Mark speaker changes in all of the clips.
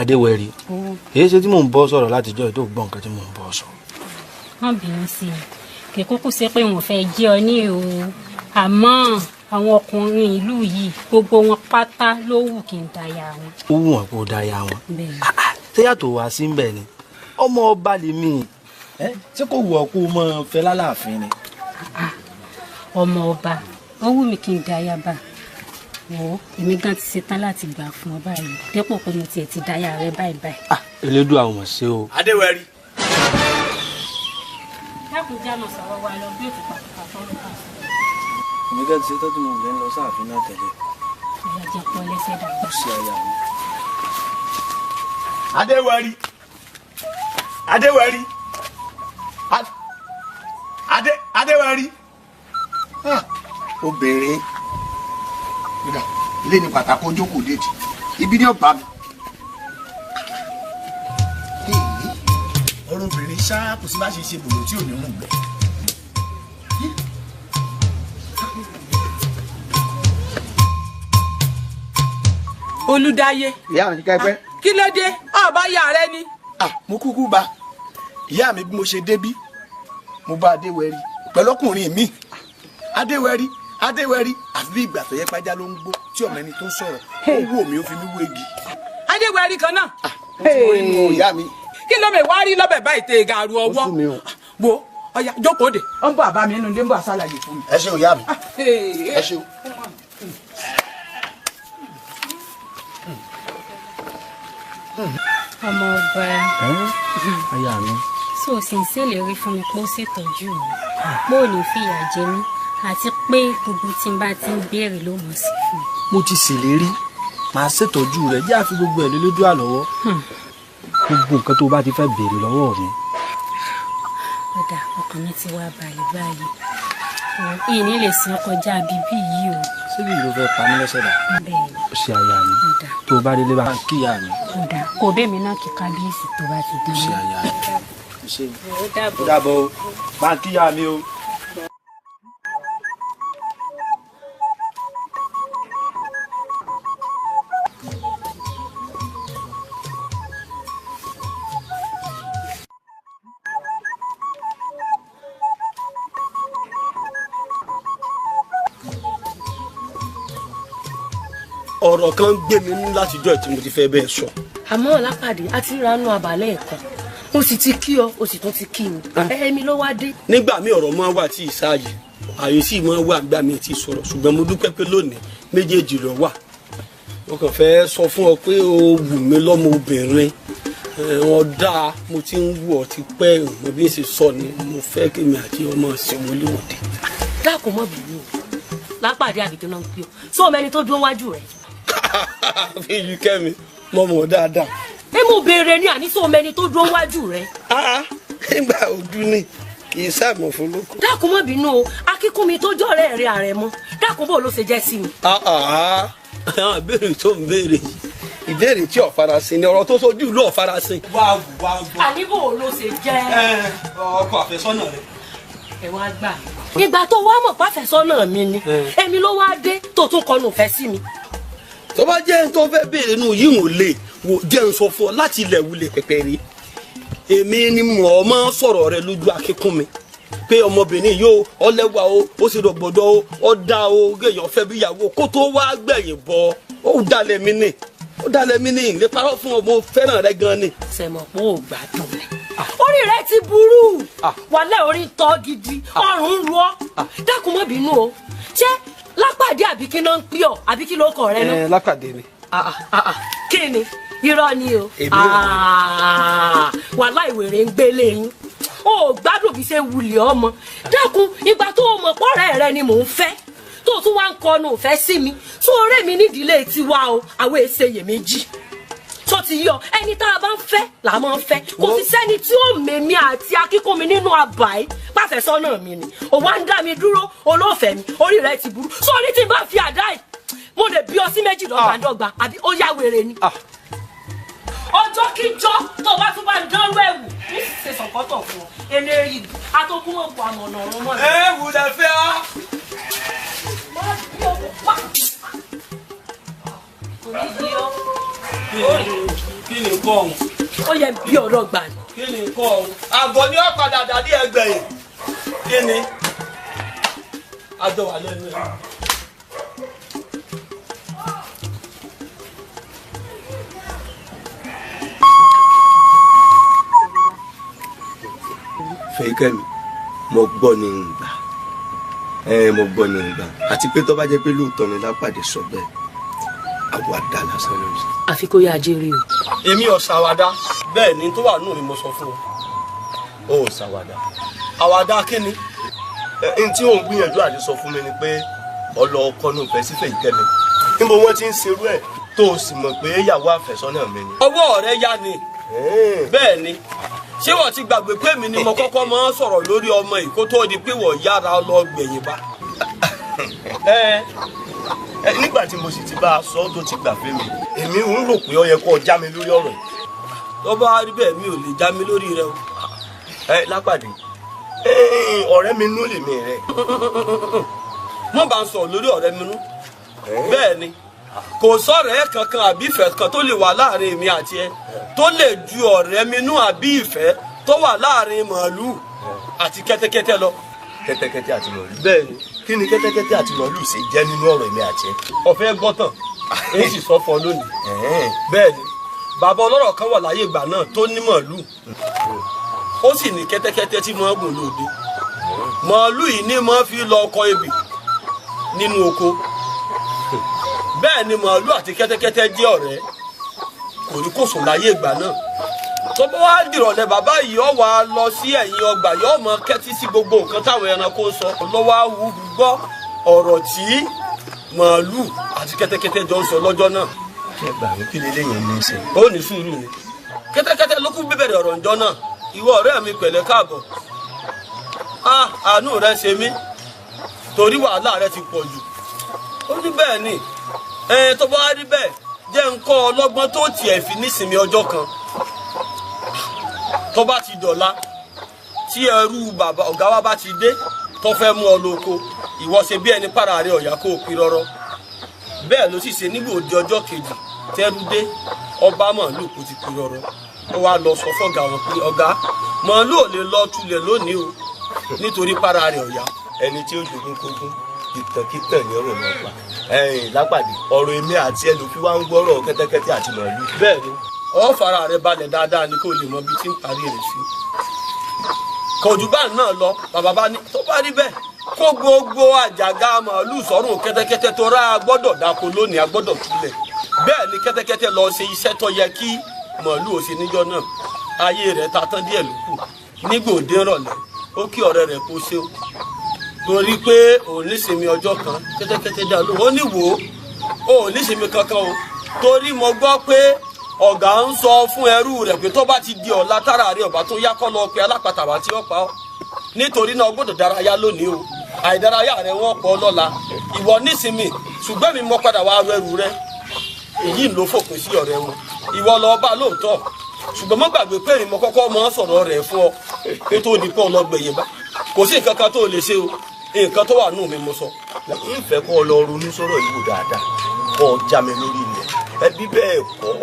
Speaker 1: Adéwẹ̀rí, èyí ṣe tí mò ń bọ́ sọ̀rọ̀ látijọ́ ètò gbọ́ nǹkan tí mò ń bọ́ sọ.
Speaker 2: Má bínú sí i, kì í kúkú ṣe pé wọn fẹ́ jẹ́ ọ ní o, àmọ́ àwọn ọkùnrin ìlú yìí gbogbo wọn pátá ló wù kí n dáyà wọn.
Speaker 1: Ó wù wọn kó dáyà wọn. Ṣé yàtọ̀ wá sí ń bẹ̀ ni? Ọmọ ọba lèmi, ṣé kò wù ọ́ kó o mọ fẹ́ lálàáfin ni?
Speaker 2: Ọmọ ọba, ó wù mí kí n dáyà bá. Wò ó, èmi gan ti ṣetán láti gbà fún ọ báyìí, dépò pé mo tiẹ̀ ti dáyà rẹ báyìí báyìí.
Speaker 1: Elédùà ò mọ̀ ṣe o.
Speaker 3: Adéwẹ̀rí.
Speaker 2: Dákun já mọ̀ sọ̀rọ̀ wa lọ bí òtún pàtàkì ló kàn sí.
Speaker 1: Èmi gan ti ṣetán tí mo lè ń lọ sáàfin náà tẹ́lẹ̀.
Speaker 2: Ìyá jẹ́ pọ́ lẹ́sẹ̀ dàgbà.
Speaker 1: Ó ṣe aya mi.
Speaker 3: Adéwẹ̀rí. Adéwẹ̀rí. Adéwẹ̀rí.
Speaker 4: Obìnrin ilé ní pàtàkì ojókòó déètì ibi ní ọba mi.
Speaker 3: Ọ̀rọ̀ obìnrin ṣá kò sí bá ṣe ṣe bòlò tí ò ní rùn gbẹ.
Speaker 5: Olùdáyé.
Speaker 4: Ìyá mi kẹ́pẹ́.
Speaker 5: Kí ló dé? Ọba ìyá rẹ ni.
Speaker 3: Mo kúkú bá ìyá mi bí mo ṣe débí, mo bá Adéwẹ̀rí pẹ̀lú ọkùnrin mi. Adéwẹ̀rí Adéwẹ̀rí àfi bí ìgbà tó yẹ pàjá ló ń gbó tí ọmọ ẹni tó ń sọ̀rọ̀ ó wò mí ó fi mí wégi.
Speaker 5: Adéwẹ̀rí kan náà.
Speaker 4: Ó ti wọ́n inú ìyá mi.
Speaker 5: Kí ló mi wá rí lọ́bẹ̀ báyìí tẹ gàrú ọwọ́.
Speaker 4: Ó sú mi o.
Speaker 5: Wo ọya jókòó dè, ó ń bọ̀ àbá mi nínú ilé ń bọ̀ àṣàlàyé fún mi.
Speaker 4: Ẹ ṣeun ìyá mi. Ẹ ṣeun.
Speaker 2: Ọmọ ọba.
Speaker 1: Aya mi.
Speaker 2: So sì ń ṣèlérí fún mi pé ó ṣètọ́jú mi, pé ò ní fìyà jẹ mí, àti pé gbogbo tí n bá ti ń béèrè ló mọ̀ sí fún mi.
Speaker 1: Mo ti ṣèlérí, màá ṣètọ́jú rẹ̀, jẹ́ àfi gbogbo ẹ̀ lélódúà lọ́wọ́. Gbogbo nǹkan tó bá ti fẹ́ béèrè lọ́wọ́ mi.
Speaker 2: Ọ̀dà ọkàn mi ti wá balẹ̀ báyìí. Ìní lè sàn kọjá bíbí yìí o.
Speaker 1: Síbí ló fẹ́ pa mí lọ́sẹ̀ dà?
Speaker 2: Bẹ́ẹ̀ni.
Speaker 1: Ó ṣe aya mi. Tó o bá délé bá kí ìyá mi.
Speaker 2: Ọ̀dà kò bẹ́ẹ̀ mi náà kí kábíyèsí tó bá ti dé.
Speaker 1: Ó ṣe aya mi. Ó dàbọ̀ o. Bá kí ìyá mi o.
Speaker 6: Ọ̀rọ̀ kan gbé mi nú látijọ́ tí mo ti fẹ́ bẹ́ẹ̀ sọ.
Speaker 7: Àmọ́ Ọlápàdé a ti ranú abalẹ̀ ẹ̀kan, mo sì ti kí ọ, o sì tún ti kí mi. Ẹ̀mí ló wá dé.
Speaker 6: Nígbà míì ọ̀rọ̀ máa wà tí ìsáàyè àyè sì máa wà nígbà míì tí sọ̀rọ̀, ṣùgbọ́n mo dúpẹ́ pé lónìí méjèèjì ló wà. Mo kàn fẹ́ sọ fún ọ pé o wù mí lọ́mọ obìnrin, wọn dáa, mo ti ń wù ọ ti pẹ́, mo bí n ṣe sọ ni mo fẹ́ kí mi àti ọmọ ṣe wọléwọ̀de.
Speaker 7: Dákun mọ́ bìnú o, Lápàdé àbíkí náà ń pè ọ́, sọ ọmọ ẹni tó dúró wájú rẹ̀.
Speaker 6: Fi yí kẹ́mi mọ mọ dáadáa.
Speaker 7: Ẹ mo béèrè ní àní sọ ọmọ ẹni tó dúró wájú rẹ̀.
Speaker 6: Nígbà ojú ni kì í sàmọ̀ fún lóko.
Speaker 7: Dákun mọ́ bínú o, akíkúnmi tó jọ̀rẹ́ rẹ̀ ààrẹ mọ́, dákun bò ló ṣe jẹ́ sí mi.
Speaker 6: Àwọn ìbéèrè tó ń béèrè yìí, ìbéèrè tí ò farasin ni, ọ̀rọ̀ tó sojú ìlú ò farasin. Wá wá gbọ́.
Speaker 7: Àní bò ló ṣe jẹ́.
Speaker 6: Ọkọ àfẹ́sọ́nà rẹ.
Speaker 7: Ẹ wá gbà. Ìgbà tó wá mọ̀ pàfẹ́sọ́nà mi ni, èmi ló wá dé tó tún kọnu ìfẹ́ sí mi.
Speaker 6: Tó bá jẹ́ tó fẹ́ béèrè nù yìí ò lè wò jẹ́ ń sọ fún ọ láti ilẹ̀ wulẹ̀ pẹ̀pẹ̀ rí. Èmi ni mò ń máa sọ̀rọ̀ rẹ lójú akíkún mi pé ọmọbìnrin yóò ọlẹ́wà o, ó sì rọ̀gbọ̀dọ̀ o, ó dá o, kéèyàn fẹ́ bí ìyàwó kó tó wá gbẹ̀yìn bọ̀, ó dalẹ̀ mi ní, ó dalẹ̀ mi ní, lè parọ́ fún ọ, mo fẹ́ràn rẹ gan ni.
Speaker 7: Sẹ̀mọ̀ pé ò gbádùn rẹ̀. Orí rẹ ti burú, wàlẹ́ orí tọ́ gidi, ọrùn ń ru ọ́. Dákun mọ́ bínú o, ṣé Lápàdé àbí kí náà ń pè ọ́ àbí kí ló kọ rẹ náà?
Speaker 6: Lápàdé ni.
Speaker 7: Kí ni? Irọ́ ni o. Wàhálà ìwèrè ń gbélé yín. O ò gbádùn bí ṣe wulẹ̀ ọmọ. Dákun ìgbà tó o mọ̀ pọ́rẹ́ rẹ ni mò ń fẹ́. Tó o tún wá ń kọnu òfẹ́ sí mi. Tó o rẹ́ mi nídìílé tiwa o, àwọn èsè iyèméjì. Tó ti yọ ẹni tá a bá ń fẹ́ là máa ń fẹ́. Kò sí sẹ́ni tí ó mèmí àti akíkún mi nínú àbáyé pàfẹ́sọ́nà mi ni. Ò wá ń dá mi dúró, olóòfẹ́ mi, orí rẹ ti burú. Sórí tí n bá fi àdá yìí, mo lè bí ọ sí méjì dọ́gbadọ́gba àbí ó yá wèrè ni. Ọjọ́ kíjọ́ tó bá tún bá ń dánrú ẹ̀wù ní ṣe sọ̀kọ́tọ̀ fún ọ eléyìí atókùnmọ̀pọ̀ àmọ̀nà ọ̀run mọ́.
Speaker 6: Ẹ wùdà fẹ́ ọ.
Speaker 7: Má bí o wá. Kò ní yí ọ.
Speaker 6: Kí ni kọ́ ọ̀hún.
Speaker 7: Ó yẹ bí ọ̀rọ̀ gbà ni.
Speaker 6: Kí ni kọ́ ọ̀hún. Àgọ́ ni ó padà dàdí ẹgbẹ̀yìn. Kí ni? Àjọ wà lẹ́nu ẹ̀.
Speaker 8: Fẹ́yìkẹ́mi, mo gbọ́ ní ìgbà mo gbọ́ ní ìgbà àti pé tó bá jẹ́ pé lóòótọ́ ni Lápàdé sọ bẹ́ẹ̀ àwàdà lásán ló ń sọ.
Speaker 7: Àfi kó yá ajé rí o.
Speaker 6: Èmi ò ṣàwàdà bẹ́ẹ̀ ni tó wà nù mí mo sọ fún ọ.
Speaker 8: Ó ò ṣàwàdà.
Speaker 6: Àwàdà kí ni.
Speaker 8: N tí òun gbìyànjú àti sọ fún mi ni pé ọlọ ọkọ nù fẹ́ sí Fẹ́yìkẹ́mi níbo wọ́n ti ń serú ẹ̀ tó o sì mọ̀ pé ìyàwó àfẹ́sọ́nà mi ni.
Speaker 6: Ọwọ́ rẹ yá ni bẹ́ẹ̀ ni ṣé wọ́n ti gbàgbé pé mi ni mo kọ́kọ́ máa ń sọ̀rọ̀ lórí ọmọ yìí kó tó di pé wọ́n yára lọ gbẹ̀yìn bá.
Speaker 8: Nígbà tí mo sì ti bá a sọ tó ti gbà fún mi èmi ń rò pé ó yẹ kó o já mi lórí ọ̀rọ̀ yìí.
Speaker 6: Tó bá rí bẹ́ẹ̀ mi ò lè já mi lórí rẹ o.
Speaker 8: Ẹ Lápàdé, ọ̀rẹ́ mi nú lèmi rẹ.
Speaker 6: Mo bá ń sọ̀rọ̀ lórí ọ̀rẹ́ mi nú. Bẹ́ẹ̀ ni kò sọ̀rẹ́ kankan àbí ìfẹ́ kan tó lè wà láàrin èmi àti ẹ tó lè ju ọ̀rẹ́ mi nú àbí ìfẹ́ tó wà láàrin màálù àti kẹ́tẹ́kẹ́tẹ́ lọ.
Speaker 8: Kẹ́tẹ́kẹ́tẹ́ àti màálù.
Speaker 6: Bẹ́ẹ̀ni.
Speaker 8: Kí ni kẹ́tẹ́kẹ́tẹ́ àti màálù ṣe jẹ́ nínú ọ̀rọ̀ èmi àti ẹ?
Speaker 6: Ọ̀fẹ́ gbọ́tàn èyí sì sọ fún ọ lónìí. Bẹ́ẹ̀ni, bàbá ọlọ́rọ̀ kan wà láyé ìgbà náà tó ní màálù ó sì ní kẹ́tẹ́kẹ́tẹ́ tí màá gùn lóde. Màálù yìí ní màá fi lọ ọkọ ebè nínú oko. Bẹ́ẹ̀ ni màálù àti kẹ́tẹ́kẹ́tẹ́ jẹ́ ọ̀rẹ́ kò ní kò sùn láyé ìgbà náà. Tó bá wá dìrọ̀lẹ́ bàbá yìí ó wá lọ sí ẹ̀yìn ọgbà yóò mọ kẹ́tí sí gbogbo nǹkan táwọn ẹranko ń sọ. Lọ́wọ́ á wú gbọ́ ọ̀rọ̀ tí màálù àti kẹ́tẹ́kẹ́tẹ́ jọ ń sọ lọ́jọ́ náà.
Speaker 8: Ṣé gbà mí kí leléyìn ní í ṣe?
Speaker 6: Ó ní sùúrù ni. Kẹ́tẹ́kẹ́tẹ́ ló kú bíbẹ̀rẹ̀ ọ̀rọ̀ ǹjọ́ náà. Ìwọ ọ̀rẹ́ mi pẹ̀lẹ́ káàbọ̀. Àánú rẹ ṣe mí torí wàhálà rẹ ti pọ̀ jù. Ó ní bẹ́ẹ̀ ni tó bá rí bẹ́ẹ̀ jẹ́ ń kọ́ ọlọ́gbọ́n tó tiẹ̀ fi nísinmi ọjọ́ kan. Tó bá ti dọ̀la tí ẹrú bàbá ọ̀gá wa bá ti dé tó fẹ́ mú ọ lóko ìwọ ṣe bí ẹni para rẹ ọ̀yà kó o pin rọ́rọ́. Bẹ́ẹ̀ ló sì ṣe nígbà òde ọjọ́ kejì tẹ́rú dé ọba màálù kò ti pin rọ́rọ́. Ó wá lọ sọ fọ́gà wọn pé ọ̀gá màálù ò lè lọ tulẹ̀ lónìí o nítorí para rẹ ọ̀yà.
Speaker 8: Ẹni tí ó jogún kógún ìtànkítàn ni ọ̀rọ̀ náà pa. Lápàdé, ọ̀rọ̀ èmi àti ẹ ló fi wá ń gbọ́rọ̀ kẹ́tẹ́kẹ́tẹ́ àti màálù.
Speaker 6: Bẹ́ẹ̀ni, ọ fara rẹ balẹ̀ dáadáa ni kó lè mọ ibi tí ń parí rẹ̀ sí. Kò jù bá náà lọ, bàbá bá ní tó bá rí bẹ́ẹ̀ kó gbogbo àjàgà màálù sọ́rùn kẹ́tẹ́kẹ́tẹ́ tó rà gbọ́dọ̀ dáko lónìí a gbọ́dọ̀ túlẹ̀. Bẹ́ẹ̀ ni kẹ́tẹ́kẹ́tẹ́ lọ ṣe iṣẹ́ tó yẹ kí màálù ò ṣe níjọ́ náà. Ayé rẹ̀ ta tán díẹ̀ ló kù. Nígbà òde rọ̀lẹ́, ó kí ọ̀rẹ́ rẹ̀ kó ṣe o. Torí pé òun nísinmi ọjọ́ kan kẹ́tẹ́kẹ́tẹ́ dá lóhùn. Ó ní wò ó, òun nísinmi kankan o. Torí mo gbọ́ pé ọ̀gá ń sọ fún ẹrú rẹ̀ pé tó bá ti di ọ̀la tára rẹ̀ ọ̀bá tó yá kọ́ lọ pé alápatà wá tí ó pa ọ́. Nítorí náà o gbọ́dọ̀ dárayá lónìí o. Àìdárayá rẹ̀ wọ́n pọ̀ lọ́la. Ìwọ nísinmi ṣùgbọ́n mi mọ́ padà wá ẹrú rẹ̀. Èyí ló fòpin sí ọ̀rẹ́ wọn. Ìwọ lọ bá lóòótọ́. Ṣùgbọ́n mo gbàgbé pé èmi mo kọ́kọ́ mọ́ sọ̀rọ̀ rẹ̀ fún ọ kó tó di pé ọlọ́gbẹ̀yìn bá. Kò sí nǹkan kan tó lè ṣe o. Nǹkan tó wà nù mí mo sọ.
Speaker 8: Ń fẹ́ kó o lọ ronú sọ̀rọ̀ yìí wò dáadáa kó o já mi lórí ilẹ̀ ẹbí bẹ́ẹ̀ kọ́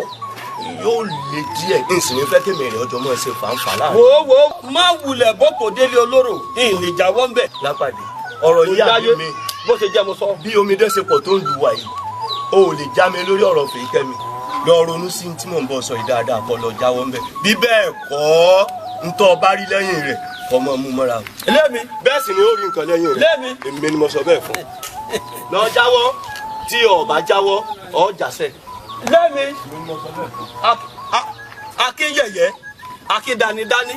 Speaker 8: yóò le díẹ̀ n sì ní fẹ́ kémi rẹ̀ ọjọ́ mọ́ ẹ ṣe fàǹfà láàrin.
Speaker 6: Wo wo má wulẹ̀ bọ́pọ̀ délé olóró n lè jáwọ́ ń bẹ̀.
Speaker 8: Lápàdé, ọ̀rọ̀ yìí àbí mi
Speaker 6: bó ṣe jẹ́ mo sọ.
Speaker 8: Bí omi dẹ́ ṣe pọ̀ tó ń lu wa yìí o ò lè já mi lórí ọ̀rọ̀ Fèyíkẹ́mi lọ ronú sí tí mò ń bọ̀ sọ yìí dáadáa kó lọ jáwọ́ ń bẹ̀ bí bẹ́ẹ̀ kọ́ ń tọ́ bá rí lẹ́yìn rẹ̀ kọ́ mọ́ mú mọ́ra.
Speaker 6: Lémi.
Speaker 8: Bẹ́ẹ̀ sì ni ó rí nǹkan lẹ́yìn rẹ̀.
Speaker 6: Lémi.
Speaker 8: Èmi ni mo sọ bẹ́ẹ̀ fún. Lọ jáwọ́ tí o bá jáwọ́ ọ jàsẹ̀.
Speaker 6: Lémi. Akínyẹ̀yẹ́ akídanidání.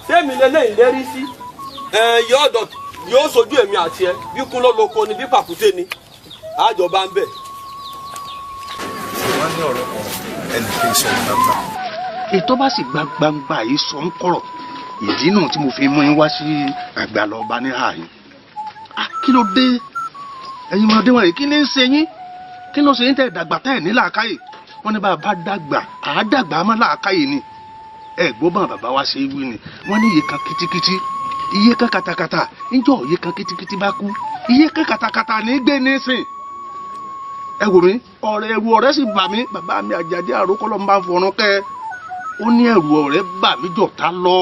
Speaker 6: Sẹ́mi lélẹ́yìn lérí sí. Yóò sojú èmi àti ẹ bí kún ló lóko ni bí pàkúté ni àjọba ń bẹ̀.
Speaker 4: Wọ́n ní ọ̀rọ̀ kan ẹnì kí n sọ gbangba.
Speaker 9: Ètò bá sì gba gbangba yìí sọ ń kọ̀rọ̀ ìdí náà tí mo fi mú yín wá sí àgbàlá ọba ní ààyè. Kí ló dé ẹ̀yin ọmọdé wọ̀nyí kí ni ń ṣe yín kí ló ṣe yín tẹ̀ dàgbà tẹ̀ ní làákàyè wọ́n ní bá a bá dàgbà àá dàgbà má làákàyè ni ẹ gbọ́ bá bàbá wa ṣe wí ni wọ́n ní iye kan kitikiti iye kan katakata níjọ́ iye kan kitikiti bá kú iye kan katakata ní gbé ní sìn. Ẹ wò mí Ọ̀rẹ́ ẹ̀rù ọ̀rẹ́ sì bà mí. Bàbá mi Àjàdí Àrókọ́lọ́ ń bá fọ̀rọ̀ kẹ́. Ó ní ẹ̀rù ọ̀rẹ́ bà mí jọ̀tá lọ.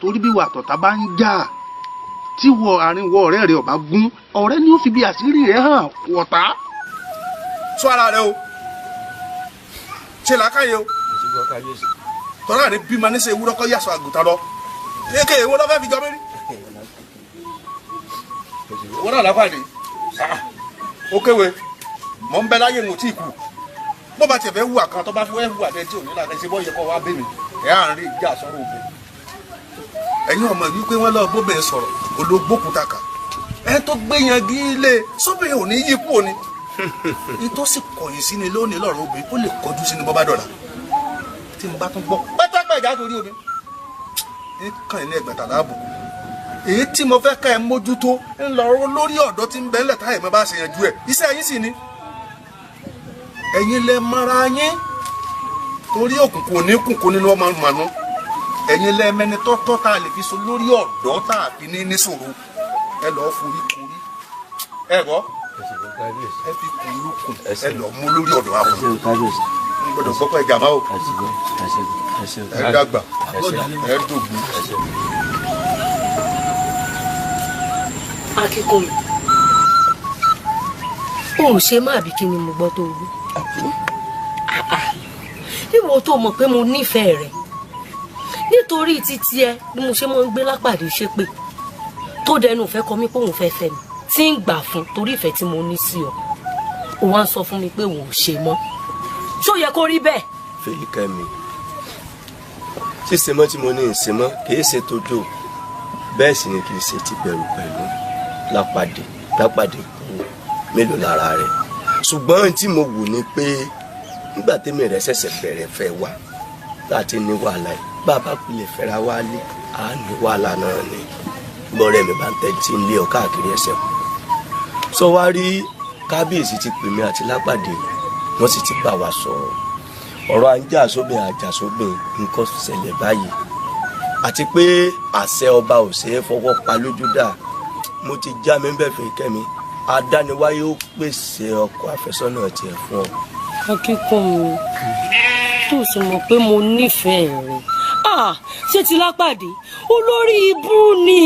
Speaker 9: Torí bí wà tọ̀tá bá ń jà, tí wọ àárín wọ ọ̀rẹ́ rẹ̀ ọ̀bá gún, ọ̀rẹ́ ni ó fi bí àṣírí rẹ̀ hàn wọ̀tá.
Speaker 4: Sọ ara rẹ o, ṣe làákàyè o, tọ́lá rẹ bímọ ní sẹ ewúrọ́ kọ́ yàsọ àgùntàn lọ, kéèké ewúrọ́ fẹ́ fi jọ mí rí. Owó náà lápàdé, ó kéwe, mọ̀ ń bẹ láyé ń tí ì kú. Bó bá tiẹ̀ fẹ́ hùwà kan tó bá fẹ́ hùwà tẹ́ tí ò ní láti ṣe bọ́ yẹ kọ́ wá bẹ́ mi, ẹ̀ à ń rí ìjà sọ̀rọ̀ òbí. Ẹ̀yin ọmọ wípé wọ́n lọ bóbẹ̀ sọ̀rọ̀ ológbókúta kan. Ẹ tó gbé yangi lé sóbẹ̀ ò ní yí kú òní. Ní tó sì kọ̀yìn sí ni lónìí lọ́rọ̀ obìnrin ó lè kọjú sí ni bọ́ bá dọ̀la. Tí mo bá tún gbọ́ pátápá ìjà torí omi. Ní kàn ní ẹgbẹ̀ta láàbùkù. Èyí tí mo fẹ́ ká ẹ mójútó ń lọ lórí ọ̀dọ́ tí ń bẹ ńlẹ̀ táyà mi bá ṣe yanjú ẹ̀. Iṣẹ́ yín sì ni. Ẹ̀yin lẹ mara yín torí òkùnkùn ní kùnkùn nínú ọmọ mànú. Ẹ̀yin lẹ mẹni tọ́tọ́ tá a lè fi so lórí ọ̀dọ́ tá a fi ní níṣòro. Ẹ lọ́ọ́ forí korí. Ẹ gbọ́. Ẹ fi kùn lókun. Ẹ lọ́ọ́ mú lórí ọ̀dọ́ àwọn. N gbọ́dọ̀ gbọ́ pé jàmbá o. Ẹ dàgbà. Ẹ dògbò.
Speaker 7: Akínkúnmi, o ò ṣe má àbí kí ni mo gbọ́ tó wí. Níbo tó mọ̀ pé mo nífẹ̀ẹ́ rẹ̀ nítorí títí ẹ bí mo ṣe máa ń gbé lápàdé ṣépè tó dẹnu ìfẹ́ kọ mí pé òun fẹ́ fẹ́ mi tí ń gbà fún torí ìfẹ́ tí mo ní sí ọ, ó wá ń sọ fún mi pé òun ò ṣe mọ́. Ṣó yẹ kó rí bẹ́ẹ̀?
Speaker 8: Fèyíkẹ́mi, ṣíṣe mọ́ tí mo ní ìṣe mọ́ kì í ṣe tójó, bẹ́ẹ̀ sì ni kì í ṣe ti bẹ̀rù pẹ̀lú lápàdé lápàdé kú mélòó lára rẹ̀. Ṣùgbọ́n tí mo wù ni pé nígbà tẹ́mi rẹ̀ ṣẹ̀ṣẹ̀ bẹ̀rẹ̀ fẹ́ wa láti ní wàhálà yìí, bàbá pilẹ̀ fẹ́ra wá lé à ní wàhálà náà ni bọ́ọ̀rẹ́ mi bá ń tẹ́ tí ń lé ọ káàkiri ẹsẹ̀ kù. Sọ wá rí kábíyèsí ti pè mí àti lápàdé, wọ́n sì ti bá wa sọ̀rọ̀ ọ̀rọ̀ à ń jà sóbìn àjà sóbìn nǹkan ṣẹlẹ̀ báyìí, àti pé àṣẹ ọba ò ṣeé fọwọ́ pa lójú dà. Mo ti já mi bẹ́ẹ̀ fẹ́ kẹ́mi, adániwáyé ó pèsè ọkọ àfẹ́sọ́nà tiẹ̀ fún ọ.
Speaker 7: Akínkúnmi, tó sì mọ̀ pé mo nífẹ̀ẹ́ rẹ̀, ṣé ti lápàdé olórí ibú ni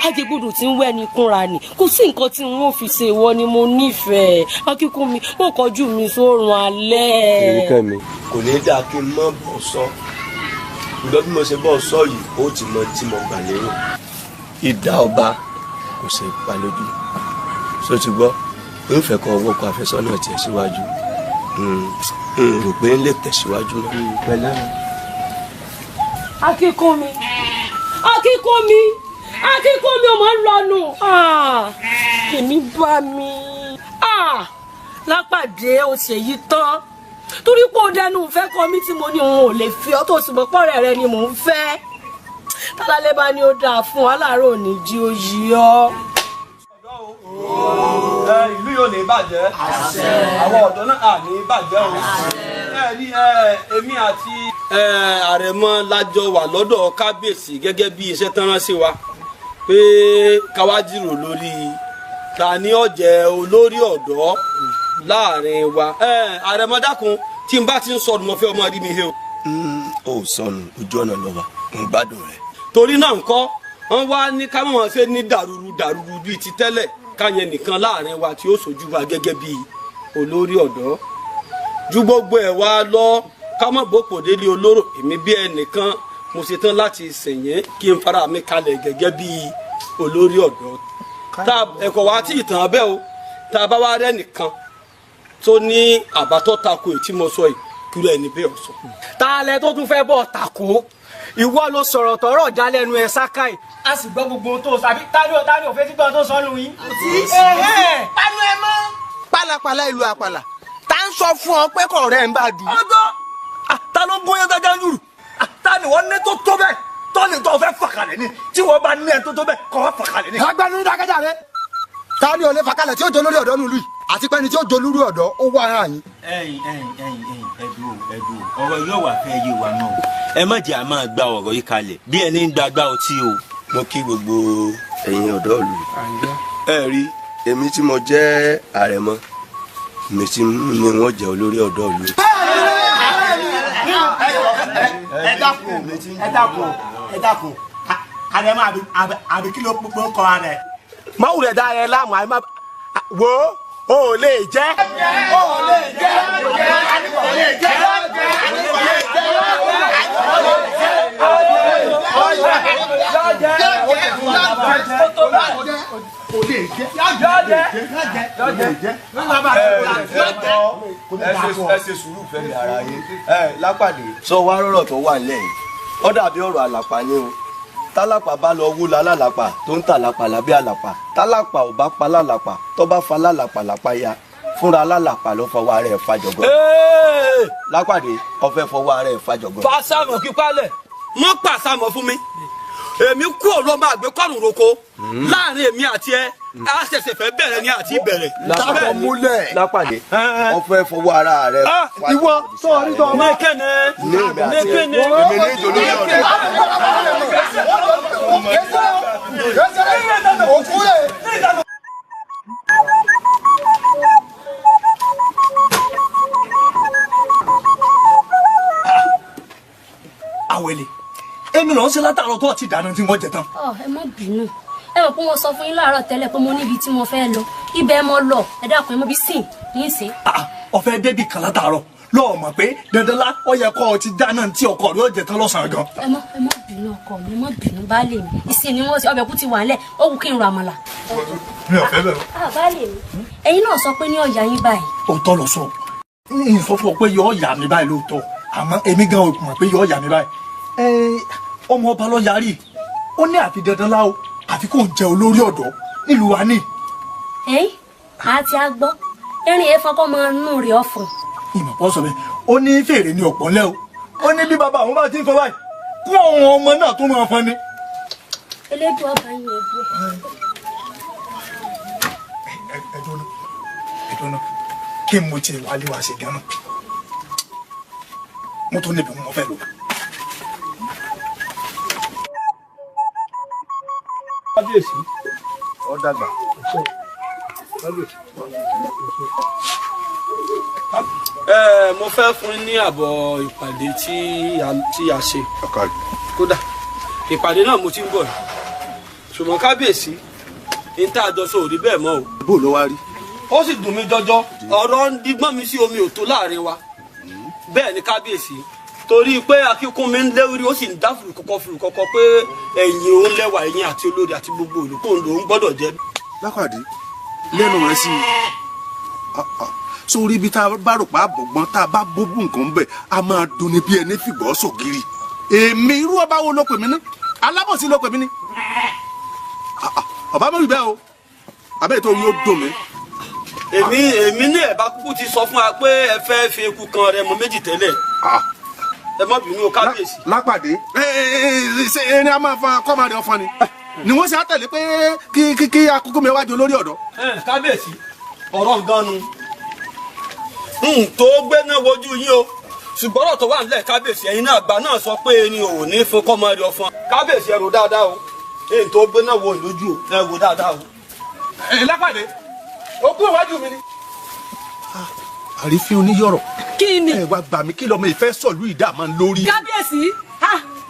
Speaker 7: ajẹgbọdọ tí ń wẹ́ni kúnra ni, kò sí nǹkan tí wọ́n fi ṣe ìwọ ni mo nífẹ̀ẹ́. Akínkúnmi, mo kọjú mi sórun alẹ́.
Speaker 8: Kẹ́mi, kò ní dáa kí n mọ̀ bọ̀ sọ, ìgbà bí mo ṣe bọ̀ sọ yìí ó ti mọ tí mo gbà lérò. Idà ọba kò ṣe pa lójú, ṣó ti gbọ́? Ń fẹ́ kọ́ ọwọ́ kọ àfẹ́sọ́nà tiẹ̀ síwájú, n rò pé ń lè tẹ̀síwájú mọ́. Pẹ̀lẹ́.
Speaker 7: Akínkúnmi, Akínkúnmi, Akínkúnmi ọmọ ń lọnù. Èmi bá mi lápàdé o ṣèyí tán torí pé o dẹnu ìfẹ́ kọ mí tí mo ní òun ò lè fi ọ́ tó sì mọ́ pọ́nrẹ́ rẹ ni mò ń fẹ́. Tálálẹ́ bá ní ó dáa fún aláàárọ̀ òní jí ó yí ọ́.
Speaker 6: Ìlú yóò ní bàjẹ́, àwọn ọ̀dọ́ náà à ní bàjẹ́ o. Èmi àti àrẹ̀mọ lájọ wà lọ́dọ̀ kábíyèsí gẹ́gẹ́ bí iṣẹ́ tán rán sí wa pé káwá jíròrò lórí ta ni ó jẹ́ olórí ọ̀dọ́ láàrin wa. Àrẹ̀mọ dákun, tí n bá ti ń sọnù mo fẹ́ ọmọ rí mi he o.
Speaker 8: Ó sọnù, ojú ọ̀nà lọ wà, ń gbádùn rẹ̀.
Speaker 6: Torí náà ńkọ́, wọ́n wá ní ká mọ̀ ṣe ní dàrúrú dàrúrú bíi ti tẹ́lẹ̀, káyẹn nìkan láàrin wa tí ó ṣojú wa gẹ́gẹ́ bí olórí ọ̀dọ́. Ju gbogbo ẹ̀ wá lọ, ká mọ̀ bòpò délé olóró, èmi bí ẹnìkan mo ṣetán láti sẹ̀yìn kí n fara mi kalẹ̀ gẹ́gẹ́ bí olórí ọ̀dọ́. Tá ẹ̀kọ́ wa tí ìtàn abẹ́ o, tá a bá wá rẹ́ nìkan tó ní àbátọ́ tako èyí tí mo sọ yìí, kúrò ẹni bẹ́ẹ̀ ọ̀sán.
Speaker 5: Ta lẹ tó tún fẹ́ bọ̀ tako? Ìwọ ló sọ̀rọ̀ tọ̀rọ̀ já lẹ́nu ẹ Sákàì. A sì gbọ́ gbogbo ohun tó sọ, àbí tani ò fẹ́ tí gbọ́n tó sọ nù yín.
Speaker 10: Panu ẹ mọ́. Pálapàla ìlú àpàlà, tá ń sọ fún ọ pé kọ̀ rẹ̀ ń bá dùn.
Speaker 6: Ọjọ́ ta ló ń bóyá gágá yùrù? Ta ni wọ́n ní tó tó bẹ́ẹ̀? Tọ́ni tó fẹ́ fàkàlẹ̀ ni, tí wọ́n bá ní ẹ tó tó bẹ́ẹ̀ kọ́ wá fàkàlẹ̀ ni.
Speaker 11: Agbẹnu ní dákẹ́jà rẹ. Ta ni ò lè fàkàlẹ̀ tí ó jẹ olórí ọ̀dọ́ nùlù yìí? Àti pé ẹni tí ó jẹ olórí ọ̀dọ́ ó wà ara yín.
Speaker 1: Ẹ̀yin ẹ̀yin ẹ̀yin ẹ̀yin ẹdùn ẹdùn ọ̀rọ̀ yóò wà fẹ́ yé wa náà. Ẹ má jẹ́ a máa gba ọ̀rọ̀ yìí kalẹ̀ bí ẹni ń gbàgbá ọtí o.
Speaker 8: Mo kí gbogbo ẹ̀yin ọ̀dọ́ ìlú. Ẹ rí èmi tí mo jẹ́ àrẹ̀mọ, Mi tí ni wọ́n jẹ́ olórí ọ̀dọ́ ìlú.
Speaker 12: Ẹ dákun, ẹ dákun, ẹ dákun. Àrẹ̀mọ àbí kí ló pọ̀ kọ́ ara ẹ̀. Má wulẹ̀ dá ẹ láàmú, àyè má wo o ò lè jẹ́. O ò lè jẹ́. O ò lè jẹ́. O ò lè jẹ́.
Speaker 8: Ẹ ṣe sùúrù fẹ́mi ara yín lápàdé. Sọ wá rọ̀rọ̀ tó wà nílẹ̀ yìí, ó dàbí ọ̀rọ̀ àlàpà ni o. Tálápà bá lọ wó lálàpà tó ń tà lápà lábẹ́ àlàpà, tálápà ò bá pa lálàpà tó bá fa lálàpà lápá ya, fúnra lálàpà ló fọwọ́ ara ẹ̀ fàjọgọ́. Lápàdé, ó fẹ́ fọwọ́ ara ẹ̀ fàjọgọ́.
Speaker 6: Fàṣàmọ̀ kípalẹ̀ mọ́ pàṣàmọ̀ fún mi, èmi kú òun ọmọ àgbẹ̀ kọ́rùn roko láàrin èmi àti ẹ, a ṣẹ̀ṣẹ̀ fẹ́ bẹ̀rẹ̀ ni àti bẹ̀rẹ̀.
Speaker 8: Lápàdé, ó fẹ́ fọwọ́ ara rẹ̀.
Speaker 6: Ìwọ sọ orí tó ọmọ ẹkẹni ẹkẹni
Speaker 8: èmi ní ìjòlóyè ọ̀rẹ́.
Speaker 3: Àwẹ̀lẹ̀, èmi lọ sí látàárọ̀ tó ti dáná tí wọ́n jẹ tán.
Speaker 2: Ọ ẹ má bínú, ẹ mọ̀ pé mo sọ fún yín láàárọ̀ tẹ́lẹ̀ pé mo níbi tí mo fẹ́ lọ, ibẹ̀ mo lọ, ẹ dákun ẹ mọ̀ bí sìn ní í ṣe.
Speaker 3: Ó fẹ́ débi kan látàárọ̀ lọ́ọ̀ mọ̀ pé dandan lá ó yẹ kó o ti dáná tí ọkọ rẹ ó jẹ tán lọ́sàn-án gan.
Speaker 2: Ẹ má bínú ọkọ mi, ẹ má bínú baálé mi, ìsìn ni wọ́n ṣe ọbẹ̀ kú ti wà ńlẹ̀, ó wù kí n ro àmàlà.
Speaker 3: Mi ò fẹ́ bẹ́ẹ̀ o.
Speaker 2: Baálé mi, ẹ̀yin náà sọ pé ní ọ̀yà yín báyìí.
Speaker 3: Òótọ́ lọ sọ, n sọ fún ọ pé yọ ọ̀yà mi báyìí lóòótọ́, àmọ́ èmi gan ò mọ̀ pé yọ ọ̀yà mi báyìí. Ọmọ ọba lọ yarí, ó ní àfi dandan lá o, àfi kò ń jẹ olórí ọ̀dọ́ nílùú wa ní.
Speaker 2: Ẹ̀yin àti agbọ́ erin èèfọ́n kọ́ máa nù rẹ̀ ọ̀fun.
Speaker 3: Ìmọ̀ pọ̀ sọ bẹ́ẹ̀, ó ní fèrè ní ọ̀pọ̀ ńlẹ́ o, ó ní bí bàbá àwọn bá ti ń fọ báyìí kún àwọn ọmọ náà tó máa fọn ni.
Speaker 2: Elédùn ọba yín ẹbí
Speaker 3: ẹ. Ẹ dúró, kí n mo tiẹ̀ wálé wá ṣe gan-an, mo tún níbi mo fẹ́ lò.
Speaker 6: Kábíyèsí.
Speaker 4: Ó dàgbà.
Speaker 6: Mo fẹ́ fún yín ní àbọ̀ ìpàdé tí a ṣe. Kódà ìpàdé náà mo ti ń bọ̀, ṣùgbọ́n kábíyèsí ní tá a jọ sọ ò rí bẹ́ẹ̀ mọ́ o.
Speaker 4: Bó ló wá rí?
Speaker 6: Ó sì dùn mí jọjọ, ọ̀rọ̀ ń digbọ́n mi sí omi ò tó láàrin wa. Bẹ́ẹ̀ ni kábíyèsí, torí pé akínkún mi ń léwúrí, ó sì ń dá fùrùkọ́kọ́ pé ẹ̀yìn òun lẹ́wà, ẹ̀yìn àti olórí àti gbogbo olùkó òun gbọ́dọ̀ jẹ́.
Speaker 4: Lápàdé, lẹ́nu rẹ sí i, sórí ibi tá a bá rò pa àbọ̀gbọ́n tá a bá bóbú nǹkan bẹ̀, a máa dunni bí ẹni fìgbọ́ sògiri. Èmi irú ọba wo ló pè mí ní? Alábòsí ló pè mí ní? Ọba mi rí bẹ́ẹ̀ o, àbẹ́ ètò yóò dùn mí.
Speaker 6: Èmi ní ẹ̀bá kúkú ti sọ fún wa pé ẹ fẹ́ fi eku kan rẹ mọ méjì tẹ́lẹ̀. Ẹ má bínú o kábíyèsí.
Speaker 4: Lápàdé, ṣe erin a máa fa kọ́mọ rẹ̀ ọ̀fọn ni ni wọ́n ṣe àtẹ̀lé pé kí kí akókó mi wájú olórí ọ̀dọ́.
Speaker 6: Kábíyèsí, ọ̀rọ̀ gan-an nu tó gbé náà wojú yín o, ṣùgbọ́n ọ̀rọ̀ tó wà nílẹ̀ kábíyèsí, ẹ̀yin náà àgbà náà sọ pé erin ò ní fún kọ́mọ rẹ̀ ọ̀fọn. Kábíyèsí, ẹ rò dáadáa o, èyí tó gbé náà wo ìlójú o, ẹ wò dáadáa o.
Speaker 4: Lápàdé, ogún iwájú mi ni. Àrífín oníyọ̀rọ̀.
Speaker 7: Kí ni.
Speaker 4: Ẹ wá gbà mí, kí lọmọ ìfẹ́ sọ̀lú ìdá máa ń lórí.
Speaker 7: Kábíyèsí,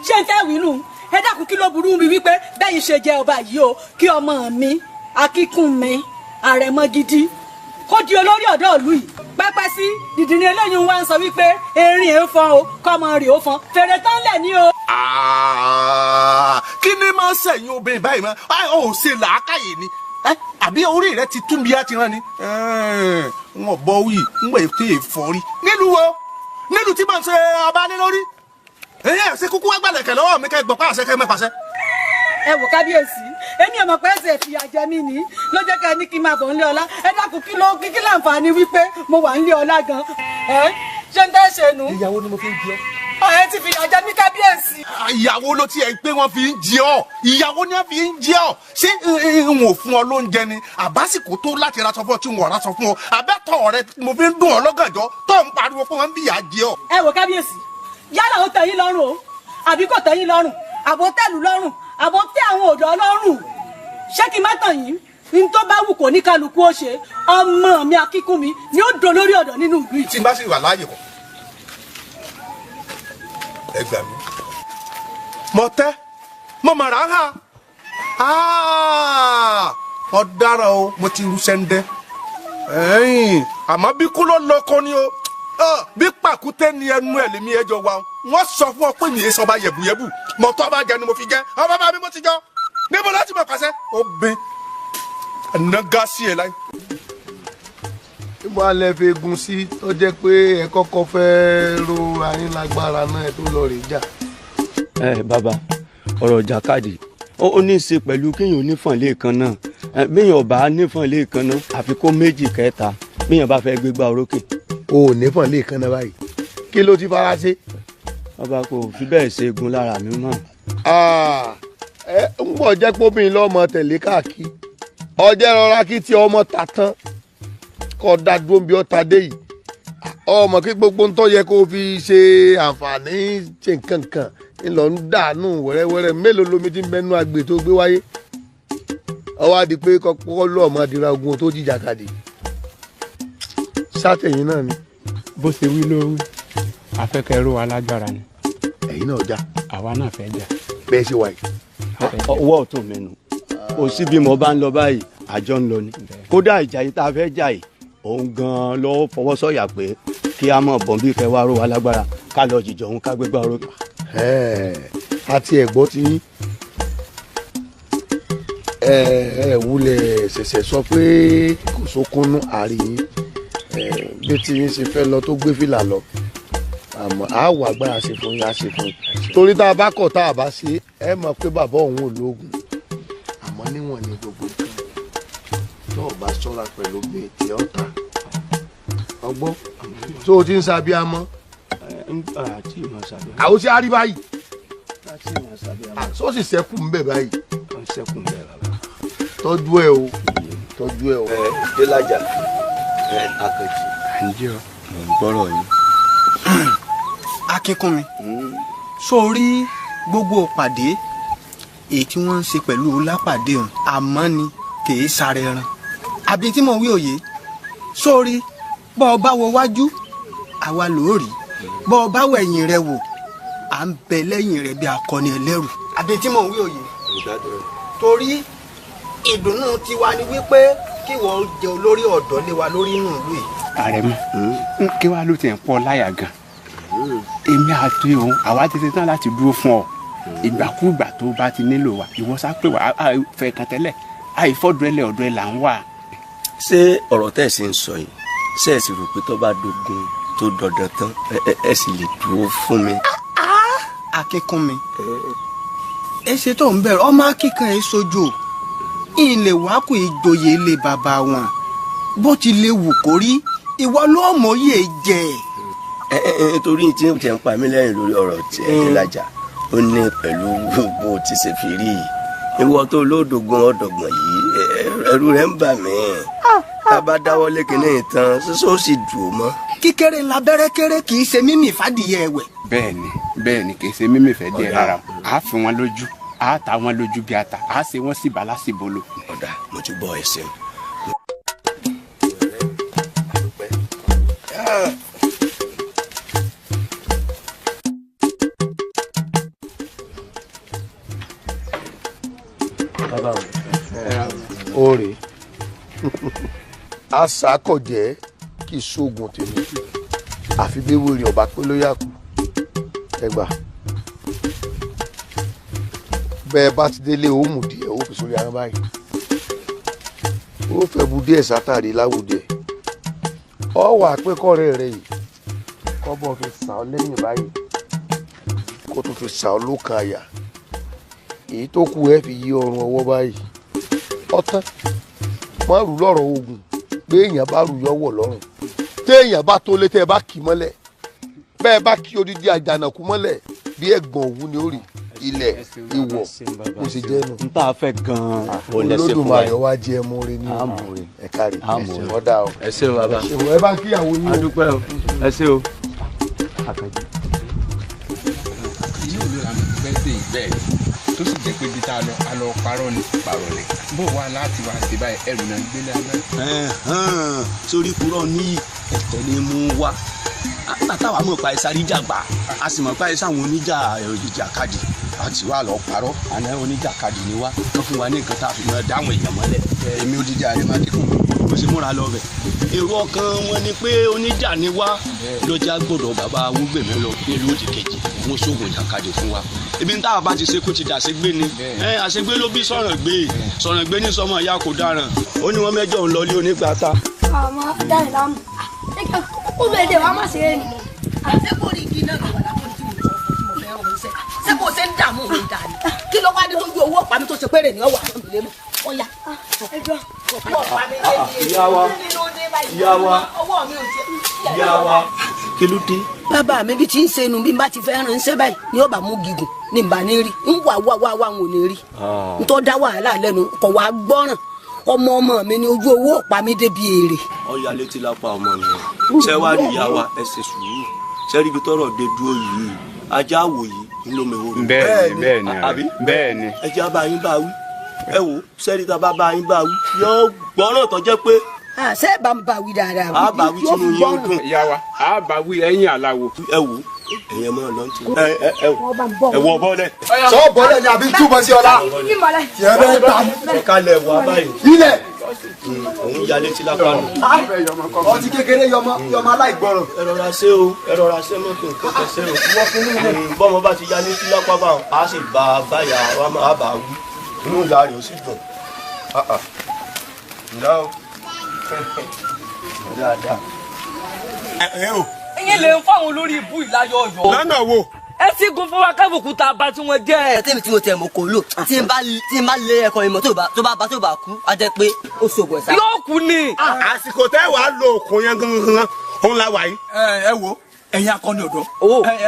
Speaker 7: ṣé n tẹ́ wí nù? Ẹ dákun, kí ló burú mi wípé bẹ́yìn ṣe jẹ ọba yìí o, kí ọmọ mi akíkún mi àrẹ̀mọ gidi kó di olórí ọ̀dọ́ ìlú yìí. Pẹ́pẹ́ sí dìdìrín eléyìí wá ń sọ wípé erin èé fọn o, kọ́mọ rè ó fọn, fèrè tán lẹ̀ ní o.
Speaker 4: Kí ni máa ń sẹ̀yìn obìnrin báyìí mọ́? Ó ṣe làákàyè ni àbí orí rẹ ti tún bí a ti rán ni? Wọn bọ wí ń wẹ̀ tí ì fọ́ rí nílùú wo, nílùú tí màá ṣe ọba lé lórí. Èyí ẹ̀ ṣe kúkú wá gbàlẹ̀kẹ̀ lọ́wọ́ mi kẹ́ gbọ́ pàṣẹ kẹ́ mẹ́ pàṣẹ.
Speaker 7: Ẹ wò kábíyèsí, èmi ọmọ pé ẹsẹ̀ fìyà jẹ mí ní ló jẹ́ ká ní kí n máa bọ̀ nílé ọlá. Ẹ dákun, kí ló kí láǹfààní wípé mo wà nílé ọlá gan? Ẹ ṣé ń tẹ́ ṣe nù.
Speaker 4: Ìyàwó ni mo fi ń jẹ.
Speaker 7: Ọ̀rẹ́ ti fìyà jẹ mí kábíyèsí.
Speaker 4: Ìyàwó ló tiẹ̀ pé wọ́n fi ń jẹ ọ́, ìyàwó ni wọ́n fi ń jẹ ọ́. Ṣé n ò fún ọ lóúnjẹ ni? Àbásìkò tó láti raṣọ fún ọ tí n ò raṣọ fún ọ, àbẹ́tọ̀ rẹ mo fi ń dùn ọ lọ́gànjọ́ tó ń pariwo pé wọ́n ń fìyà jẹ ọ́.
Speaker 7: Ẹ wò kábíyèsí, yálà ó tẹ́ yín lọ́rùn o àbí kò tẹ́ yín lọ́rùn, àbó tẹ́lù lọ́rùn, àbó tẹ́ àwọn ọ̀dọ́ lọ́rùn, ṣé kí n má tàn yín? N tó bá wù kó ní kálukú ó ṣe, ọmọ mi Akínkúnmi ni ó dùn lórí ọ̀dọ̀ nínú ìlú yìí.
Speaker 4: Tí n bá sì wà láàyè kọ, ẹ gbà mí. Mo tẹ́, mo mà rà á hà. Ọ̀daràn o, mo ti rú sẹ́ńdẹ́. Àmọ́ bí kú ló lọ́kọ ni o, bí pàkúté ni ẹnu ẹ̀ lèmi ẹjọ́ wa, wọ́n sọ fún ọ pé mi èso ọba yẹ̀bùyẹ̀bù, mọ̀ tọ́ bá jẹ ni mo fi jẹ́, ọba bá mi mo ti jọ, níbo láti mọ̀ pàṣẹ? Ó bẹ ẹ̀nà gáàsì ẹ̀ láyé.
Speaker 13: Níbo alẹ́ fi egun sí tó jẹ́ pé ẹ kọ́kọ́ fẹ́ ro ayín lágbára náà ẹ tó lọ rè jà.
Speaker 8: Ẹ bàbá, ọ̀rọ̀ jàkadì ó ní í ṣe pẹ̀lú kéèyàn onífọ̀n lẹ́ẹ̀kan náà, béèyàn ọba nífọ̀n lẹ́ẹ̀kan náà àfi kó méjì kẹta béèyàn bá fẹ́ gbégbá orókè.
Speaker 13: O ò nífọ̀n lẹ́ẹ̀kan náà báyìí, kí ló ti fara ṣe.
Speaker 8: Bàbá, kò fi bẹ́ẹ̀ ṣe egun lára mi mọ́.
Speaker 13: Ẹ ń bọ̀ jẹ́ pé obìnrin lọ́mọ tẹ̀lé káàkiri, ọjẹ́ rọra kí tí ọmọ ta tán kọ́ da dúró bí ọta dé yìí, ọmọ kí gbogbo ń tó yẹ kó fi ṣe àǹfààní ṣe nǹkan kan ńlọ ń dànù wẹ́rẹ́wẹ́rẹ́. Mélòó lomi ti ń bẹnu àgbè tó gbé wáyé, ọwọ́ á di pé kọ́kọ́ lọ́ ọmọ adira ogun tó jìjàkadì sátẹ̀yìn náà ni.
Speaker 14: Bó ṣe wí ló wí, afẹ́kẹ́ ró wa lágbára ni.
Speaker 13: Ẹ̀yin náà jà.
Speaker 14: Àwa náà fẹ́ jà.
Speaker 13: Bẹ́ẹ̀ ṣe wà yìí.
Speaker 8: Ọwọ́ ọ̀tún mi nù, kò sí bí mo bá ń lọ báyìí, àjọ ń lọ ni. Kódà ìjà yìí tá a fẹ́ jà yìí, òun gan-an ló fọwọ́ sọ̀yà pé kí a mọ̀ bọ̀n bí kẹ́ wá ró wa lágbára ká lọ jìjọ òun ká gbégbá orókè.
Speaker 13: Àti ẹ̀gbọ́n ti ẹ wulẹ̀ ṣẹ̀ṣẹ̀ sọ pé kò sókúnnú àárín yín bí tí yín ṣe fẹ́ lọ tó gbé fìlà lọ, àmọ́ a wà agbára ṣe fún yín, a ṣe fún yín, torí tá a bá kọ̀ tá a bá ṣe, ẹ mọ̀ pé bàbá òun ò lóògùn. Àmọ́ níwọ̀n ni gbogbo nǹkan tó o bá ṣọ́ra pẹ̀lú bíi tí ó ta ọgbọ́n tó o ti ń ṣàbíamọ́. Àwọn tí a rí báyìí sọ sì sẹ́kù ń bẹ̀ báyìí. Tọ́jú ẹ o, tọ́jú ẹ o.
Speaker 8: Ẹ Délájà, ẹ Akànjí, mò ń gbọ́rọ̀ yín.
Speaker 10: Akínkúnmi, sórí gbogbo pàdé èyí tí wọ́n ń ṣe pẹ̀lú lápàdé òun, àmọ́ ni kì í sáré ẹran àbí tí mò ń wí òye. Sórí bọ́ ọ bá wo wájú àwa lóòrì, bọ́ ọ bá wo ẹ̀yìn rẹ wò, à ń bẹ lẹ́yìn rẹ bí akọni ẹlẹ́rù àbí tí mò ń wí òye. Torí ìdùnnú tiwa ni wípé kí wọ́n jẹ olórí ọ̀dọ́ lé wa lórí inú ìlú yìí.
Speaker 14: Àrẹ̀mú, kí wàá ló ti ń pọ̀ láyà gan. Èmi àti òun àwa ti ṣe tán láti dúró fún ọ ìgbàkúùgbà tó bá ti nílò wa, ìwọ sá pé wà á fẹ́ kan tẹ́lẹ̀, àìfọ́dọ̀ ẹlẹ́ ọ̀dọ̀ ẹ là ń wà.
Speaker 8: Ṣé ọ̀rọ̀ tẹ́ ẹ̀ sì ń sọ yìí, ṣé ẹ sì rò pé tó bá dogun tó dandan tán ẹ sì lè dúró fún mi?
Speaker 10: Akínkúnmi, ẹ ṣe tó ń bẹ̀rù ọmọ akíkan ẹ sojú ìlè wákù ìjòyè ilé bàbá wọn, bó ti lè wù kó rí ìwọ ló mọ̀ọ́yè jẹ.
Speaker 8: Ẹ ẹ torí tí ń tẹ̀ ń pa mí lẹ́yìn lórí ọ̀rọ̀ tí ẹ Délájà ó ní pẹ̀lú gbogbo tí ṣe fi rí yìí, ìwọ tó lódògún ọ̀dọ̀gbọ̀n yìí, ẹ̀rù rẹ̀ ń bà mí. Tá a bá dáwọ́ lékinní tán, ṣoṣo ó sì dùn ó mọ́.
Speaker 10: Kíkéré labẹ́rẹ́ kéré kì í ṣe mímì fàdìyẹ ẹ̀wẹ̀.
Speaker 14: Bẹ́ẹ̀ni bẹ́ẹ̀ni, kì í ṣe mímì fẹ́ díẹ̀ rárá, a fi wọn lójú, a ta wọn lójú bí ata, a ṣe wọn sì bá lásìbolo.
Speaker 8: Ọ̀dà, mo ti gbọ́, ẹ ṣeun.
Speaker 13: Oore asakọjẹ kì í sóògùn tèmi, àfi bí wèrè ọba pé ló yà kú. Ẹgbà bẹ́ẹ̀ bá ti délé, ó mú díẹ̀, ó fi sórí ara báyìí, ó fẹ́ bu díẹ̀ sátàrí láwùjẹ, ọ wà pé kọ́rẹ́ rẹ yìí kọ́bọ̀ fi sàn ọ́ lẹ́yìn báyìí, kó tún fi sàn ọ́ lókàn àyà, èyí tó kù ẹ fi yí ọrùn ọwọ́ báyìí. Ọtán má rù lọ́rọ̀ ogun, pé èèyàn bá rù yọwọ́ lọ́rùn, téèyàn bá tó lé, tẹ́ ẹ bá kì í mọ́lẹ̀, bẹ́ẹ̀ bá kí odidi àjànàkú mọ́lẹ̀ bí ẹ̀gbọ̀n òwú ni ó rí ilẹ̀ ìwọ̀ kò sì jẹ́ nù.
Speaker 8: N tá a fẹ́ gan-an ò lẹ́sẹ̀ fún wa.
Speaker 13: Olódùmarè wá jẹ́ mú rí ní ẹ̀ka rẹ̀ ọ̀dà o.
Speaker 8: Ẹ ṣé o bàbá.
Speaker 13: Ẹ bá kíyàwó yín o.
Speaker 8: A dúpẹ́ o, ẹ ṣé o.
Speaker 14: Inú mi là ń fẹ́ sí ìbẹ́ẹ̀. Tó sì jẹ́ pé ibi tá a lọ parọ́ ni. Parọ́ ni. Bó wa láti wá sí báyìí ẹrù náà gbélé abẹ́.
Speaker 8: Sórí kúrọ̀ ní ẹ̀tẹ̀ ni mú wá. Àtàwọn mọ̀ pa ẹ̀sà ríjàgbá a sì mọ̀ pa ẹ̀sà àwọn oníjà ìjàkadì a ti wá lọ parọ́ àná oníjàkadì ni wá kán fún wa ní nǹkan tá a fi mọ dáhùn èèyàn mọ́lẹ̀.
Speaker 14: Èmi odidi ààrẹ máa dínkù.
Speaker 8: Mo ṣe múra lọ bẹ̀. Èrò ọkàn wọn ni pé oníjà ni wá lọ́jà gbọ́dọ̀ bàbá Awúgbèmí lọ nílùú òdì kejì wọn sóògùn ìjàkadì fún wa. Ibi táwa bá ti ṣe kó ti dà ségbé ni àṣegbé ló bí sọ̀rọ̀ gbé sọ̀rọ̀ gbé ní sọmọ ìyá kò dáràn ó ní wọn mẹ́jọ ń lọ lé onígbàtà.
Speaker 15: Ọmọ dáhùn láàmú ó bẹ̀rẹ̀ dé wàá má ṣe é ni.
Speaker 7: Ṣé kò rí igi náà lọ́wọ́ lápò tí mo sọ fún tí mo fẹ́ rán iṣẹ́ ṣé kò ṣe ń dààmú mi dàní kí ló wá dé tó ju owó ọ̀pá mi tó ṣe péré ní ọwọ́ àwọn ìlé mọ́ ọ̀ya.
Speaker 8: Ìyá wa ìyá wa ìyá wa kí ló dé.
Speaker 7: Bàbá mi bí ti ń ṣe nu bí n bá ti fẹ́ ránṣẹ́ báyìí ni ó bá mú gígùn ní n bá ní rí ń wà wá wá wá ń ò ní rí n tó dá wàhálà lẹ́nu kò wá gbọ́ràn ọmọ ọmọ mi ni ojú owó ọ̀pá mi débi èrè.
Speaker 8: Ọ̀ya létí lápá ọmọ nìyẹn ṣé wàá rí ìyá wa ẹ ṣe sùúrù ṣé rí ibi tọ́rọ̀ dé dúró yìí ajá wò yìí ńlọmọ ìwòrò.
Speaker 14: Bẹ́ẹ̀ni bẹ́ẹ̀ni bẹ́ẹ̀ni.
Speaker 8: Ẹ jẹ́ abá yín bá wí ẹ wò sẹ́rí tá a bá bá yín bá wí yọ gbọ́ràn tó jẹ́ pé.
Speaker 7: Ṣé bá ń bá wí dáadáa.
Speaker 8: A bá wí tínú yín ó dùn.
Speaker 14: Ìyá wa a bá wí ẹ̀yìn aláwo.
Speaker 8: Ẹ wò ẹ̀yẹ mọ́ lọ́n ti. Ẹ wọ bọ́lẹ̀.
Speaker 11: Sọ bọ́lẹ̀ ni àbí túbọ̀ sí ọlá. Tiẹ̀ bẹ́ẹ̀ ta.
Speaker 8: Sọ̀kalẹ̀ wà báyìí.
Speaker 11: Ilẹ̀.
Speaker 8: Òun ya létí lápá nù.
Speaker 11: Ọtí kékeré yọmọ aláìgbọràn.
Speaker 8: Ẹ rọra ṣe o, ẹ rọra ṣe mọ́tò kẹ̀kẹ́ ṣe o. Bọ́mọ bá ti ya létí lápá báwọn, a sì bá a báyà wa máa bá a wí. Inú ìyá rẹ̀ ó sì dùn. Ǹjẹ́ o? Dáadáa.
Speaker 16: Ẹ̀yin lè ń fáwọn olórí ibú ìláyọ̀ ọ̀yọ́.
Speaker 14: Lọ́nà wo?
Speaker 16: Ẹ sì gun fún wa kábùkù tá a bá tí wọ́n jẹ́.
Speaker 17: Ẹ tẹ́mi tí mo tẹ̀ mọ́ kò lò tí n bá lé ẹ̀kọ́ ìmọ̀ tó bá kú á jẹ́ pé ó ṣògùn ẹ̀sà.
Speaker 16: Yóò kú ni.
Speaker 12: Àsìkò tẹ́ wàá lo òkun yẹn gangan òun la wà yìí.
Speaker 3: Ẹ wo ẹ̀yin akọni ọ̀dọ́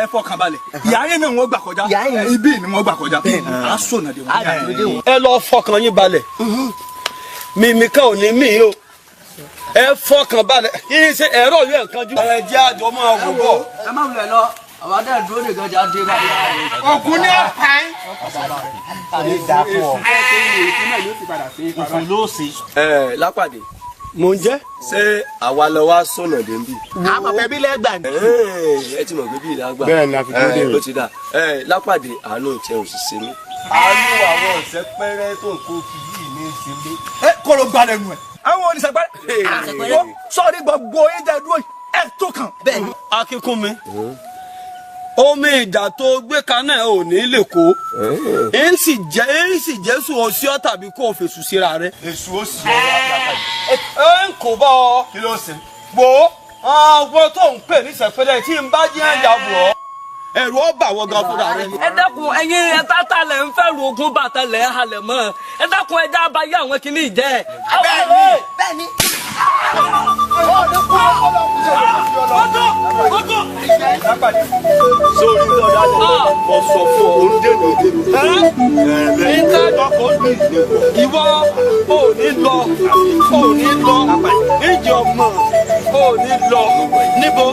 Speaker 3: ẹ fọkàn balẹ̀ ìyá yẹn náà wọ́n gbà kọjá ibi ni wọ́n gbà kọjá á sọ̀nà dé wọn.
Speaker 6: Ẹ lọ fọkàn yín balẹ̀ mímí kan ò ní mí o ẹ fọkàn balẹ̀ kí ni ṣe ẹ̀rọ yóò nǹkan jù. Ẹ jẹ́ àjọ máa wò bọ̀.
Speaker 17: Ẹ má wulẹ̀ lọ àwọn adé dúró nìkan jà dé báyìí.
Speaker 12: Ògùn ní ọ̀pá yín.
Speaker 8: Òfin ló ṣe. Ẹ lápàdé. Mo ń jẹ́. Ṣé àwa lọ wá sọ̀nà dé nbí?
Speaker 12: Àmọ̀ pé bí lẹ́gbà ni.
Speaker 8: Ẹ ti mọ̀ pé bí ìlà gbà.
Speaker 14: Bẹ́ẹ̀ ni a fi dúró dé.
Speaker 8: Ó ti dà. Lápàdé àánú ìtẹ̀ òṣìṣẹ́ mi. Àánú àwọn ọ̀sẹ̀ pẹ́rẹ́ tó ń kó kì í ní ìsinmi.
Speaker 3: Ẹ kọ́ ló gbalẹ̀ nù ẹ̀. Àwọn oníṣàgbárẹ̀ sọ́ọ́rí gbogbo yín jẹ́ dúró ẹ̀ tó kàn.
Speaker 17: Bẹ́ẹ̀ni.
Speaker 6: Akínkúnmi omi ìjà tó gbé kaná ẹ ò ní lè kó ń sì jẹ́ sùn ọsí ọ tàbí kó o fèsù síra rẹ.
Speaker 8: Èṣù ó sì ọ
Speaker 6: ẹ ń kó bá ọ.
Speaker 8: Kí ló ṣe.
Speaker 6: Wo ọgbọ́n tó ń pè ní sẹ̀pẹ́lẹ̀ tí ń bá jẹ́ ẹ̀yà bọ̀ ọ́ ẹ̀rù ó bà wọ́n gan fúnra rẹ.
Speaker 16: Ẹ dákun ẹ̀yin ẹ tata lẹ ń fẹ́ ru ogun bàtà lẹ ń halẹ̀ mọ́ ẹ dákun ẹ dábàá yé àwọn kìíní jẹ́.
Speaker 17: Bẹ́ẹ̀ni bẹ́ẹ̀ni.
Speaker 8: Sórí lọ́dà lẹ̀ mọ̀ sọ fún ọ òun dènà dènà.
Speaker 6: Nígbà ìwọ ò ní lọ ò ní lọ níjọ mọ̀ ò ní lọ níbo.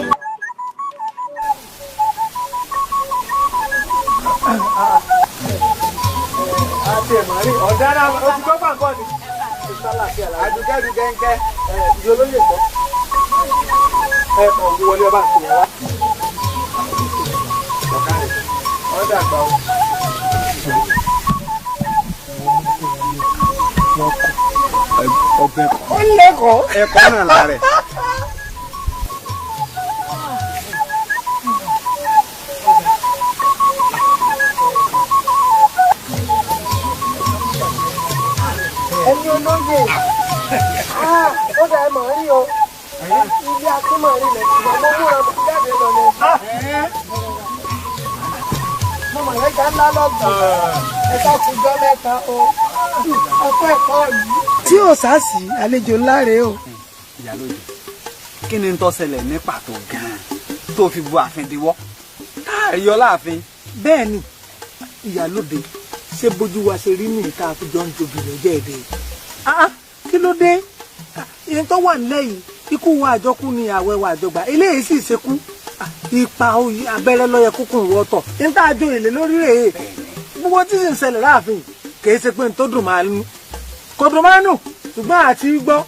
Speaker 5: Àti ẹ̀mọ́rí ọ̀daràn oṣù gbọ́gbà ń bọ̀ ni. Àdùkẹ́dù kẹ́ńkẹ́ ìdí olóyè kọ́. Ẹ ọ̀gbìn wọlé ọba àti ìyàwó. Ọ̀dà àgbà o.
Speaker 10: Ọbẹ̀
Speaker 5: Ó lẹ́kọ̀ọ́.
Speaker 10: Ẹ̀kọ́ náà la rẹ̀.
Speaker 5: Ẹni olóyè ó dà ẹ mọ̀ rí o ilé akínmọ̀rí lẹ̀ ṣùgbọ́n mo múra mo jáde lọ lẹ. Mo mọ̀ lẹ́jà ńlá lọ́gbọ̀n ẹ ká kújọ́ mẹ́ta o ọkọ ẹ̀kọ́ yìí. Tí ò sá sí àlejò ńlá rèé o.
Speaker 10: Ìyálóde kí ni tó ṣẹlẹ̀ ní pàtó gan-an tó fi bu ààfin diwọ́ káàrí ọ láàfin.
Speaker 5: Bẹ́ẹ̀ ni ìyálóde ṣé bójú wa ṣe rí ní ìta àfijọ́ ń jobi lọ́jọ́ èdè. Kí ló dé ìyẹn tó wà nílẹ̀ yìí ikú wa àjọkú ni àwẹ̀ wa àjọgbà eléyìí sì ṣekú ipa abẹ́rẹ́ lọ́yẹ kúkú wọ́tọ̀ níta àjọ èlé lórí rèé Gbogbo tí sì ń ṣẹlẹ̀ láàfin kìí ṣe pé n tó dùn máa nù, kò dùn máa nù, ṣùgbọ́n àti gbọ́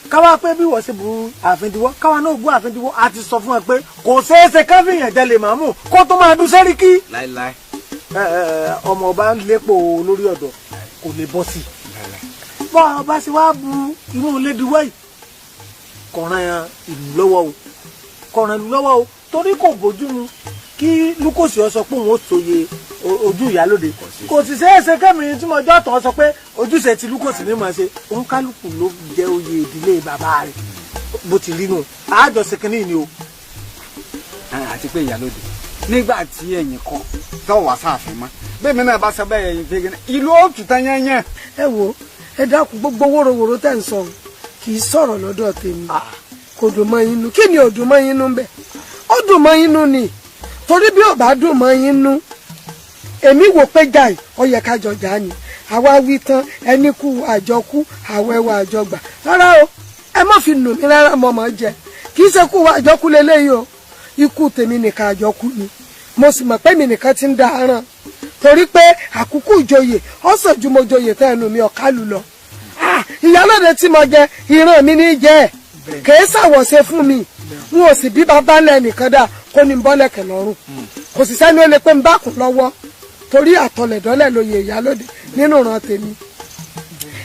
Speaker 5: káwá pé bí wọ́n ṣe bu ààfin diwọ́, káwá náà bu ààfin diwọ́. A ti sọ fún ẹ pé kò ṣeé ṣe káfíyàn jẹ lè máàmù kó tó máa dún sẹ́ríkì.
Speaker 10: Láíláí.
Speaker 5: Ọmọ ọba ń lépo lórí ọ̀dọ̀ kò lè bọ́ sí i. Bọ́ ọba ṣe wá bu inú ilé diwọ́ yìí, kọ̀ọ̀ràn ìlú lọ́wọ́ o, kọ̀ọ̀ràn ìlú lọ́wọ́ o, torí kò bójú mu kí Lukosi ọ sọ pé òun ó sòye ojú ìyálóde. Kò sì ṣeé ṣe kẹ́mi tí mo jọ́ tán sọ pé ojúṣe ti Lukosi ní mọ̀ ṣe. Òun kálukú ló jẹ́ oyè ìdílé bàbá rẹ̀ bó ti rí nù, àjọṣe kínní ni o.
Speaker 10: Àti pé ìyálóde, nígbà tí ẹ̀yin kọ tó wà sáàfin mọ́, bẹ́ẹ̀ mi náà bá sọ bẹ́ẹ̀ ẹ̀yin fi ìlú òtún tán yányán.
Speaker 18: Ẹ wo, ẹ dákun, gbogbo wóróworó tẹ̀ ń sọ kì í sọ̀rọ̀ lọ́dọ̀ tèmi. Kò dùn mọ́ yín nú. Kí ni ò dùn mọ́ yín nú bẹ́ẹ̀? Ó dùn mọ́ yín nú ni, torí bí ò bá dùn mọ́ yín nú, èmi wò pé jáì ó yẹ ká jọ jà ni. Àwa wí tán, ẹni kú àjọkú, àwẹ̀wò àjọgbà. Rárá o, ẹ má fi nù mí rárá, mọ́ mọ́ jẹ. Kì í ṣe kú àjọkú leléyìí o, ikú tèmi nìkan àjọkú ni. Mo sì mọ̀ pé mi nìkan ti ń da aràn, torí pé àkókò ìjòyè ó sàn ju mo joyè tán ẹnu mi ọ̀kálù lọ. Ìyálóde tí mo jẹ, ìran mi ní jẹ, kèé ṣàwọ̀ṣe fún mi. N ò sì bí bàbá ńlẹ̀ nìkan dà kó ní bọ́lẹ̀kẹ̀ lọ́rùn. Kò sì sẹ́ni ó lè pé ń bá kùn lọ́wọ́, torí àtọlẹ̀dọ́lẹ̀ lóye ìyálóde nínú ìran tèmi.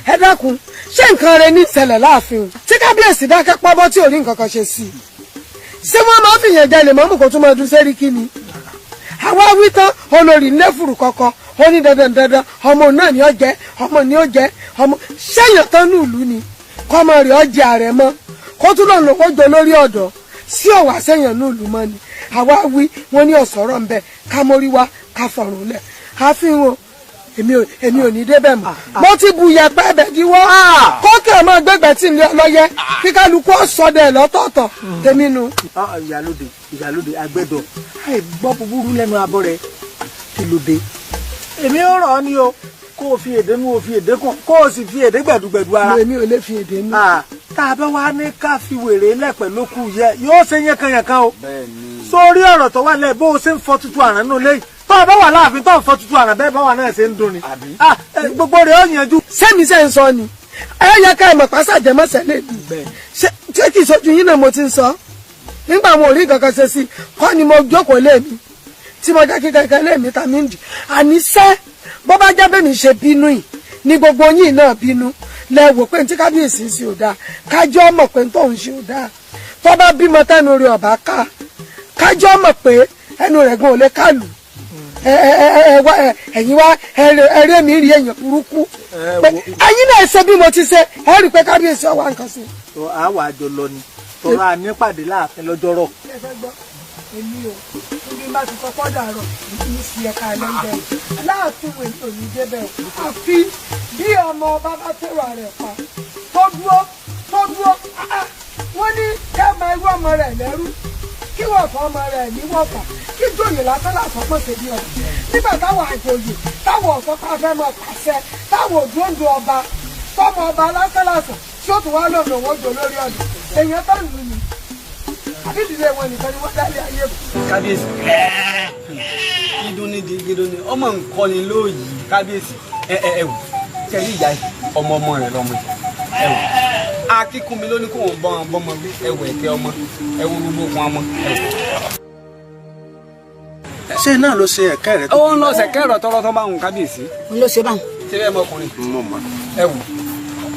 Speaker 18: Ẹ dákun, ṣé nǹkan rẹ ní ìṣẹ̀lẹ̀ láàfin tí kábíyèsí dákẹ́ pọ́bọ́ tí ò rí nǹkan kan ṣe sí i? Ṣé wọ́n máa ń fìyàn jẹ lè mọ́mù kó tún máa dún sẹ́ríkì ni? Àwa wí tán, olórí ńlẹ́fùrù kọ̀kọ̀ ó ní dandan dandan ọmọ náà ni ó jẹ, ọmọ ni ó jẹ, ọmọ ṣẹ́yìn tán ní ìlú ni kọ́mọ rẹ̀ ó jẹ ààrẹ mọ́, kó tún lọ́nà lówó jọ lórí ọ̀dọ́ sí ọ̀wà sẹ́yìn ní ìlú mọ́ ni. Àwa wí, wọ́n ní ọ̀sọ̀rọ̀ ń bẹ, ká mórí wá ká fọ̀rùn lẹ̀. Àfihàn èmi ò ní débẹ̀ mọ́. Mo ti bu yẹpẹ́ ẹbẹ̀ díwọ́ kókè ọmọ gbẹgbẹ́ tí ń lé ọlọ́yẹ kí kálukú ọ̀sọ́dẹ̀ lọ́tọ̀ọ̀tọ̀ tèmi nu.
Speaker 5: Ìyálóde, ìyálóde, àgbẹ̀dọ̀ àì gbọ́ búburú lẹ́nu abọ́ rẹ̀, kí ló dé? Èmi ò rọ̀ ọ́ ní o, kó o fi èdè mú, o fi èdè kàn, kó o sì fi èdè gbẹ̀dùgbẹ̀dù ara.
Speaker 18: Èmi ò lè fi èdè mú.
Speaker 5: Tá a bá wá ní ká fi wèrè lẹ́pẹ̀ ló kù yẹ, yóò ṣe yánkanyànkan o. Sórí ọ̀rọ̀ tó wà lẹ̀, bó o ṣe ń fọ tuntun àrán nù lẹ́yìn tó o bá wà láàfin tó o fọ tuntun àrán bẹ́ẹ̀ báwa náà ṣe ń dùn ni. Gbogbo rẹ̀ ó yanjú.
Speaker 18: Sẹ́mi ṣe ń sọ ni ẹ yẹ ká ìmọ̀ pàṣẹ àjẹmọ́sẹ̀ lè dùn. Ṣé kì í sojú yín náà mo ti ń sọ? Nígbà mo rí nǹkan kan ṣe sí kọ́ ni mo jókòó lé mi tí mo jẹ́ kí kankan lé mi ta mi ń dì. Àníṣe bó bá jẹ́ bẹ́ẹ̀ mi ṣe bínú yìí ni gbogbo yín náà bínú lẹ wò pé ní tí kábíyèsí ń ṣe ò dáa, kájọ́ mọ̀ pé ní tóun ṣe ò dáa. Tó bá bímọ tẹnu rẹ̀ ọ̀bá ká, kájọ́ mọ̀ pé ẹnu rẹ̀ gan ò lè kálù. Ẹ̀yin wá ẹrẹ́ mi rí èèyàn burúkú pé ẹ̀yin náà ṣe bí mo ti ṣe, ẹ rí i pé kábíyèsí ọwọ́ nǹkan sí.
Speaker 5: Àwa àjọ lọ ni tọ́ra nípàdé láàfin lọ́jọ́rọ̀.
Speaker 18: Ẹ fẹ́ gbọ́, èmi ò níbi bá ti kọ́kọ́ dàrọ̀ ní sí ẹ̀ka ẹlẹ́gbẹ́ láàfin wèé ò ní débẹ̀ o. Àfi bí ọmọ ọba bá tẹ̀rọ rẹ̀ pa tó dúró tó dúró, wọ́n ní kẹ́ máa irú ọmọ rẹ̀ lẹ́rú, kí wọ́n fọ ọmọ rẹ̀ ní wọ́fà, kí jòyè lásán lásán pọ̀ sí bí ọ̀rọ̀. Nígbà táwọn àjòyè táwọn ọ̀sán pa fẹ́ máa pàṣẹ, táwọn òdòdó ọba tọmọ ọba lásán lásán tí ó tún wá lọ́nà owó jò lórí ọ̀dọ̀ èèyàn tó lù ní àbí ìdílé wọn nìkan ni wọ́n dálé ayé kù.
Speaker 10: Kábíyèsí kídún ní dígídún ní ọmọ nǹkan ni lóòyì kábíyèsí. Ẹ ẹ ẹ wò, ṣe rí ìyá ọmọ ọmọ rẹ lọmọ ẹ wò, akíkúnmi ló ní kó wọn bọ́ ọmọ gbé. Ẹ wò ẹ̀kẹ́ ọmọ, ẹ wo gbogbo okun ọmọ ẹ wò.
Speaker 9: Ṣé náà ló ṣe ẹ̀kẹ́ rẹ tó.
Speaker 10: Ó ń lọ ṣẹ̀kẹ́ rẹ tọrọ tó bá wọn kábíyèsí.
Speaker 15: Ń lọ ṣe báwọn.
Speaker 10: Ṣé bẹ́ẹ̀ mọkùnrin.
Speaker 9: Mo mọ̀.
Speaker 10: Ẹ wò,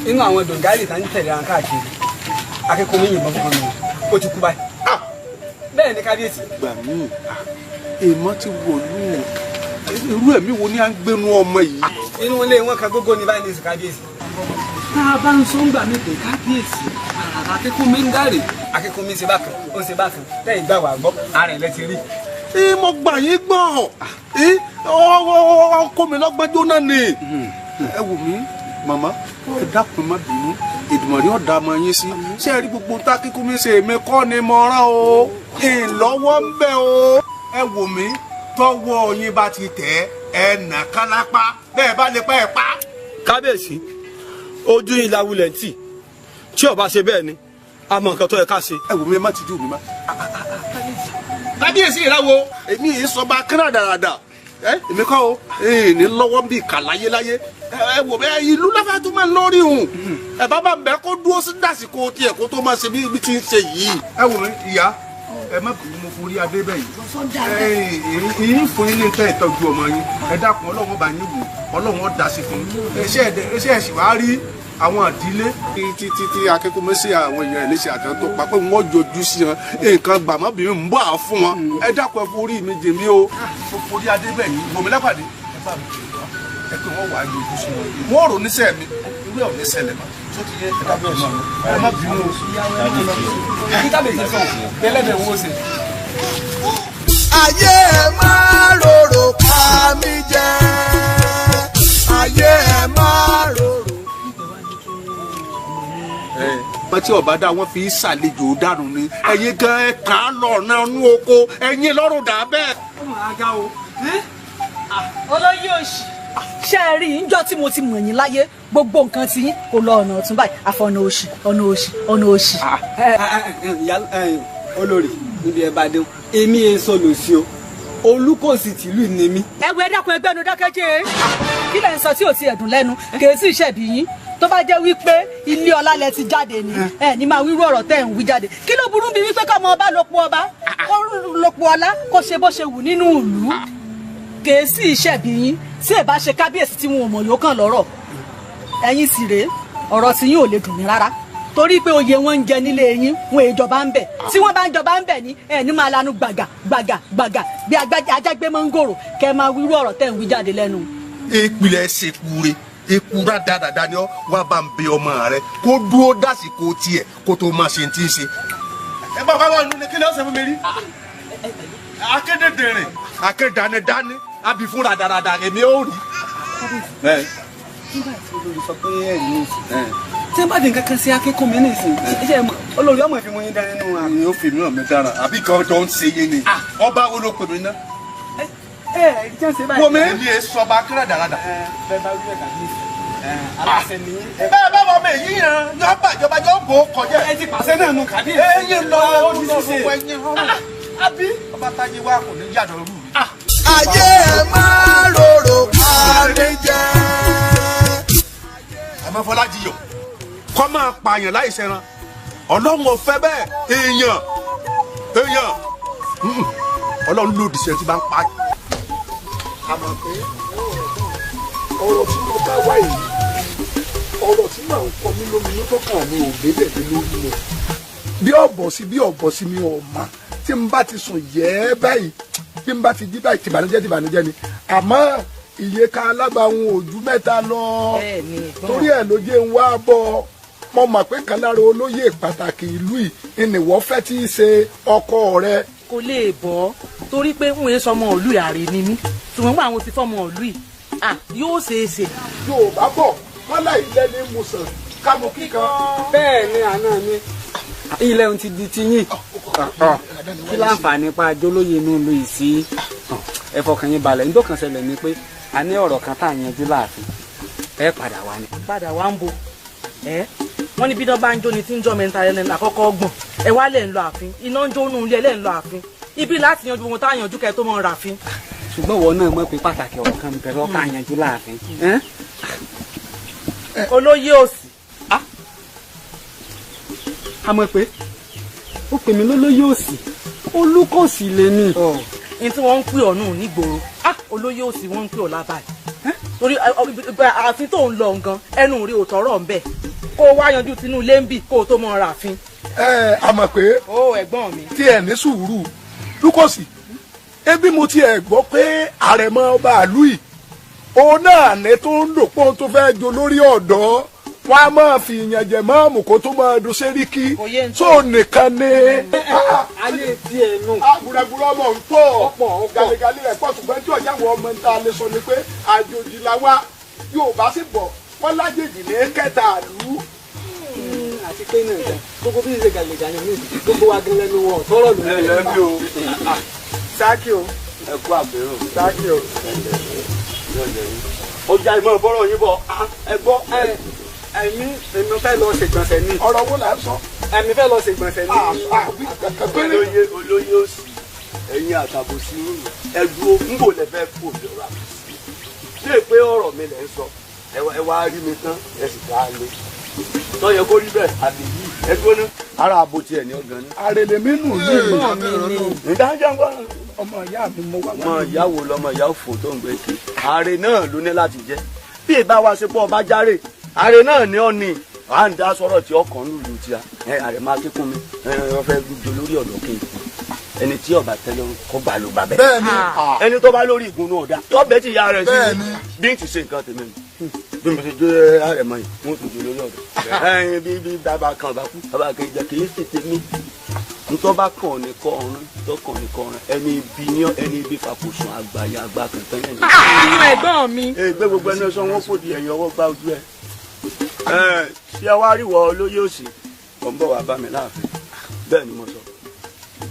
Speaker 10: inú àwọn dòǹgárì tá ń tẹ̀lé àwọn káàkiri, akíkúnmi yìnbọn fún mi, ó ti kú báyìí. Bẹ́ẹ̀ ni kábíyèsí.
Speaker 9: Gbà mí, èèmọ̀ ti wọ̀lú, irú ẹ̀mí wo ni à ń gbénu ọmọ yìí.
Speaker 10: Inú ilé wọn kan gógó ní báyìí ní ìsìn kábíyèsí. Tá a bá ń sọ ń gbà mí pé kábíyèsí akíkúnmi ń dárè, akíkúnmi ń ṣe bákan, ó ń ṣe bákan, lẹ́yìn gbà wá gbọ́ ara ẹ̀ lẹ́ ti rí.
Speaker 9: Mo gbà yín gbọ́, ọkọ mi lọ́gbọ́n jóná ni. Ẹ wò mí màmá, ẹ dákun má bínú, Èdùmàrè ọ̀dà ọmọ yín sí. Ṣé ẹ rí gbogbo tá kíkún mi ṣe, èmi kọ́ ni mo rán o, ìlọ́wọ́ ń bẹ o. Ẹ wò mí, tọwọ́ yín bá ti tẹ̀ ẹ nà kálápá, bẹ́ẹ̀ bá lè pa ẹ pa.
Speaker 6: Kábíyèsí, ojú yín lawulẹ̀ ń tì, tí ó bá ṣe bẹ́ẹ̀ ni a mọ nǹkan tó yẹ ká ṣe.
Speaker 9: Ẹ wò mí, ẹ má ti dùn mí má. Kábíyèsí ìráwo, èmi yìí sọba kíràdàràdà,
Speaker 4: Èmi kọ́ o ní lọ́wọ́ bí ìkà láyéláyé ẹ wò bẹ́ẹ̀ ìlú lọ́fẹ̀ẹ́ tó máa ń lórí òun ẹ bá bá bẹ́ẹ̀ kó dúró sí dàsìkò tiẹ̀ kó tó máa ṣe bí ti ń ṣe yìí. Ẹ wò mí ìyá ẹ má bínú mo forí adé bẹ́ẹ̀ yìí yín fún yín ní tẹ́ ìtọ́jú ọmọ yín ẹ dákun Ọlọ́run bá yín wò Ọlọ́run ó dá sí fún yín ṣé ẹ sì wá rí àwọn ìdílé títí tí akẹ́kọ̀ọ́ mẹ́sì àwọn èèyàn ẹ̀ léṣe àtàn tó pa pé wọ́n jọjú sí wọn nǹkan gbàmọ́bìnrin ń bọ̀ á fún wọn ẹ dákun ẹ forí mi jèmi o mo forí adé bẹ́ẹ̀ yìí wòmí lápàdé ẹ bá mi jè wá ẹ pé wọ́n wà á yọjú sí wọn wọ́n rò níṣẹ́ mi irú ẹ̀ ò ní ṣẹlẹ̀ mọ́ tó ti yẹ ẹ dákun ẹ má bínú o.
Speaker 3: Ayé ẹ máa rorò pa mí jẹ ayé ẹ máa rorò.
Speaker 4: Pẹ́tí ọ̀bá dá wọn fi ṣàlejò dànù ni ẹ̀yin gan ẹ̀ kà á lọ ọ̀nà inú oko ẹ̀yin lọ́rùn dà bẹ́ẹ̀.
Speaker 19: Olóyè òṣì ṣe é rí ìjọ tí mo ti mọ̀ yín láyé gbogbo nǹkan tí yín kò lọ ọ̀nà ọ̀tún báyìí àfọ̀nà òṣì ọ̀nà òṣì ọ̀nà òṣì.
Speaker 10: Olórí níbi ẹ bá dé èmi èso lòsì o Olúkòsì tìlú ni mí.
Speaker 19: Ẹwẹ dákun ẹgbẹ́ nu dákẹ́jẹ́ kí lẹ̀ ń sọ tí ò ti ẹ̀dùn lẹ́nu kèé sì ṣẹ̀bi yín tó bá jẹ́ wípé ilé ọlá lẹ ti jáde ni ẹ ní máa wírú ọ̀rọ̀ tẹ́ ń wí jáde kí ló burú bí wípé kọ́mọ ọba lópo ọba kó lópo ọlá kó ṣe bó ṣe wù nínú ìlú kèé sì ṣẹ̀bi yín tí ẹ bá ṣe kábíyèsí tí wọn ò mọ̀ yóò kàn lọ́rọ̀ ẹ̀yin sì rèé ọ̀rọ̀ tí yín ò lè dùn mí rárá torí pé oyè wọn ń jẹ nílé yín wọn èjọba ń bẹ tí wọn bá ń jọba ń bẹ ní ẹ ní máa lanu gbàgà gbàgà gbàgà bí ajágbé mọ́ngòrò kẹ máa wírú ọ̀rọ̀ tẹ́ ń wí jáde lẹ́nu.
Speaker 4: Ìpìlẹ̀ ṣèkúre ekura dáadáa ni ọ wá bá ń bẹ ọmọ rẹ kó dúró dásìkò tiẹ̀ kó tó máa ṣe ti ń ṣe. Ẹ bá bá wà nínú kí ni ó ṣe fún mi rí. Akédèdèrè akédanidání àbí fúnra dáradára èmi ò rí.
Speaker 10: Nígbà tí olórí sọ pé ẹ̀rí ní ìsìn tí wọ́n bá di nǹkan kan sí akẹ́kọ̀ọ́ mi ní ìsìn ṣe olórí ọmọ ìfimọ́ yín dání nínú wa.
Speaker 4: Yóò fi mí hàn mí dára àbí kan tó ń ṣe yé ni ọba wo ló pè mí ná.
Speaker 10: Ẹ
Speaker 4: Wo mi ní sọba akérè dáradára.
Speaker 10: Bẹ́ẹ̀ bá wí bẹ́ẹ̀ kàbíyèsí aláṣẹ ni.
Speaker 4: Bẹ́ẹ̀ bá wọ mi èyí yẹn yọ bàjọba yọ bò ó kọjá.
Speaker 10: Ẹ ti pàṣẹ náà nù kàbíyèsí.
Speaker 4: Eyín lọ lọ ẹyin ọrùn.
Speaker 10: Àbí.
Speaker 4: Ọba táyé wa kò ní yàdọ̀ rú mi.
Speaker 3: Ayé ẹ máa rorò pa mí jẹ.
Speaker 4: Àmọ́ Fọlájiyọ̀ kọ́ máa pààyàn láì ṣẹran Ọlọ́run ò fẹ́ bẹ́ẹ̀ èèyàn èèyàn Ọlọ́run lòdì sí ẹ tí bá ń pa.
Speaker 13: Àmọ́ pé ọ̀rọ̀ tí mo bá wá yìí ọ̀rọ̀ tí màá ń kọ mí lóminú tó kàn mí ò débẹ̀ dé lórí mi bí ọ̀bọ̀ sí bí ọ̀bọ̀ sí mi ò mà tí n bá ti sùn yẹ́ báyìí bí n bá ti jí báyìí tìbànújẹ́ tìbànújẹ́ ni àmọ́ iye ká alábàáhùn ojú mẹ́ta lọ torí ẹ̀ ló jẹ́ ń wá bọ̀ mo mọ̀ pé kan lára olóyè pàtàkì ìlú yìí ìnìwọ́ fẹ́ tí í ṣe ọkọ rẹ.
Speaker 5: Kò lè bọ́ torí pé ń sọmọ ìlú ààrẹ ni mí ṣùgbọ́n àwọn ti fọmọ ìlú yìí yóò ṣeé ṣe.
Speaker 13: Yorùbá bọ̀ wọ́n láì lẹ́ni musàn kámú kíkan.
Speaker 10: Bẹ́ẹ̀ ni àná mi ilẹ̀ ohun ti di ti yín kí láǹfààní pa àjọlóye inú ìlú yìí sí ẹ fọkàn yín balẹ̀ ní tó kàn ṣẹlẹ̀ ni pé a ní ọ̀rọ̀ kan tá à yanjú láàfin ẹ padà wá ni.
Speaker 5: Padà wá ń bo ẹ wọ́n ní bí iná bá ń jó ni tí ń jọ́ mẹ́ta ẹni àkọ́kọ́ ọgbọ̀n ẹ wá lẹ̀ ń lọ ààfin iná ń jó nù ilé lẹ̀ ń lọ ààfin ibi láti yanjú ohun tá à yanjú kẹ́ tó mọ̀ ràfin.
Speaker 10: Ṣùgbọ́n ìwọ náà mọ̀ pé pàtàkì ọ̀rọ̀ kan bẹ̀rẹ̀ ọ̀tá yanjú láàfin.
Speaker 5: Olóyè òsì.
Speaker 10: A mọ̀ pé ó pè mí lólóyè òsì Olúkòsì lè ní.
Speaker 5: Ní tí wọ́n ń pè ọ́ nù nígboro olóyè òsì wọ́n ń pè ọ́ lábàá torí ààfin tó ń lọ nǹkan ẹnu rí òótọ́ rọ̀ ń bẹ̀ kó o wá yanjú tinú ilé ń bì kó o tó mọ ra àfin.
Speaker 13: Ẹ a mọ̀ pé
Speaker 5: ó ẹ̀gbọ́n mi.
Speaker 13: tí ẹ ní sùúrù Lúkòsì ebi mo ti ẹ̀ gbọ́ pé àrẹ̀mọ ọba àlú yìí òun náà ní tó ń lò pọ́n tó fẹ́ jo lórí ọ̀dọ́ wọn a máa fi ìyànjẹ mọ́ọ̀mù kó tó máa dun sẹ́ríkì tó nìkan ni.
Speaker 10: Ayé tiẹ̀ nù.
Speaker 13: Gbùràgbùrà ọmọ ń pọ̀ gàlégàlé rẹ̀ pọ̀ ṣùgbọ́n tí ọ̀yá àwọn ọmọ ń ta lè sọ ni pé àjòjì làwa yóò bá sì bọ̀ wọ́n lájèjì ní kẹta àlú.
Speaker 10: Àti pé náà jẹ gbogbo bí ṣe gàlégàlé ní gbogbo wa gan lẹ́nu wọn tọrọ lù
Speaker 8: ẹ lẹ́bi o.
Speaker 10: Sákì o.
Speaker 8: Ẹ kú àbẹ̀rò.
Speaker 10: Sákì o.
Speaker 8: Ọjà ìmọ̀ bọ́rọ̀ yín bọ̀ ẹ gbọ́.
Speaker 10: Ẹ̀mí èmi fẹ́ lọ ṣègbọ̀nsẹ̀ ni.
Speaker 13: Ọ̀rọ̀ wo là ń sọ.
Speaker 10: Ẹ̀mí fẹ́ lọ ṣègbọ̀nsẹ̀ ni.
Speaker 8: Olóyè olóyè òsì ẹ̀yin àtàbòsí ẹ̀dùn ń bò lẹ́fẹ̀ẹ́ kú òbí ọ̀rọ̀ mi lẹ̀ ń sọ ẹ wá rí mi tán ẹ sì dá a lé tó yẹ kó rí bẹ́ẹ̀ àbí yìí ẹ dúró ní. Ara àbò tiẹ̀ ní ọ̀gán ni.
Speaker 20: Àrèlè mi nù ní
Speaker 8: ìdájọ́ ń gbọ́.
Speaker 20: Ọmọ ìyá mi mo wá.
Speaker 8: Ọmọ ìyá wo lọmọ ìyá òfò tó ń gbé kiri. Ààrẹ náà ló ní láti jẹ. Bí ìbá wa ṣe pọ̀ ọba járe, ààrẹ náà ní ọ̀nì. À ń dá sọ̀rọ̀ tí ọkàn lùlù tí a. Ààrẹ máa kíkún mi. Wọ́n fẹ́ jọ lórí ọ̀dọ́ kí n kú. Ẹni tí ọba tẹ́lẹ̀ kọ́ gbà ló gbà bẹ́ẹ̀.
Speaker 20: Bẹ́ẹ̀ni.
Speaker 8: Ẹni tó bá lórí ìgúnnú ọ̀dà tó bẹ́ẹ̀ ti ya rẹ̀ sí
Speaker 20: Bẹ́ẹ̀ni.
Speaker 8: Bí n ti ṣe nǹkan tèmi nù. Bí mo ṣe jẹ́ ààrẹ mọ́ yìí, wọ́n tún jọ lórí ọ̀dọ́. Ẹyin bí bàbá kan bá kú, bàbá kan jẹ kì í ṣe tèmi. Ntọ́ bá kàn ní kọ́ ọ̀run, tọ́ kàn ní kọ́ ọ̀run, ẹni ibi ní ẹni ibi fàkóso àgbáyé àgbà kan tán yẹn.
Speaker 5: Inú ẹ̀gbọ́n mi.
Speaker 8: Ẹ gbé gbogbo ẹni sọ wọn fòdì ẹ̀yìn ọwọ́ gbá ojú ẹ. Ẹ ṣé ẹ wá rí wọ olóyè òsì, ọ̀ ń bọ̀ wá bá mi láàfin. Bẹ́ẹ̀ ni mo sọ.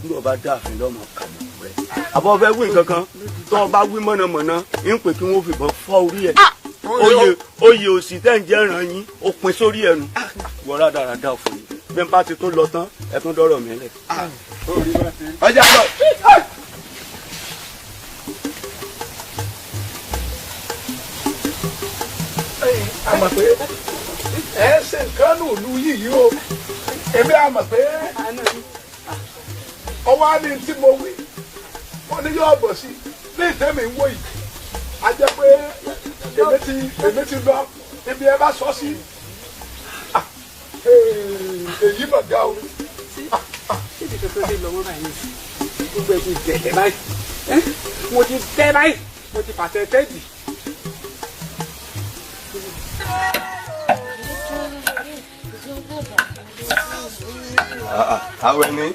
Speaker 8: Nígbà bá dáàfin lọ́mọ kàmọ́ rẹ̀. Àbọ̀ fẹ́ wí nǹkan kan, tọ́ ọ bá wí mọ̀nàmọ̀nà, ń pè kí wọ́n fìbọn fọ́ orí ẹ̀. Oyè òsì tẹ́ ń jẹ́ ràn yín, ó pin sórí ẹnu. Wọ́n rádaràda òfò yìí. Bí n bá ti tún lọ tán, ẹ tún dọ́rọ̀ mi lẹ̀. Ọjà lọ.
Speaker 20: Àmọ̀ pé ẹ ṣe nǹkan nù lù yìí o, èmi àmọ̀ pé ọwọ́ á ní tí mo wí, wọ́n ní yóò bọ̀ sí ní ìtẹ́mi ń wò yìí, a jẹ́ pé èmi ti lọ ibi ẹ bá sọ sí. Èyí mà ga o.
Speaker 14: Ṣé tuntun lè lọ́wọ́ báyìí? Gbogbo ẹ̀ ti bẹ̀rẹ̀ báyìí. Mo ti tẹ́ báyìí, mo ti pàṣẹ tẹ́ẹ̀dì.
Speaker 8: Àwọn ẹni.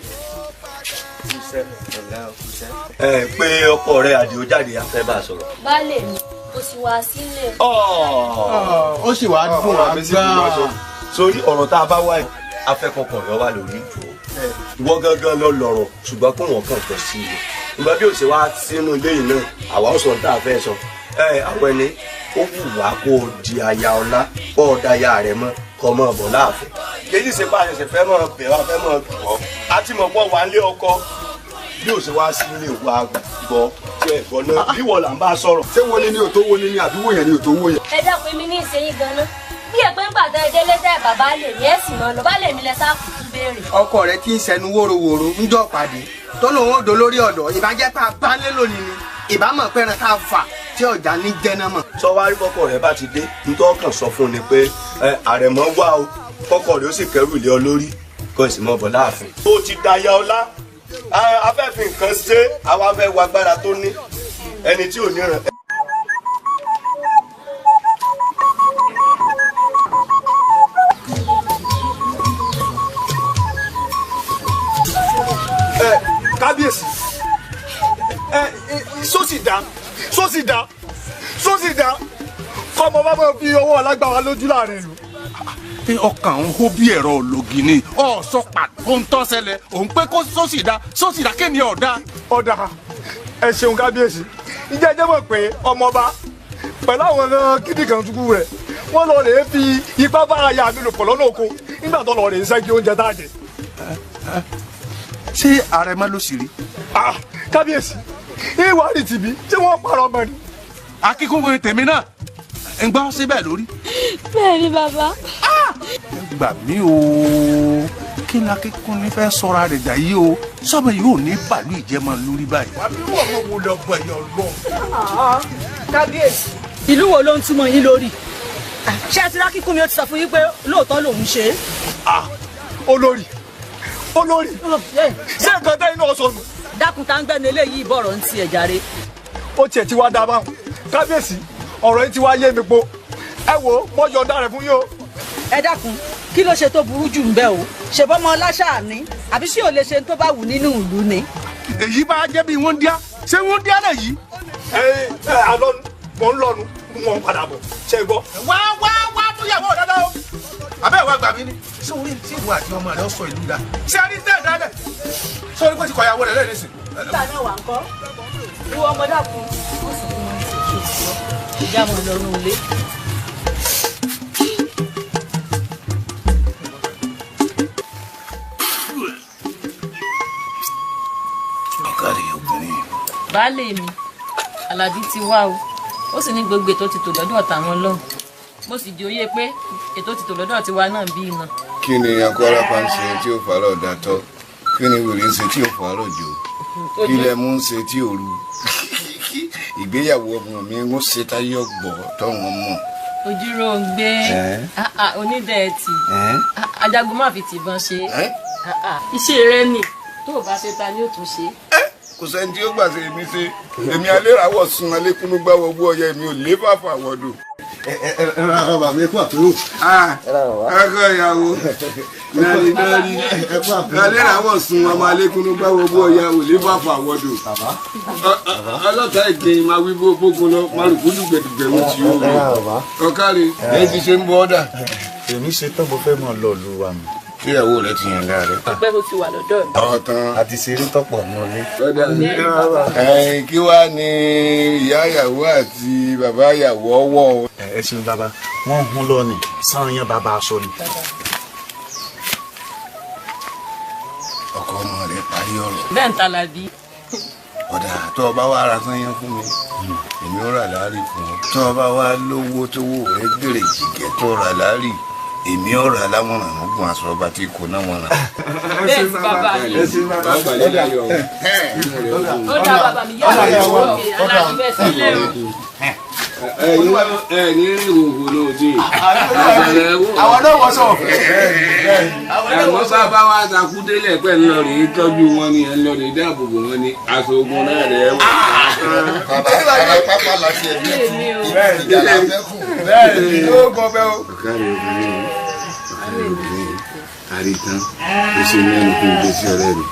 Speaker 8: Ẹ pé ọkọ rẹ Àdìó jáde a fẹ́ bá a sọ̀rọ̀.
Speaker 15: Baálé mi, kò sì wá sílé.
Speaker 10: Ó sì wá dùn wá gan-an.
Speaker 8: Sórí ọ̀rọ̀ tá a bá wá yìí, afẹ́kọ̀ọ́kọ̀ rẹ̀ wà lórí ìdúró. Ìwọ gangan lọ lọ̀rọ̀ ṣùgbọ́n kó wọ́n kàn tọ̀ sí i. Ìgbà bí ó ṣe wá sínú ilé yìí náà, àwa ó sọ ohun tá a fẹ́ sọ. Ẹ àwọn ẹni, ó wù wá kó o di aya ọlá, kó o da aya rẹ mọ́, kó o mọ̀ bọ̀ láàfin. Kejì ṣe bá a ṣẹ̀ṣẹ̀ fẹ́ mọ̀ bẹ̀ wá fẹ́ mọ̀ dùn ọ́. A ti mọ̀ pọ̀ wá lé ọkọ. Bí ó ṣe wá sí ilé wa gbọ́ tí ẹ gbọ́ náà, bí wọ́n là ń bá sọ̀rọ̀.
Speaker 11: Ṣé wo ni ni ò tó wo ni ni àbí wò yẹn ni ò tó wò yẹn?
Speaker 15: Ẹ dákun, èmi ní ìṣeyín ganan. Bí ẹ pé ń gbàdá ẹ délé tẹ bàbá lè ní ẹ̀sìn mọ́ lọ, bá lè mi lẹ sáàkù tún béèrè.
Speaker 10: Ọkọ rẹ ti ń sẹnu wóróworó ń jọ pàdé tó lòun ó dolórí ọ̀dọ́ ìbàjẹ́ tá a bá lé lónìí ni ìbámọ̀ pẹ́ran tá a fà tí ọjà ní jẹ́nà mọ̀.
Speaker 8: Sọ wá rí kọ́kọ́ rẹ bá ti dé, ntọ́ kàn sọ fún ni pé àrẹ̀mọ wá o, kọ́kọ́ rẹ ó sì kẹ́rù ilé ọ lórí, kó o sì mọ̀ bọ̀ láàfin. Ó ti daya ọlá, afẹ́fin nǹkan ṣe, àwa fẹ́ wo agbára tó ní, ẹni tí ò ní ràn.
Speaker 20: Kábíyèsí, ẹ sósì dá sósì dá sósì dá kọ́mọ bá máa fi ọwọ́ alágbára lójú láàrin ìlú.
Speaker 9: Pé ọkàn òun hó bí ẹ̀rọ òlògì ni ọ̀sọ́ pàtó ń tọ́ ṣẹlẹ̀ òun pé kó sósì dá sósì dá kéènì ọ̀dá.
Speaker 20: Ọ̀dà ẹ ṣeun kábíyèsí, ǹjẹ́ ẹ jẹ́ mọ̀ pé ọmọọba pẹ̀lú àwọn kíndì kan tukú rẹ̀ wọ́n lọ rèé fi ipá bá aya mi lò pọ̀ lọ́nà oko nígbà tó lọ rèé ṣẹ́gi oúnjẹ tá a jẹ.
Speaker 9: Ṣé ààrẹ má ló sì rí.
Speaker 20: Kábíyèsí, ìwà rí tìbí tí wọ́n parọ́ mọ́ ni.
Speaker 9: Akíkúnrin tèmi náà ń gbọ́ síbẹ̀ lórí.
Speaker 15: Bẹ́ẹ̀ ni bàbá.
Speaker 9: Ẹ gbà mí o, kí ni akíkúnrin fẹ́ sọra rẹ̀ dà yìí o, sọ́mọ yìí ò ní bàálù ìjẹmọ lórí báyìí.
Speaker 20: Àbí wọ́n mọ̀ wò lọ gbọ̀ ẹ̀yọ̀ lọ.
Speaker 19: Kábíyèsí, ìlú wo ló ń túmọ̀ yín lórí? Ṣé ẹ ti rá kíkún mi ó ti sọ fún yín pé lóòótọ́ lòún ṣe é?
Speaker 20: Olórí, olórí, ṣé nǹkan tẹ́yìn náà sọnù?
Speaker 19: Dákun tá ń gbẹ́nu eléyìí bọ̀rọ̀ ń tiẹ̀ jàre.
Speaker 20: Ó tiẹ̀ ti wá dá báwọn. Kábíyèsí, ọ̀rọ̀ yìí ti wá yé mi po. Ẹ wo, mo yọ̀ǹda rẹ̀ fún yín o.
Speaker 19: Ẹ dákun, kí ló ṣe tó burú jù ń bẹ́ o? Ṣèbọ́mọ ọláṣà ní, àbí ṣé ò lè ṣe tó bá wù nínú ìlú ni?
Speaker 9: Èyí bá jẹ́ bí wọ́n díá, ṣé wọ́n díá lẹ̀ yìí?
Speaker 20: Ẹ ẹ alọ́ mò ń lọ́nu, mò ń padà bọ̀, ṣé gbọ́?
Speaker 9: Wá wá wá fún ìyàwó dáadáa o. Àbẹ́ ìwà gbà mí ni. Ṣé orí tí ìwọ àti ọmọ rẹ sọ ìlú dá? Ṣé a ní tẹ́ ẹ̀ dálẹ̀? Ṣé orí kò ti kọ ìyàwó rẹ̀ lẹ́yìn nísìn?
Speaker 19: Nígbà náà wà ń kọ́. Ìwọ ọmọ dákun, ó sì fún mi ní ìṣòro. Ìjà mọ̀ lọ́rùn ilé.
Speaker 9: Ọ̀kadì obìnrin.
Speaker 2: Baálé mi, Àlàbí ti wá o.
Speaker 21: Ó sì ní gbogbo ètò ti tò lọ́dọ̀ tàwọn lọ́hùn. Mo sì jòyè pé ètò ti tò lọ́dọ̀ tiwa náà bí iná.
Speaker 13: Kí ni akọ́rápá ń ṣe tí ó fàárọ̀ dàtọ́? Kí ni wèrè ń ṣe tí ó fàárọ̀ jò? Kí lẹ mú ń ṣe tí ò ru? Ìgbéyàwó ọmọ mi ń ṣe táyé ọgbọ tọwọn mọ.
Speaker 21: Ojúrò ń gbé onídẹ̀ẹ̀tì ajagun má fi tìbọn ṣe iṣẹ́ rẹ nì tó o bá ṣe ta ni ó tún ṣe.
Speaker 13: Kò sẹ́ni tí ó gbà ṣe èmi ṣe èmi aléràwọ̀ sun alékúnú gbáwọ̀ gbọ́ ọyẹ mi ò lé fàfà wọ́dọ̀.
Speaker 4: Ẹ ra bàbá mi, ẹ kú àpérò.
Speaker 13: Akọ ìyàwó náírà náírà aléràwọ̀ sun ọmọ alékúnú gbáwọ̀ gbọ́ ọyẹ ò lé fàfà wọ́dọ̀. Ọlọ́ta ìgbìn máa wí bó bógun lọ márùkú dùgbẹ̀dùgbẹ̀ ó ti yóò. Ọ̀kárí ẹ ti ṣe ń bọ́ ọ́dà.
Speaker 22: Èmi ṣe tán, mo fẹ́ mọ̀ lọ lu wa mi.
Speaker 13: Tíyàwó rẹ ti yàn láàrẹ.
Speaker 21: Ọpẹ́ tó ti wà lọ́dọ̀ mi.
Speaker 13: Ọ̀tán.
Speaker 22: A ti ṣeré tọ́pọ̀ mọ́ ilé.
Speaker 13: Ẹ̀yin kí wàá ní ìyá ìyàwó àti bàbá ìyàwó ọwọ́.
Speaker 22: Ẹ ṣeun bàbá, wọ́n ń hún lọ ni sàn yẹn bàbá aṣọ ni.
Speaker 13: Ọkọ ọmọ rẹ parí ọ̀rọ̀.
Speaker 21: Bẹ́ẹ̀ ń ta làbí.
Speaker 13: Ọ̀dà tó o bá wá ra sányán fún mi, èmi ó rà láàrí fún ọ. Tó o bá wá lówó tó wò rẹ gbèrè jìgẹ́ tó rà láàrí, èmi ó rà láwọn àrùn aṣọ ọba tí kò náà wọn rà.
Speaker 21: Bẹ́ẹ̀ sì bàbá mi. Ó dá bàbá mi yá àwọn òkè aláàbẹ̀ sílẹ̀ o.
Speaker 13: Ẹ ní rí ìhòòhò náà dé.
Speaker 20: Àwọn náà wọ́n sọ.
Speaker 13: Àmọ́ bàbá wa takú délẹ̀ pẹ̀ ń lọ rèé tọ́jú wọn ni ẹ̀ ń lọ rèé dáàbò bò wọn ni aṣọ ogun náà rẹ̀ wọ̀.
Speaker 4: Bàbá pápá láti ẹbí ìjà la fẹ́ kù.
Speaker 13: Bẹ́ẹ̀ni ó gbọ́ bẹ́ẹ̀ o. Ọ̀kàrẹ̀ obìnrin yìí, ọ̀kàrẹ̀ obìnrin yìí, àríntàn ó ṣe mẹ́rin kí n gbé sí ọ̀rẹ́ mi.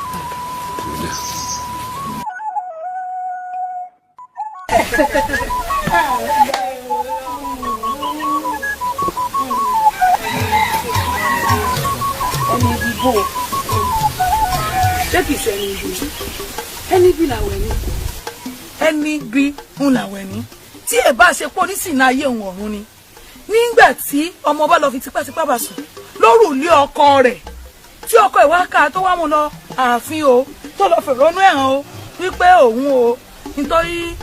Speaker 18: Ẹni ibi bò ṣé kìí ṣe ẹni ibi? Ẹni ibi làwẹ̀ ni, ẹni ibi ń làwẹ̀ ni. Tí ẹ bá ṣe pọ̀ nísìnyí ayé òun ọ̀run ni. Nígbà tí ọmọ ọba lọ fi tipátipá bá sùn lórùlé ọkọ rẹ̀, tí ọkọ ẹ̀ wá ká tó wá mú lọ ààfin o, tó lọ fèrònú ẹ̀ hàn o wípé òun o nítorí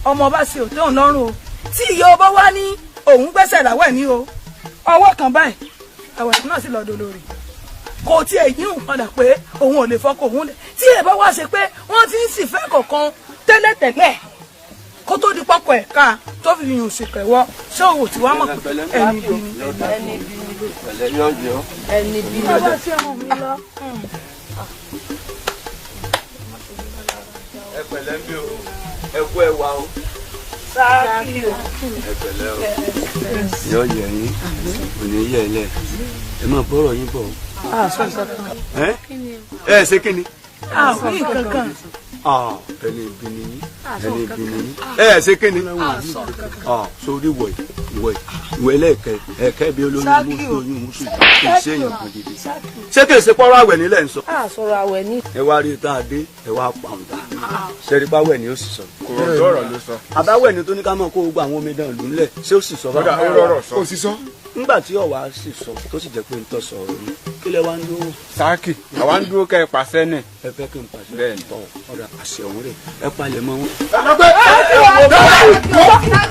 Speaker 18: ọmọ ọba ṣe òtẹ́ òun lọ́rùn o, tí ìyá ọba wá ní òun gbẹ́sẹ̀ làwẹ̀ ní o, ọwọ́ kan báyìí àwẹ̀ náà sì lọ́dọ̀ lórí kò tí ẹ̀ yín padà pé òun ò lè fọkọ òun lẹ̀. Tí ẹ bá wá ṣe pé wọ́n ti ń sì fẹ́ kọ̀ọ̀kan tẹ́lẹ̀tẹ́lẹ̀ kó tó di pọ́kọ̀ ẹ̀ ká tó fi yùn ṣèkẹ̀wọ́, ṣé òwò tí wàá mọ̀ pé ẹni bí ni.
Speaker 21: Ẹni bí ni.
Speaker 18: Bàbá tí ọmọ mi lọ.
Speaker 8: Ẹ pẹ̀lẹ́ ń bí o, ẹ kú ẹwà o.
Speaker 18: Sáàkì o.
Speaker 8: Ẹ pẹ̀lẹ́ o. Yọ yẹ yín, kò ní yẹ ẹ lẹ. Ẹ máa bọ́rọ̀ yín bọ̀ o.
Speaker 18: A sọ nǹkan kan.
Speaker 8: Ẹ ṣe kí ni?
Speaker 18: A wí nǹkan kan.
Speaker 8: Ẹni ibi ni yín, ẹni ibi ni yín. Ẹ ṣe kí ni? Sórí wọ̀ ìwọ̀ ìwọ̀ ẹlẹ́ẹ̀kẹ́ ẹ̀kẹ́ bí olóyún mú oyún mú sùn kì í ṣe èèyàn kan gidi. Ṣé kìí ṣe pọ́nrọ́ àwẹ̀ nílẹ̀ ń sọ?
Speaker 18: A sọ̀rọ̀ àwẹ̀ ní.
Speaker 8: Ẹ wá rí tá a dé, ẹ wá pa òun dà. Ṣẹ́rí pàwẹ̀ ni ó sì sọ.
Speaker 14: Kò rọ̀rọ̀ ló sọ.
Speaker 8: Àbáwẹ̀ ni tó ní ká mọ̀ kó gbogbo àwọn omidan ìlú ńlẹ̀, ṣé ó sì sọ
Speaker 14: báwọn? Ó rọ̀rọ̀ sọ.
Speaker 8: Ó sì sọ. Nígbà tí ọ̀wá sì sọ tó sì jẹ́ pé ń tọ́ sọ ọ̀rọ̀ ni, kí lẹ wá ń dúró?
Speaker 14: Sáàkì, àwa ń dúró kẹ́ ẹ pàṣẹ nì.
Speaker 8: Ẹ fẹ́ kí n pàṣẹ. Bẹ́ẹ̀ni. Ọ̀dà àṣẹ òun rè ẹ palẹ̀ mọ́ wọn.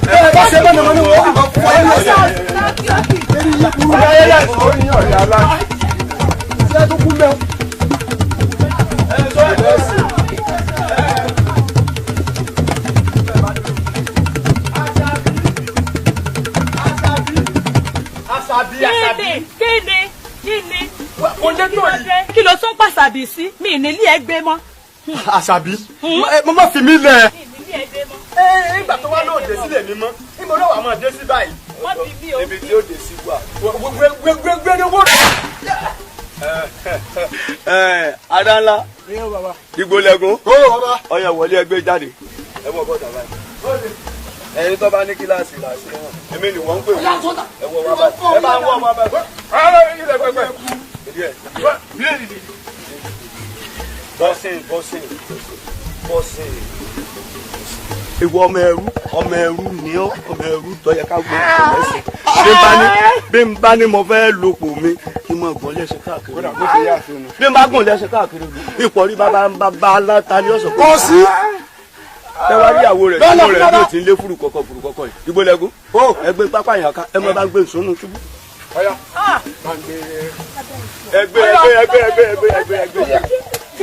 Speaker 20: Ẹ bá ṣe bẹ́ẹ̀ ni wọ́n fọ́ ẹ lọ́sẹ̀. Ṣé tó kú mẹ́?
Speaker 7: Kíni kíni kíni kí ló tún pàṣàbí sí? Mi nílé ẹ gbé mọ́.
Speaker 20: Àṣàbí, mo má fi mí lẹ̀. Nígbà tó wá lóde sílẹ̀ mi mọ́, níbo ló wà máa dé sí báyìí?
Speaker 8: Níbi tí ó dé sí wà.
Speaker 20: Gbẹgbẹgbẹ owó.
Speaker 8: Adá ńlá, Ìgbòlẹ̀gùn, ọyọ wọlé ẹgbẹ́ jáde. Ẹ wọ bọ́dà báyìí. Ẹni tó bá ní kíláàsì làásì hàn. Èmi ni wọ́n ń pè wọ́n. Ẹ wọ wá báyìí. Ẹ bá ń wọ ọmọ báyìí. Bọ́sìn bọ́sìn bọ́sìn. Ìwọ ọmọ ẹrú ni ọ́, ọmọ ẹrú tó yẹ ká gbọ́n ọ̀pọ̀ lẹ́sìn. Bí n bá ní mo fẹ́ lopò mi, kí n mọ̀ gbọ́n lẹ́sìn káàkiri. Bí n bá gùn lẹ́sìn káàkiri, ipò rí bàbá bàbá aláta ni ó sọ.
Speaker 20: Kò sí.
Speaker 8: Ẹ wá rí ìyàwó rẹ̀ tí mo rẹ̀ ló ti ń lé fúru kọ̀kọ̀ fúru kọ̀kọ̀ yìí. Ibo lẹ́gùn. Ẹ gbé pápá yàn ká ẹ má bá gbé ìsúnú túbú. Ẹgbẹ́ ẹgbẹ́ ẹgbẹ́ ẹgbẹ́ ẹgbẹ́ ẹgbẹ́ ẹgbẹ́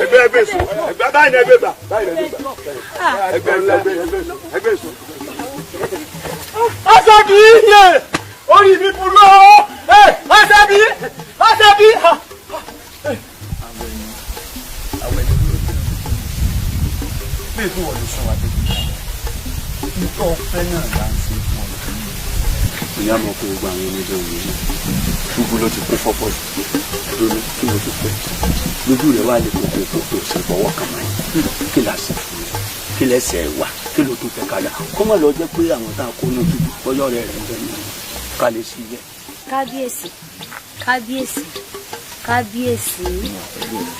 Speaker 8: ẹgbẹ́ ẹgbẹ́ sùn ẹgbẹ́ báyìí ní ẹgbẹ́ gbà báyìí ní ẹgbẹ́ gbà ẹgbẹ́ ẹgbẹ́ ẹgbẹ́ ẹgbẹ́ sùn.
Speaker 20: Aṣábí yẹ orí mi burú ọ́ ẹ Aṣábí Aṣábí.
Speaker 8: Bí ètò wọ̀ ló sọ wá débi nítorí ọ̀fẹ́ náà là ń ṣe fún ọ. Ìyá mọ̀ kó gbogbo àwọn onídàá òun náà ṣubú ló ti kún fọ́fọ́ lónìí kí ló ti pẹ́ lójú rẹ̀ wá lè kókó kókó sí ìfọwọ́ kan máa yìí kí là sì fún un kí lẹ́sẹ̀ wà kí ló tún fẹ́ ká dà kó má lọ jẹ́ pé àwọn tá a kó ní túbú bọ́yọ̀ rẹ̀ rẹ̀ ń bẹ nínú ká lè sí yẹ.
Speaker 15: Kábíyèsí kábíyèsí kábíyèsí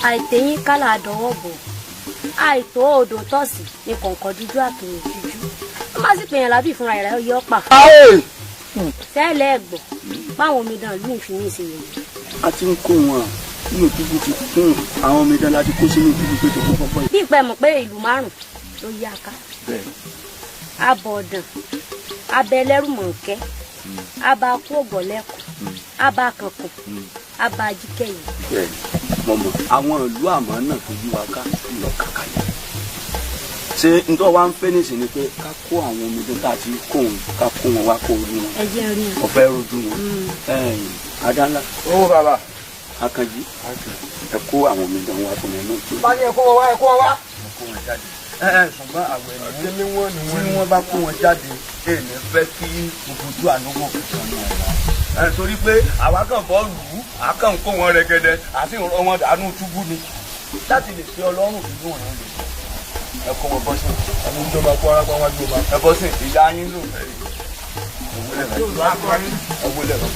Speaker 15: àìtẹ́yìn kálá àdọ́wọ́ bò àìtó odò tọ̀sí ní kọ̀ǹkọ̀ dúdú àtòrò dúdú wọ́n má sì pèèyàn lábì fúnra rẹ̀ yọ pa. Tẹ́lẹ̀ ẹ̀gbọ́n báwọn omidan ìlú ìfìyín ṣe yẹ̀yẹ́.
Speaker 8: A ti ń kó wọn nínú túbú ti kún àwọn omidan láti kó sínú túbú pé tó kún fọ́fọ́ yìí.
Speaker 15: Bí ìpẹ́ mọ̀ pé ìlú márùn-ún ló yí aká. Abọ̀dàn abẹ́lẹ́rùmọ̀kẹ́ abakú ògbọ̀lẹ́kọ̀ abakànkùn abajíkẹyìn.
Speaker 8: Bẹ́ẹ̀ni mo mọ̀ àwọn ìlú àmọ́ náà tó yí wa ká lọ kàkàlẹ̀. Ṣé ntọ́ wa ń fẹ́ nísìn ni pé ká kó àwọn omidan tá a ti kó wọn ká kó wọn wá kó orí wọn.
Speaker 15: Ẹ jẹ́ rí wọn.
Speaker 8: Ọ̀fẹ́ rojú wọn. Adánlá.
Speaker 20: Ó bàbá.
Speaker 8: Akànjí ẹ kó àwọn omidan wa fún mi náà.
Speaker 20: Bá ní ẹ kó wọn wá ẹ kó wọn wá.
Speaker 8: Ẹ kó wọn jáde. Ṣùgbọ́n àwẹ̀ ni tí wọ́n bá kó wọn jáde èmi fẹ́ kí ojú àánú wò kankan ní ọ̀la. Torí pé àwa kàn bọ́ lù ú àkàn kó wọn rẹ̀gẹ̀dẹ̀ àti ìrọ̀ wọn dànù túbú ni láti lè fi ọlọ́run dúdú wọn lè ẹ kó wọn bọ́ sí.
Speaker 20: Àwọn ìjọba kó ara pa wájú ọba.
Speaker 8: Ẹ bọ́ sí ìyá yín ló fẹ́ rí. Ẹ wọlé lọ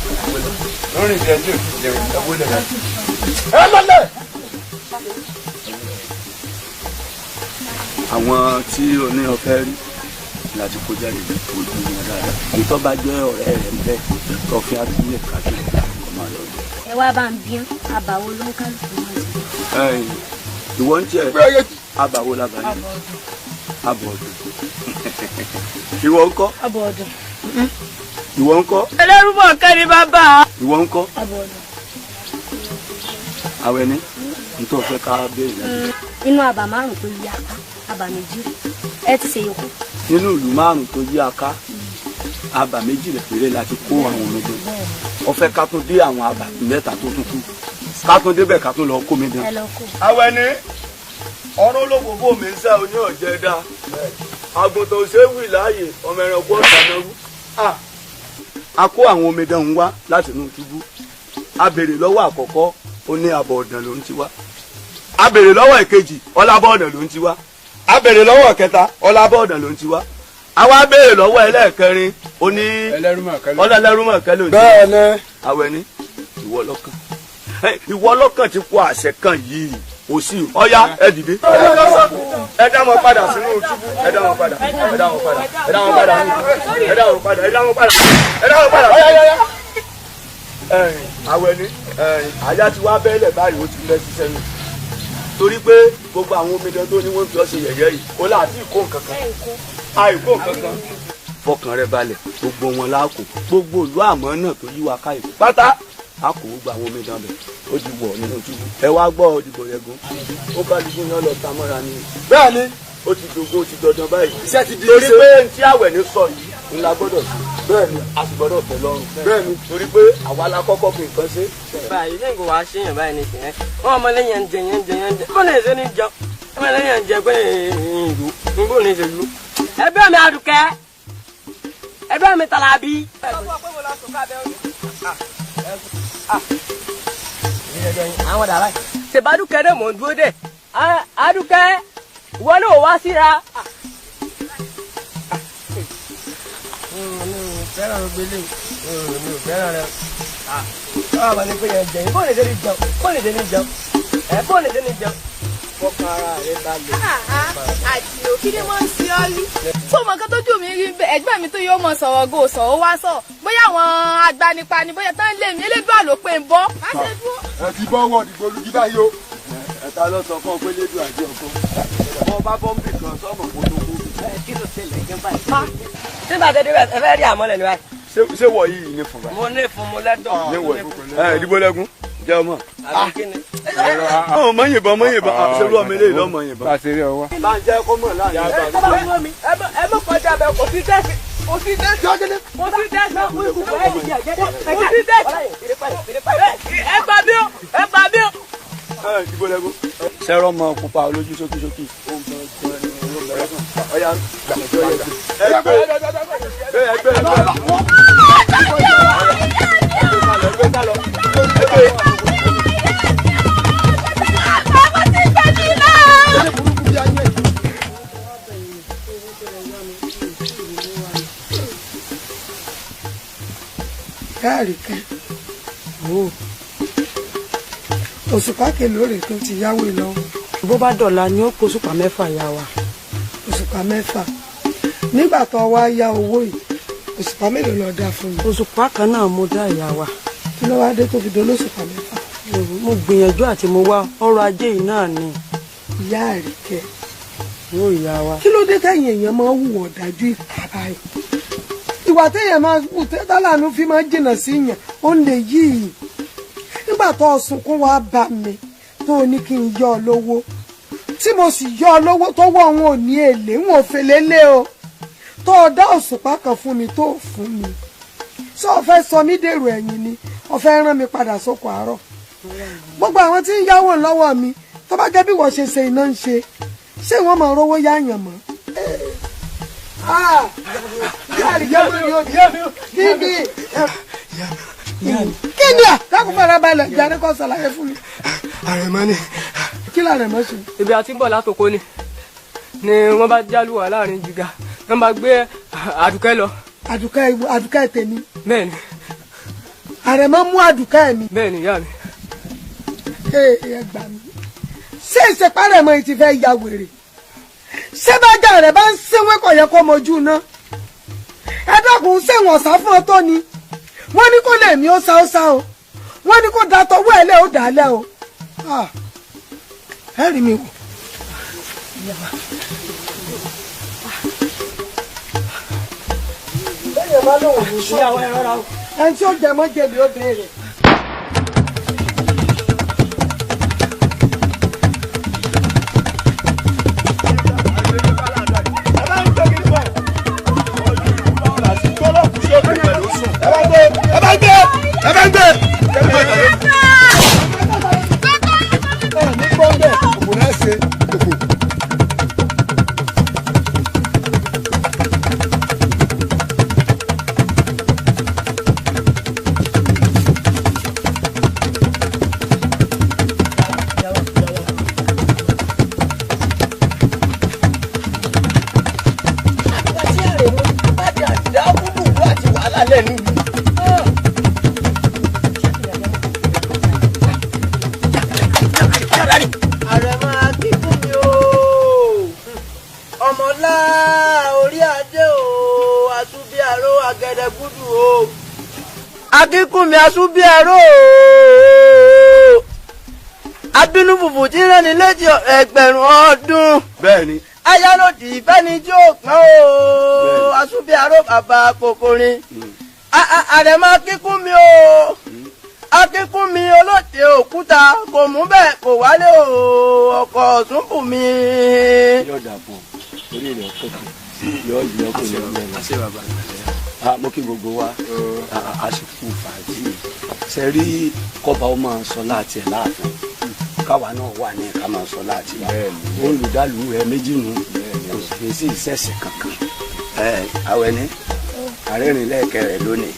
Speaker 8: lórí ìdí ẹjọ́ ìjẹun ẹ wọlé lọ.
Speaker 20: Ẹ lọlẹ̀.
Speaker 8: Àwọn tí o ní ọ̀fẹ́ rí láti kó jáde ojú wọn dáadáa ìtọ́ bá jẹ́ ọ̀rẹ́ rẹ̀ ń bẹ́ tọ́fí àtúnyẹ̀ kájú ọmọ rẹ̀ ọdún.
Speaker 15: Ẹ wá bá ń bíán àbàwo ló ń kálukú wọn sí.
Speaker 8: Ìwọ ń tiẹ̀ àbàwo làbàyè àbọ̀dún ìwọ ń kọ́
Speaker 19: Abọ̀dún.
Speaker 8: Ìwọ ń kọ́.
Speaker 21: Ẹlẹ́rùmọ̀kẹ́ ni bàbá.
Speaker 8: Ìwọ ń kọ́.
Speaker 19: Abọ̀dún.
Speaker 8: Àwẹ̀ní nítorí fẹ́ ká béèrè lẹ́nu.
Speaker 15: Inú àbà márùn-ún tó yí aká àbà méjì ẹ ti ṣe yòókù.
Speaker 8: Nínú ìlú márùn-ún tó yí aká àbà méjì rẹ̀ péré la ti kó àwọn omidan. Ó fẹ́ ká tún dé àwọn àbà mẹ́ta tó tún kù ká tún débẹ̀ ká tún lọ kó mi dán. Àwẹ̀ní ọ̀rọ̀ olókòókò mi ń sẹ́ oní ọ̀jẹ̀ dá àgùntàn òṣèwì láàyè ọmọ ẹranko ọ̀sán náà wú. A kó àwọn omidan ń wá láti inú túbú. A béèrè lọ́wọ́ àkọ́kọ́ ó ní àbọ̀ ọ̀dàn ló ń ti wá. A béèrè lọ́wọ́ ìkejì ọlábọ̀ ọ̀dàn ló ń ti wá. A béèrè lọ́wọ́ ìkẹta ọlábọ̀ ọ̀dàn ló ń ti wá. A wá béèrè lọ́wọ́ ẹlẹ́ẹ̀kẹrin ó ní ọlẹ́lẹ́rúmọ̀kẹ́ ló ń ti wá.
Speaker 20: Bẹ́ẹ̀ni.
Speaker 8: Àwẹ̀ní ìwọ lọ́kàn ìwọ lọ́kàn ti kó àṣẹ kan yìí kò sí ọyá ẹ dìde. Ẹ dá wọn padà sínú túbú ẹ dá wọn padà ẹ dá wọn padà ẹ dá wọn padà ẹ dá wọn padà ẹ dá wọn padà ẹ dá wọn padà. Àwẹ̀ní àyà ti wá bẹ́ẹ̀lẹ̀ báyìí ó ti lẹ́ ṣiṣẹ́ nù torí pé gbogbo àwọn omidan tó ní wọ́n fi ọ́ ṣe yẹ̀yẹ́ yìí ó láti kó nǹkan kan àìkó nǹkan kan. Fọkàn rẹ balẹ̀ gbogbo wọn láàkó gbogbo ìlú àmọ́ náà tó yí wa káyìí pátá a kò gbogbo àwọn omidan bẹ̀ ó ti wọ̀ nínú túbú. Ẹ wá gbọ́ òdìbò rẹ̀ gún ó kálukú yẹn lọ ta mọ́ra ni.
Speaker 20: Bẹ́ẹ̀ni.
Speaker 8: Ó ti dogun ó ti dandan báyìí.
Speaker 20: Iṣẹ́ ti di
Speaker 8: torí pé ntí Àwẹ̀ní sọ yìí ńlá gbọ́dọ̀ sí.
Speaker 20: Bẹ́ẹ̀ni.
Speaker 8: A sì gbọ́dọ̀ tẹ́ lọ́rùn.
Speaker 20: Bẹ́ẹ̀ni.
Speaker 8: Torí pé àwa la kọ́kọ́ fi nǹkan ṣe.
Speaker 17: Báyìí lẹ́yìn kò wá ṣe yàn báyìí nìsín ẹ́ wọ́n ọmọ lẹ́yìn ń jẹ yẹn ń jẹ yẹn ń jẹ bó lè ṣe ní jẹun ọmọ lẹ́yìn ń jẹ pé ìlú bó lè ṣe lú. Ẹgbẹ́ mi Adùkẹ́ ẹgbẹ́ mi Tàlàbí. Àwọn dàbá yìí. Ṣèbádùkẹ́ náà mò ń dúró dè Adùkẹ́ ìwọ náà wá síra. Mi ò fẹ́ràn gbélé mi ò fẹ́ràn rẹ. Báwo ni pé yẹn jẹ yín bó lè ṣe ní jẹun bó lè ṣe ní jẹun ẹ bó lè ṣe ní jẹun. Fọkàn ara rẹ balẹ̀.
Speaker 1: Àdìo kí ni wọ́n ń ṣe ọ́ rí? Tó mọ nǹkan tójú mi rí bẹ́ẹ̀ ẹgbẹ́ mi tó yóò mọ sọ̀rọ̀ go sọ̀rọ̀ wá sọ̀ bóyá àwọn agbanipa ni bóyá tán lé mi elédùà ló pé ń bọ́.
Speaker 11: Ẹ ti bọ́ wọ̀ dìgbò olùdí báyìí o.
Speaker 8: Ẹ̀ta ló sọ fún ọ pé lédùn àjẹ ọkọ. Bọ́ bá bọ́m̀bì kan sọ́mọ̀ kó tó kú.
Speaker 17: Kí ló ṣẹlẹ̀ gan báyìí. Nígbà tó dé bẹ́ẹ̀ ẹ fẹ́ rí àmọ́lẹ̀ ni báyìí.
Speaker 8: Ṣé wọ yìí ní fún báyìí.
Speaker 17: Mo ní fún mo lẹ́dọ̀.
Speaker 8: Ní wọ yìí. Ẹ ìdìbò lẹ́gùn jẹ́ ọmọ.
Speaker 17: Àbí kí ni.
Speaker 8: Ọmọ yìnbọn ọmọ yìnbọn ṣerú ọmọ eléyìí lọ́mọ yìnbọn.
Speaker 14: Bá a ṣe rí ọwọ́.
Speaker 8: Bá ń jẹ́ kó mọ̀ láàrin.
Speaker 17: Ẹ mọ̀ kọjá bẹ́ẹ̀ kò sí tẹ́sí. Kò sí tẹ́sí. Kò sí tẹ́sí. Kò sí tẹ́sí. Ẹ gbà mí o. Ẹ gbà mí o.
Speaker 8: Ìdìbò lẹ́gùn. Sẹ́rọ̀ mọ pupa olójú ṣókíṣókí. Ọya ẹgbẹ́ ẹgbẹ́
Speaker 18: Káàríkẹ́ o òṣùpá kelóore tó ti yáwó lọ.
Speaker 12: Bó bá dọ̀la ni ó kó òṣùpá mẹ́fà yá wa.
Speaker 18: Òṣùpá mẹ́fà nígbà tó wá yá owó yìí òṣùpá mélòó lọ dá fún mi.
Speaker 12: Òṣùpá kan náà mo dá ìyá wa.
Speaker 18: Kí ló wá dé tó fi dolóṣùpá mẹ́fà.
Speaker 12: Mo gbìyànjú àti mo wá ọrọ̀ ajé yìí náà ni.
Speaker 18: Ìyá Àríkẹ́
Speaker 12: yóò yá wa.
Speaker 18: Kí ló dé tẹ̀yìn èèyàn máa ń hùwà ọ̀dájú ìka báyìí? Ìwà téèyàn máa wù tálànú fi máa jìnnà sí yàn ó ń lè yí i. Nígbà tó o sunkún wá bá mi tó o ní kí n yọ ọ lówó tí mo sì yọ ọ lówó tó wọ òun ò ní èlé ń ò fèlè lé o tó o dá òṣùpá kan fún mi tó o fún mi sọ ọ fẹ́ sọ mí dèrò ẹ̀yìn ni ọ fẹ́ rán mi padà sóko àárọ̀ gbogbo àwọn tí ń yáwó lọ́wọ́ mi tó bá jẹ́ bí wọ́n ṣe ṣe iná ń ṣe ṣé wọ́n máa rówó yáyàn mọ́. Kí ni à dákun fara balẹ̀ jáde kó ṣàlàyé fún mi.
Speaker 17: Àrẹ̀mọ ni.
Speaker 18: Kí làrẹ̀mọ ṣe.
Speaker 17: Ibi àti ń bọ̀ látòkó ni wọ́n bá jálùwà láàrin jìgá wọ́n bá gbé Àdùkẹ́ lọ.
Speaker 18: Àdùkẹ́ tèmi.
Speaker 17: Bẹ́ẹ̀ni.
Speaker 18: Àrẹ̀mọ mú Àdùkẹ́ mi.
Speaker 17: Bẹ́ẹ̀ni ìyá mi.
Speaker 18: Ẹ gbà mí. Ṣé ìṣèpárẹ̀mọ yìí ti fẹ́ ya wèrè? Ṣé bájà rẹ̀ bá ń ṣẹ́wé kò yẹ kó mojú ná? Ẹ dákun ṣé wọ́n sá fún ọ tó ni? Wọ́n ní kó lè mí ó sá ó sá o. Wọ́n ní kó da tọwọ́ ẹ̀ lẹ́ ó dà á lẹ́ o. Ẹ rí mi wò. Bẹ́ẹ̀ni bá lóun ní sọ́ọ̀. Ẹni tí ó jẹ mọ́ jẹ̀bi ó béèrè.
Speaker 17: Akínkúnmi asúbíàró abínú fùfù tí rán ni létí ẹgbẹ̀rún ọdún.
Speaker 8: Bẹ́ẹ̀ni.
Speaker 17: Ayálòdì ìfẹ́ni tí ó pọ́n o asúbíàró bàbá kòkòrin. Àrẹ̀mọ Akínkúnmi o Akínkúnmi olóde òkúta kò mú bẹ́ẹ̀ kò wálé o ọkọ̀ ọ̀sùnbùnmi.
Speaker 8: Yóò dà fún ọ orí rẹ̀ kọ̀ọ̀kan yóò yọ kò ní ọ̀rẹ́ rẹ̀. Mo kí gbogbo wa a sì kú fàájì ṣe rí kọba ó máa sọ láti ẹ̀ láàfin káwa náà wà ní ká máa sọ láti wa olùdálù ẹ méjì nù kò sì sí ìṣẹ̀ṣẹ̀ kankan. Àwẹ̀ ni àrẹ́rìn lẹ́ẹ̀kẹ́ rẹ̀ lónìí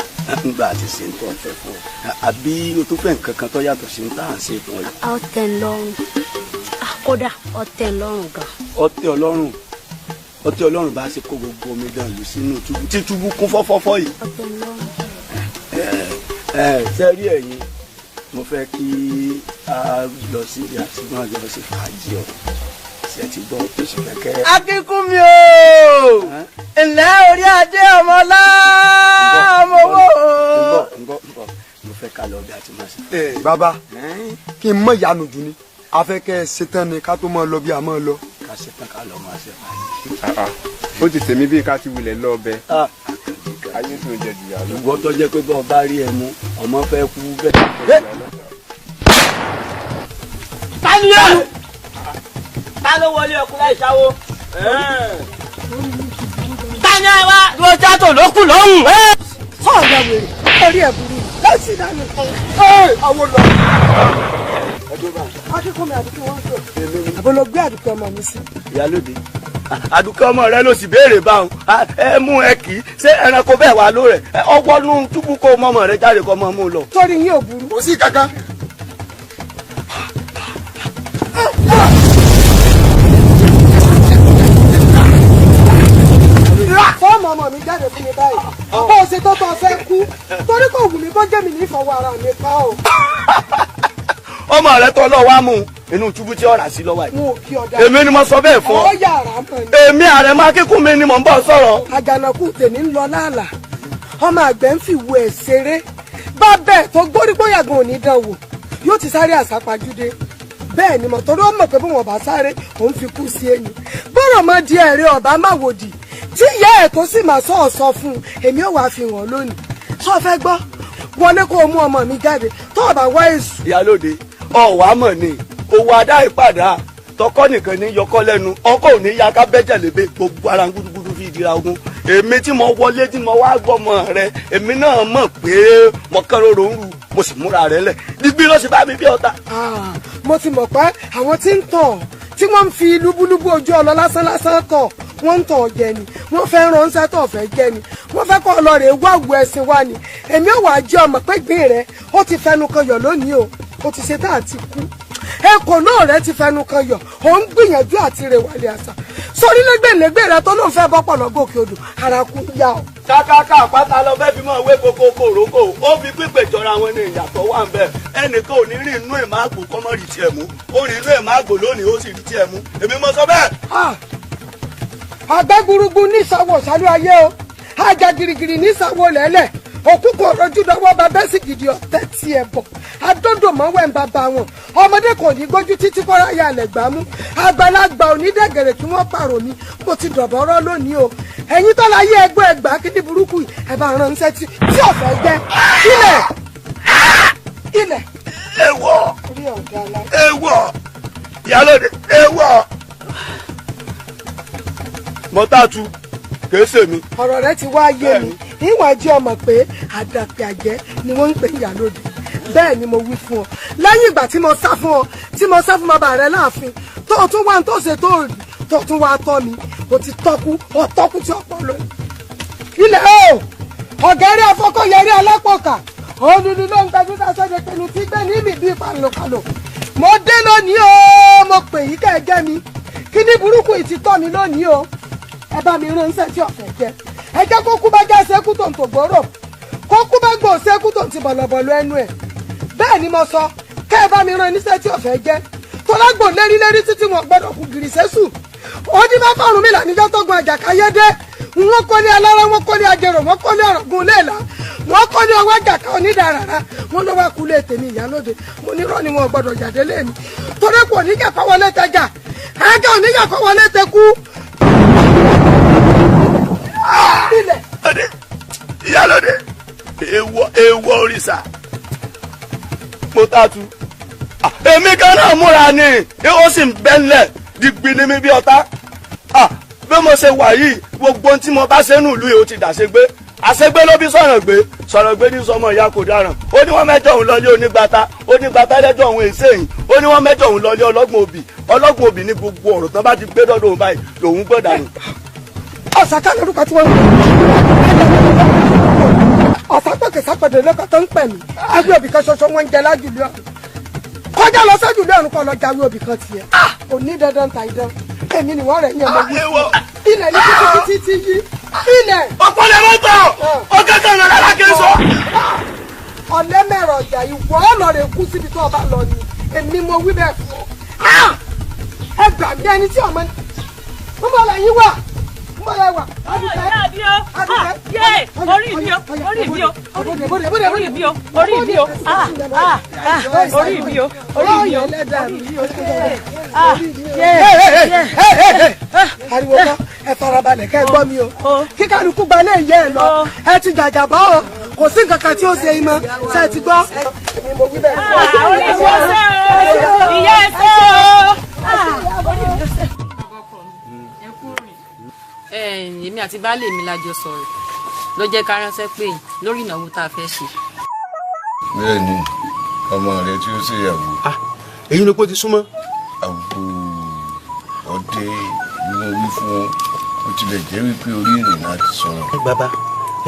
Speaker 8: nígbà tí ṣe ń tọ́ fẹ́ fún ọ àbí o tó fẹ́ nǹkan kan tó yàtọ̀ sí ń tà ń ṣe fún ọ.
Speaker 15: Ọ̀tẹ̀ lọ́rùn kódà ọ̀tẹ̀ lọ́rùn gan.
Speaker 8: Ọ̀tẹ̀ ọlọ́run ọtí ọlọ́run bá ṣe kó gbogbo omi dàn lù sínú túbú tí túbú kún fọ́fọ́fọ́ yìí. Ẹ ṣe rí ẹ̀yin mo fẹ́ kí a lọ sí ibi àti máa lọ sí fàájì ọ ṣe ti gbọ́ tó sì fẹ́ kẹ́.
Speaker 17: Akínkúnmi o ǹlẹ́ orí adé ọmọlá ọmọ owó.
Speaker 8: Nbọ nbọ mo fẹ́ ká lọ bí a ti máa ṣe.
Speaker 11: Bàbá kí n mọ ìyanu jù ni a fẹ́ kẹ́ ẹ ṣetán ni ká tó máa lọ bí a máa lọ.
Speaker 8: Ká ṣetán ká lọ máa ṣe fàájì.
Speaker 14: Ó ti tèmi bí ká ti wulẹ̀ lọ bẹ. Ayé tó jẹ jùyà lọ.
Speaker 8: Ìwọ tó jẹ́ pé bọ́ọ̀ bá rí ẹ mú ọmọ fẹ́ kú bẹ́ẹ̀.
Speaker 17: Ta ni ẹ? Ta ló wọlé ọkùnrin láì ṣáwó? Ta ni ẹ wá? Ló játò ló kù lọ́hùn.
Speaker 18: Sọ̀rọ̀ wèrè orí ẹ̀ burú láti dànù.
Speaker 11: Àwọn lọ.
Speaker 18: Akínkùnmi àdúgbò wọn sọ. Àbọ̀ lọ gbé àdúgbò ọmọ mi sí.
Speaker 8: Ìyálóde, àdùkẹ́ ọmọ rẹ ló sì béèrè báwọn ẹ mú ẹ kì í ṣé ẹranko bẹ́ẹ̀ wà ló rẹ̀ ọwọ́ nú túbú kó mọ́mọ́ rẹ jáde kó mọ́ mú lọ.
Speaker 18: Torí yín ò burú.
Speaker 11: Kò sí kankan.
Speaker 18: Fọ́ọ̀mù ọmọ mi jáde fún mi báyìí. Bó o ṣe tó tọ́ fẹ́ kú torí kò wù mí kó jẹ́ mi ní ìfọwọ́ ara mi pa o.
Speaker 8: Ọmọ rẹ tọ́ lọ wá mú inú túbú tí ọ̀rà sí lọ́wọ́ yìí.
Speaker 18: Mo kí ọ̀dà.
Speaker 8: Èmi ni mo sọ bẹ́ẹ̀ fún ọ.
Speaker 18: Ọ yàrá mọ̀ ni.
Speaker 8: Èmi Àrẹ̀mọ Akínkúnmi ni mò ń bọ̀ sọ̀rọ̀.
Speaker 18: Àjànàkú tèmi ń lọ láàlà. Ọmọ àgbẹ̀ ń fìwé ẹ̀ ṣeré. Bá bẹ́ẹ̀ tó gbórígbóyàgùn ò ní dán wò. Yóò ti sáré àsápajúdé. Bẹ́ẹ̀ ni mo torí ó mọ̀ pé bí wọ́n bá sáré òun fi kú sí ẹni. Bọ́rọ̀ mọ di ẹ̀rẹ́ ọ̀bá má wòdì. Tí ìyá ẹ̀ tó sì máa sọ ọ̀sọ̀ fún un, èmi ò wá fi hàn lónìí. Sọ fẹ́ gbọ́, wọlé kó o mú ọmọ mi jáde tó o bá wá èṣù.
Speaker 8: Ìyálóde, ọ̀wá mọ̀ ni owó adá ìpàdà tọkọ nìkan ní yọkọ lẹ́nu ọkọ ò ní ya ká bẹ́jẹ̀ lébè gbogbo ara gúdúgúdú fi dira ogun. Èmi tí mo wọlé tí mo wá gbọ́mọ rẹ, èmi náà mọ̀ pé mo kẹ́rọ̀rọ̀ ń ru mo sì múra rẹ lẹ̀ dígbì ló sì bá mi bí ọ̀tá.
Speaker 18: Mo ti mọ̀ pé àwọn tí ń tàn tí wọ́n ń fi lúbúlúbú ojú ọlọ lásán lásán tọ̀ wọ́n ń tàn jẹ ni wọ́n fẹ́ ránṣẹ́ tó fẹ́ jẹ ni wọ́n fẹ́ kọ́ ọlọ́rẹ̀ wá wo ẹ̀sìn wa ni. Èmi ò wá jẹ́ ọmọ pé gbìn rẹ ó ti fẹnu kan yọ̀ lónìí o, ó ti ṣe tá àti kú. Ẹkọ náà rẹ ti fẹnu kan yọ̀, ó ń gbìyànjú àti rèwàlẹ̀ àṣà sórí lẹ́gbẹ̀lẹ́gbẹ̀ rẹ tó lóun fẹ́ bọ́ pọ̀ lọ́gòkè odò ara kú yá o.
Speaker 8: Kákáká àpáta lọ fẹ́ fi mọ́ ewé koko kòrókò ó fi pípé jọra wọn ní ìyàtọ̀ wà ń bẹ̀. Ẹnìkan ò ní rí inú ẹ̀ máa gbò kọ́mọ́ rí tiẹ̀ mú, ó rí inú ẹ̀ máa gbò lónìí ó sì rí tiẹ̀ mú, èmi mo sọ bẹ́ẹ̀.
Speaker 18: Àgbẹ̀ gbúrúgbú ní ìsàwọ̀ sálú ayé o, ajá girigiri ní ìsàwọ̀ lẹ́lẹ̀, òkú kò rojú dọwọ́ bá bẹ́sì gidi ọ̀tẹ́ tiẹ̀ bọ̀, adódò mọ́wẹ́ ń bàbá wọn, ọmọdé kò ní gbójú títí kọ́ra ya lẹ̀ gbámú, àgbàlagbà onídẹ̀gẹ̀rẹ̀ kí wọ́n pààrọ̀ mi, mo ti dọ̀bọ̀rọ̀ lónìí o, ẹ̀yin tó láyé ẹgbẹ́ ẹgbàá kíní burúkú ẹ̀ bá ránṣẹ́ tí ọ̀fẹ́ jẹ́, ilẹ̀ ilẹ̀.
Speaker 8: Ewọ ewọ Ìyálóde ewọ mọ́tàtú kìí ṣe mi.
Speaker 18: Ọ̀rọ̀ rẹ ti wá yé mi, ìwà jẹ́ ọmọ pé àdàpè àjẹ́ ni wọ́n ń pè Ìyálóde. Bẹ́ẹ̀ ni mo wí fún ọ lẹ́yìn ìgbà tí mo sá fún ọ tí mo sá fún bàbá rẹ láàfin tó o tún wá ń tó ṣe tó rí tó o tún wá tọ́ mi o ti tọ́kú o tọ́kú tí ọ̀pọ̀ lóyún. Ilẹ̀ o ọ̀gẹ́rẹ́ afọkọ̀yẹrí alápọ̀kà òdùdú ló ń gbajú sásọ́dẹ pinnu tí gbé ní mi bíi palòpalò. Mo dé lónìí o, mo pè yí kẹ́ ẹ jẹ́ mi kí ní burúkú yìí ti tọ́ mi lónìí o. Ẹ bá mi ránṣẹ́ tí ọ̀fẹ́ jẹ, ẹ jẹ́ kó kú bá já ṣẹ́kù tó ń tò gbòòrò, kó kú bá gbò ṣẹ́kù tó ń ti bọ̀lọ̀bọ̀lọ̀ ẹnu ẹ̀. Bẹ́ẹ̀ ni mo sọ, kẹ́ ẹ bá mi rán níṣẹ́ tí ọ̀fẹ́ jẹ, tọ́lágbò lérí lérí títí wọn gbọ́dọ̀ kú gìrì sẹ́sù. Ó ní bá fọ́ọ̀rùn mi là níjọ́ tó gun àjàkáyé dé, wọ́n kọ́ ní alára, wọ́n kọ́ ní ajérò, wọ́n kọ́ ní ọ̀rọ̀gùn léèlà, wọ́n kọ́ ní ọwọ́ àjàká onídàárara, wọ́n ló wá kú lé tèmi Ìyálóde. Mo ní rọ́ ni wọn gbọ́dọ̀ jáde lé mi torí kò níjà kọ́ wọlé tẹjà, ẹ̀ka oníjà kọ́ wọlé tẹkú.
Speaker 8: Ìyálóde ewọ ewọ òrìṣà mọ́tàtú èmi kan náà múra ni ó sì ń bẹ́ńlẹ̀ digbí ni mi bí ọ̀tá. Bí mo ṣe wà yìí gbogbo ohun tí mo bá ṣe nù ìlú yìí ó ti dàṣegbé àṣegbé ló bí sọ̀rọ̀ gbé sọ̀rọ̀ gbé ní sọmọ ìyá kò dáràn. Ó ní wọ́n mẹ́jọ òun lọlé onígbàtà onígbàtà lẹ́jọ́ òun èsè yìí, ó ní wọ́n mẹ́jọ òun lọlé ọlọ́gbọ̀n òbí ọlọ́gbọ̀n òbí ní gbogbo ọ̀rọ̀ tán bá ti gbé dọ́dọ̀ òun báyìí lòun gbọ́ dànù.
Speaker 18: Ọ̀sàká lórúkọ tí wọ́n ń pè ọ̀sàpọ̀kẹ̀ sápẹ̀dẹ̀ lọ́kọ̀ tó ń pè mí agbé òbí kan ṣoṣo wọ́n ń jẹ lájùlé ọ̀run kọjá lọ sájùlé ọ̀run kọ́ lọ jáwé òbí kan tiẹ̀ kò ní dandan ta idán èmi ni wọ́n rẹ̀ yẹn mọ́ yí ilẹ̀ ní títí títí yí ilẹ̀.
Speaker 8: Ọ̀pọ̀lẹ̀ mọ́tò ọ̀gẹ́gẹ́ rẹ̀ lára kì í sọ.
Speaker 18: Ọ̀lẹ́mẹ̀rọ̀ ọ̀jà ìwọ ọ̀nà rẹ̀ kú síbi tó o bá lọ ni èmi mo wí bẹ́ẹ̀ fún ọ. Ẹ gbà mí ẹni tí ọmọ mo mọ̀ lẹ́yìn wà.
Speaker 21: Orí mi o, orí mi o, orí mi o, orí mi o, orí mi o, orí mi o, orí mi o.
Speaker 18: Ariwo kọ́, ẹ farabalẹ̀ kẹ́ ẹ gbọ́ mi o. Kí kálukú gba ilé ìyá ẹ lọ, ẹ ti jàjàbọ́ o, kò sí nǹkan kan tí ó ṣe imọ̀, ṣe ti gbọ́.
Speaker 21: Ìyá ẹ ṣé o. Èmi àti baálé mi la jọ sọ̀rọ̀ ló jẹ́ ká ránṣẹ́ pé lórí ìnáwó tá a fẹ́ ṣe.
Speaker 13: Bẹ́ẹ̀ni, ọmọ rẹ tí ó ṣèyàwó.
Speaker 8: Èyí ló pé ti súnmọ́.
Speaker 13: Àgbo ọdẹ ni mo wí fún ọ, ó tilẹ̀ jẹ́ wípé orí ìrìnà ti sọ̀rọ̀.
Speaker 8: Bàbá,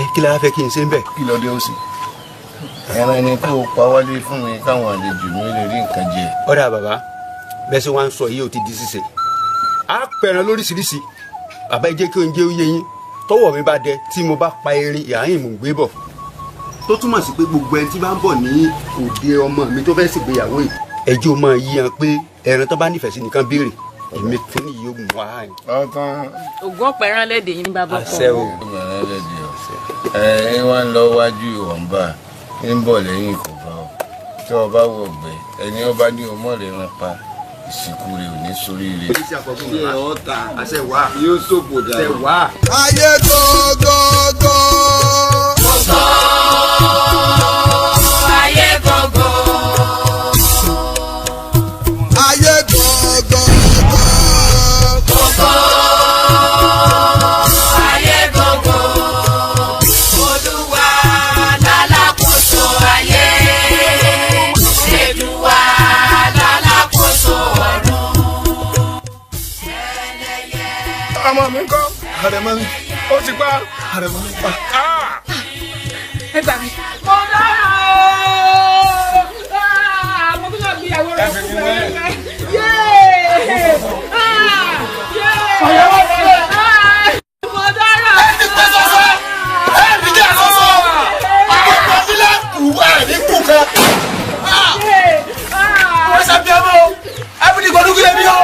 Speaker 8: ẹ kí la fẹ́ kí n ṣe ń bẹ̀.
Speaker 13: Kí lọ́dẹ ó sì. Ẹran ni kó o pa wálé fún mi káwọn àlejò mi lè rí nǹkan jẹ.
Speaker 8: Ọ̀dà bàbá, bẹ́ẹ̀ ṣe wá ń sọ yìí ó ti di ṣíṣe. A pẹran lóríṣiríṣi. Bàbá ẹ jẹ́ kí oúnjẹ ó yé yín. Tọ́wọ́ mi bá dẹ tí mo bá pa erin ìhàyìn mò ń gbé bọ̀. Tó túmọ̀ sí pé gbogbo ẹni tí bá ń bọ̀ ní òde ọmọ mi tó fẹ́ ṣègbéyàwó yìí. Ẹjọ́ máa yí han pé ẹran tó bá nífẹ̀ẹ́ sí nìkan béèrè. Èmi fún ní yóò mú wa yìí.
Speaker 21: Ògùn ọ̀pẹ ẹran lẹ́dẹ̀ yín bàbá ọkọ.
Speaker 8: Àṣẹ o.
Speaker 13: Ẹ ẹ wá ń lọ wájú ìwọ̀nba ń bọ̀ lẹ́yìn kò bá ọ. Tí o bá wọ̀ gbẹ, ẹni ọba ní ọmọ rẹ̀ rán pa, ìsìnkú rẹ̀ ò ní sórí rẹ̀.
Speaker 8: Yóò ṣòfò dànù.
Speaker 6: Ayé gógógó.
Speaker 16: Ayé gógó.
Speaker 6: Ayé gógógó.
Speaker 16: Gógó. Ayé gógó. Olúwa lálákòóso ayé. Èdùwà lálákòóso ọ̀run.
Speaker 4: Ọmọ mi ńkọ́? Àrẹ̀mọ mi. Ó ti pa. Àrẹ̀mọ mi pa.
Speaker 1: Ẹ gbà mí. Mo dára o. Mo tún lọ gbéyàwó rẹ fún mi. Yéé! Mo dára.
Speaker 6: Ẹ ti pẹ́ sọ́sọ́. Ẹ ti jẹ́ sọ́sọ́. Àkókò ilé kù ẹ̀ ní kù kan.
Speaker 3: Wọ́n ṣàbí ọmọ o, ẹ̀fìdí gbọ́dún kílẹ̀ mi o.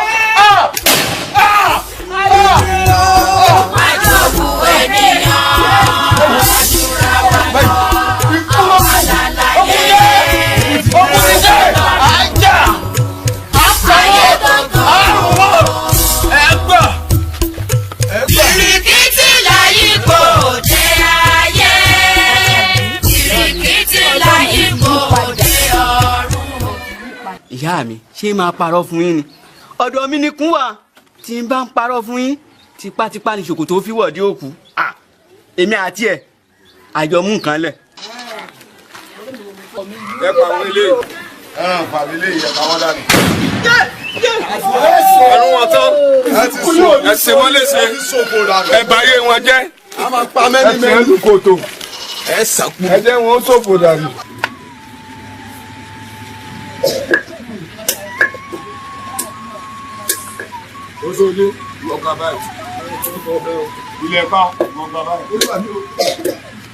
Speaker 16: Àjọkù ènìyàn. Àdúrà wà lọ. Alálàyé.
Speaker 6: Ọkùnrin jẹ́ àjà.
Speaker 16: Ayé gógó.
Speaker 6: Ẹ gbà.
Speaker 16: Ìrìkìtì láyípo òde ayé. Ìrìkìtì láyípo òde ọ̀run.
Speaker 12: Ìyá mi, ṣé máa parọ́ fún yín ni? Ọ̀dọ̀ mi ni kún wà. Tí n bá ń parọ́ fún yín, tipátipá ni ṣòkòtò fi wọ̀dí òkú. Èmi àti ẹ̀ àjọ mú nǹkan lẹ̀.
Speaker 4: Ẹ pa àwọn ilé. Ẹ pa àwọn ilé yìí, ẹ pa wọ́n dànù. Ẹnu wọn tán. Ẹ ṣe wọ́n léṣe. Ẹ bà ayé wọn jẹ́. Ẹ ti ẹ lù kòtò.
Speaker 6: Ẹ sàkú.
Speaker 4: Ẹ jẹ́ wọn ó ṣòfò dànù. Ó sọ ní ìwọ kan báyìí. Ilẹ̀ pa ìwọ kan báyìí.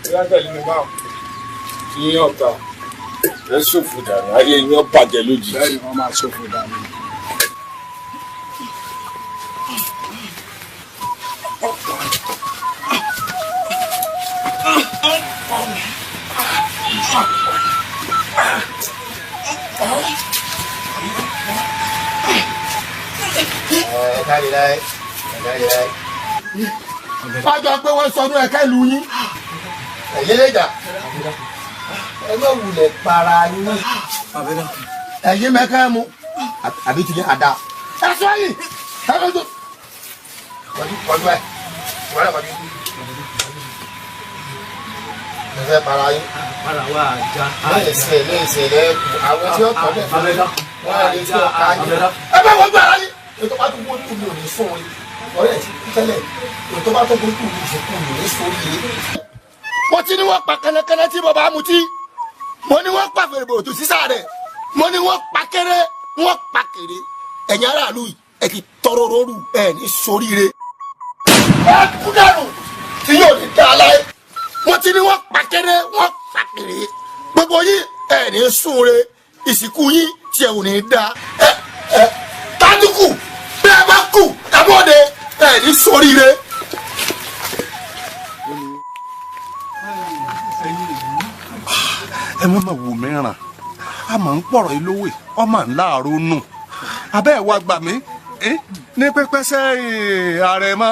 Speaker 4: Ó yá tẹ̀lé mi báwọn. Tí yín ọ̀tá. Ẹ ṣòfò dànù, ayé yín ó bàjẹ́ lójijì. Bẹ́ẹ̀ni, wọ́n máa ṣòfò dànù.
Speaker 6: Ẹ kárí láyé, ẹ kárí láyé.
Speaker 11: Fájọ pé wọ́n sọnù ẹ̀ka ìlú yín.
Speaker 6: Ẹ̀yin lè jà.
Speaker 11: Ẹ má wulẹ̀ para yín. Ẹ̀yin mẹ́kẹ́ mu. Àbí ti ní àdá. Ẹ sọ yìí. Ẹ lọ sọ. Kọjú kọjú ẹ. Wọ́n lè kọjú. Ẹ fẹ́ para yín.
Speaker 12: Para wa àjà.
Speaker 6: Léèsè léèsè lẹ́kù. Àwọn tí ó tọ́ bẹ̀ fún mi. Wọ́n á lè tí ó ká yín. Ẹ bá wọ́n gbà yín. Ètò bá tó gbójú mi ò ní sún orí. Ọ̀rẹ́ ti kú tẹ́lẹ̀. Ètò bá tó gbójú mi ò ní sún orí.
Speaker 3: Mo ti ní wọ́n pa kẹ́lẹ́kẹ́lẹ́ tí bàbá mutí. Mo ní wọ́n pa fèrè bòtò sísá rẹ̀. Mo ní wọ́n pa kéré, wọ́n pa kéré. Ẹ̀yin aráàlú yìí, ẹ ti tọrọ rọrù, ẹ ní soríire.
Speaker 6: Ẹ kú dànù tí yóò ní dá láyé.
Speaker 3: Mo ti ní wọ́n pa kéré, wọ́n pa kéré. Gbogbo yín ẹ ní súnre, ìsìnkú yín tí ẹ ò ní dá. Ẹ ẹ tádùkù bí ẹ bá kù ẹ bọ́de ẹ ní soríire.
Speaker 4: Ẹ má mà wò mí ràn, a máa ń pọ̀rọ̀ ilówè, ọmọ ńlá àrò nù. Abẹ́ ẹ̀ wá gbà mí, Ní pẹ́pẹ́sẹ́ Àrẹ̀mọ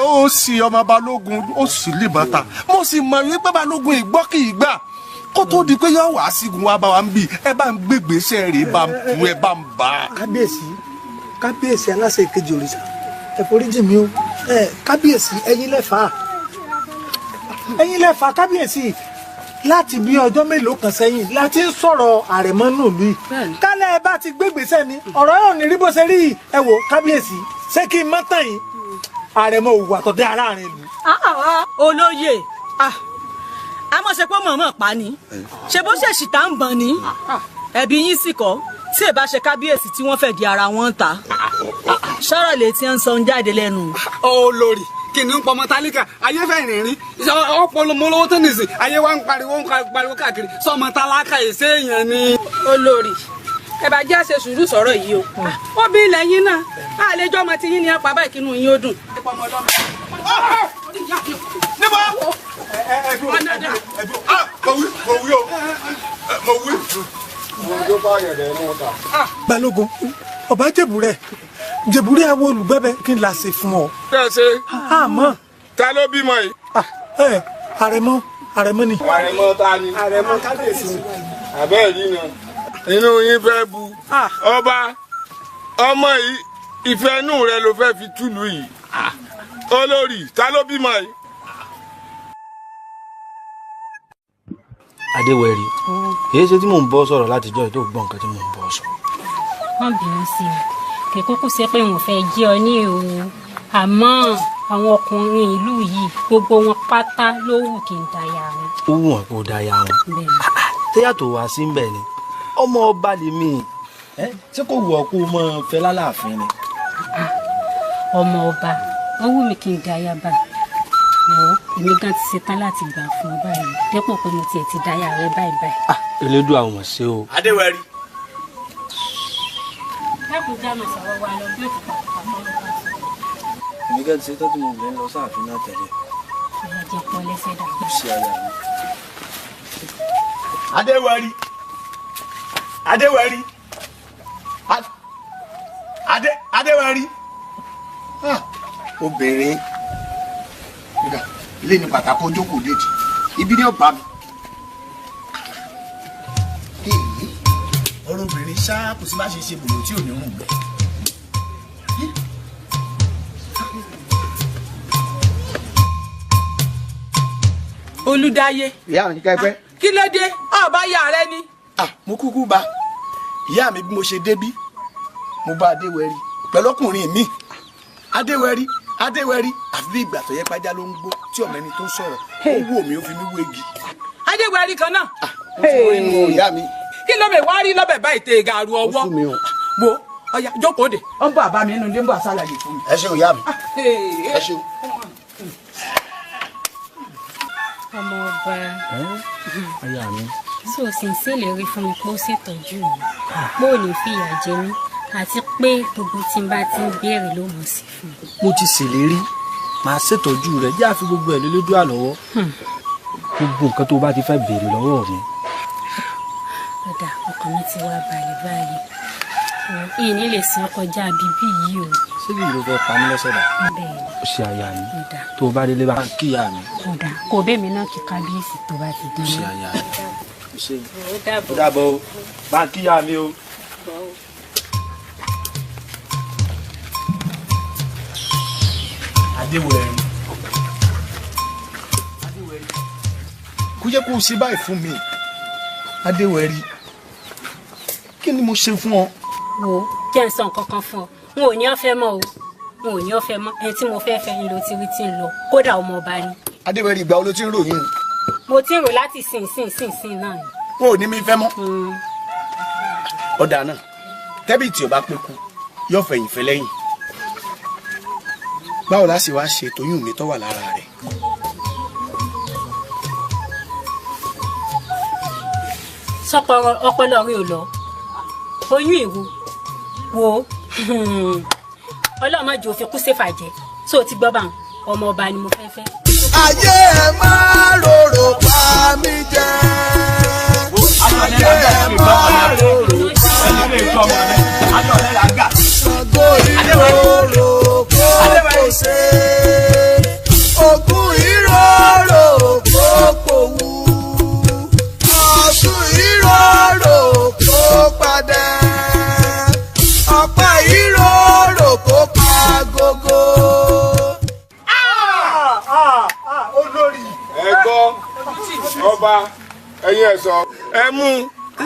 Speaker 4: ó sì ọmọ Balógun ó sì lè bàtà, mo sì mọ̀ wípé Balógun ìgbọ́ kì í gbà kó tó di pé yóò wá sígun wá bá wa ń bì. Ẹ bá ń gbégbèsè rè, bá ń tu, ẹ bá ń bà á.
Speaker 6: Kábíyèsí, kábíyèsí, aláṣẹ ìkejì òrìṣà, ẹ foríjì mi o. Ẹ kábíyèsí, ẹ̀yin lẹ́fà, ẹ̀yin lẹ́fà kábíyèsí. Láti bí ọjọ́ mélòó kan sẹ́yìn láti ń sọ̀rọ̀ Àrẹ̀mọ nùlù yìí. Kálẹ̀ ẹ bá ti gbégbèsè ni ọ̀rọ̀ yóò ní rí bó ṣe rí yìí. Ẹ wò kábíyèsí, ṣé kí n mọ́ tàn yín? Àrẹ̀mọ òwò àtọ̀dẹ́ aráàrin ìlú.
Speaker 19: Olóyè, a mọ̀ ṣe pé mọ̀ọ́mọ̀ pa ni, ṣe bó ṣèṣì tá ń bọ̀n ni, ẹ̀bí yín sì kọ́ tí ẹ bá ṣe kábíyèsí tí wọ́n fẹ́ di ara wọn ta sọ̀rọ̀ létí ń sọ ń jáde lẹ́nu.
Speaker 14: Olórí, kìnìún pọmọ tálíkà, ayé fẹ́ rìnrìn ọpọlọ mọlọwọ tó nìsín, ayé wa ń pariwo ń pariwo káàkiri sọmọ tálákà èsè èèyàn ni.
Speaker 21: Olórí, ẹ bá jẹ́ àṣẹ sùúrù sọ̀rọ̀ yìí o. Ó bí ilẹ̀ yín náà àlejò ọmọ tí yín ní apá báyìí, kínú yín ó dùn.
Speaker 4: Níbo? Mo wí, mo wí o, mo wí.
Speaker 6: Balógun, ọba jẹ̀bùrẹ́ jẹ̀bùrẹ́ àwọn olùgbẹ́bẹ́, kí n là ṣe fún ọ.
Speaker 5: Tẹ́ ẹ ṣe.
Speaker 6: Àmọ́.
Speaker 5: Ta ló bímọ yìí?
Speaker 6: Ẹ Àrẹ̀mọ, Àrẹ̀mọ ni.
Speaker 5: Àrẹ̀mọ ta ni?
Speaker 6: Àrẹ̀mọ kábíyèsí ni.
Speaker 5: Àbẹ́ẹ̀ rí na inú yín fẹ́ bu ọba ọmọ yìí, ìfẹ́ inú rẹ ló fẹ́ fi túlù yìí. Olórí, ta ló bímọ yìí?
Speaker 10: Adéwẹ̀rí, èyí ṣe tí mò ń bọ́ sọ̀rọ̀ látijọ́ yìí tó gbọ́ nǹkan tí mò ń bọ́ sọ.
Speaker 2: Má bínú sí mi, kì í kúkú ṣe pé n ò fẹ́ jẹ́ ọ ní o, àmọ́ àwọn ọkùnrin ìlú yìí, gbogbo wọn pátá ló wù kí n daya wọn.
Speaker 10: Ó wù wọn kó daya wọn?
Speaker 2: Bẹ́ẹ̀ ni.
Speaker 10: Tẹ́yàtọ̀ wá sí ń bẹ̀ ni ọmọ ọba lèmi, ṣé kò wù ọ́ kó mọ fẹ́ lálàáfin ni?
Speaker 2: Ọmọ ọba, ó wù mí kí n daya bá wò ó. Èmi gan ti ṣetán láti gbà fún ọ báyìí, dépò pé mo tiẹ̀ ti daya rẹ báyìí báyìí.
Speaker 10: Elédùà ò mọ̀ ṣe o.
Speaker 3: Adéwẹ̀rí.
Speaker 2: Dákun, já máa sọ̀rọ̀ wa lọ bí òtún pàtàkì ló bá sọ.
Speaker 10: Èmi gan ti ṣetán tí mo lè lọ sáàfin náà tẹ́lẹ̀.
Speaker 2: Ọ̀rọ̀ jẹ́ pọ́ lẹ́sẹ̀ dàgbà.
Speaker 10: Ó ṣe aya mi.
Speaker 3: Adéwẹ̀rí, Adéwẹ̀rí, Adé, Adéwẹ̀rí. Ah, obìnrin nígbà ilé ní pàtàkì ojókòó déjì ibi ní ọba mi. Ọ̀rọ̀ obìnrin ṣáá, kò sí bá ṣe ṣe bòlò tí ò ní rùn gbẹ.
Speaker 21: Olùdáyé.
Speaker 3: Ìyá mi, kẹ́pẹ́.
Speaker 21: Kí ló dé? Ọba ya rẹ ni.
Speaker 3: Mo kúkú bá ìyá mi. Bí mo ṣe débí, mo bá Adéwẹ̀rí pẹ̀lú ọkùnrin mi. Adéwẹ̀rí, Adéwẹ̀rí, àfi bí ìgbà tó yẹ pájá ló ń gbó tí ọmọ ẹni tó ń sọ̀rọ̀. Ó wò mí, ó fi mí wégi.
Speaker 21: Adéwẹ̀rí kan náà.
Speaker 3: Ó ti wọ́n inú ìyá mi.
Speaker 21: Kí ló bẹ̀ wá rí lọ́bẹ̀ báyìí tẹ gàrú ọwọ́? Wo, ọya, jókòó dè. Ó ń bọ̀, àbá mi nínú ilé ń bọ̀, àṣàlàyé fún mi.
Speaker 11: Ẹ ṣeun ìyá mi, ẹ ṣeun.
Speaker 2: Ọmọ ọba.
Speaker 10: Aya mi.
Speaker 2: Tí o sì ń ṣèlérí fún mi pé ó ṣètọ́jú mi, pé ò ní fìyà jẹ mí, àti pé gbogbo tí n bá ti ń béèrè ló mọ̀ sí fún mi.
Speaker 10: Mo ti ṣèlérí, màá ṣètọ́jú rẹ̀. Jẹ́ àfi gbogbo ẹ̀ lélẹ́dùà lọ́wọ́, gbogbo nǹkan tó bá ti fẹ́ béèrè lọ́wọ́ mi.
Speaker 2: Ọ̀dà, ọkàn mi ti wá balẹ̀ báyìí. Ìní lè sàn kọjá bíbí yìí o.
Speaker 10: Ṣé kí ló fẹ́ pa mí lọ́sẹ̀ dà?
Speaker 2: Bẹ́ẹ̀ ni.
Speaker 10: Ó ṣe aya mi.
Speaker 2: Ọ̀dà.
Speaker 10: Tó o bá délé, bá ń kíyà mi.
Speaker 2: Ọ̀dà, kò bẹ́ẹ̀ mi náà kí kábíyèsí tó bá ti dé.
Speaker 10: Ó ṣe aya mi. Ó ṣe.
Speaker 2: Ó dàbọ̀.
Speaker 10: Ó dàbọ̀ o, bá ń kíyà mi o.
Speaker 3: Adéwẹ̀rí, Adéwẹ̀rí, kò yẹ kó o ṣe báyìí fún mi. Adéwẹ̀rí, kí ni mo ṣe fún ọ?
Speaker 2: Wo, jẹ́ ń sọ nǹkan kan fún ọ. N ò ní ọ fẹ́ mọ́ o, n ò ní ọ fẹ́ mọ́. Ẹni tí mo fẹ́ fẹ́ ń lo ti rí tí ń lọ, kódà ọmọ ọba ni.
Speaker 3: Adéwẹ̀rí, ìgbà wo ló ti ń ròyìn?
Speaker 2: Mo ti ń rò láti sìn sìn sìn sìn náà ni.
Speaker 3: Wọn ò ní mi fẹ́ mọ́. Ọ̀dà náà, tẹ́bí tí o bá pé kú yóò fẹ̀yìn fẹ́ lẹ́yìn. Báwo la ṣe wá ṣe tóyún mi tó wà lára rẹ̀?
Speaker 2: Sọpọ ọpọlọ rí o lọ oyún ìwo wo. Ọlọ́mọ jò fi kú séfàjẹ́ tó o ti gbọ́ bá ọmọ ọba ni mo fẹ́ fẹ́.
Speaker 16: Ayé ẹ máa rorò pa mí jẹ. Ayé ẹ máa rorò pa mí jẹ. Ṣàngó ìlú.
Speaker 5: Ọba ẹ̀yin ẹ̀sọ́ ẹ mú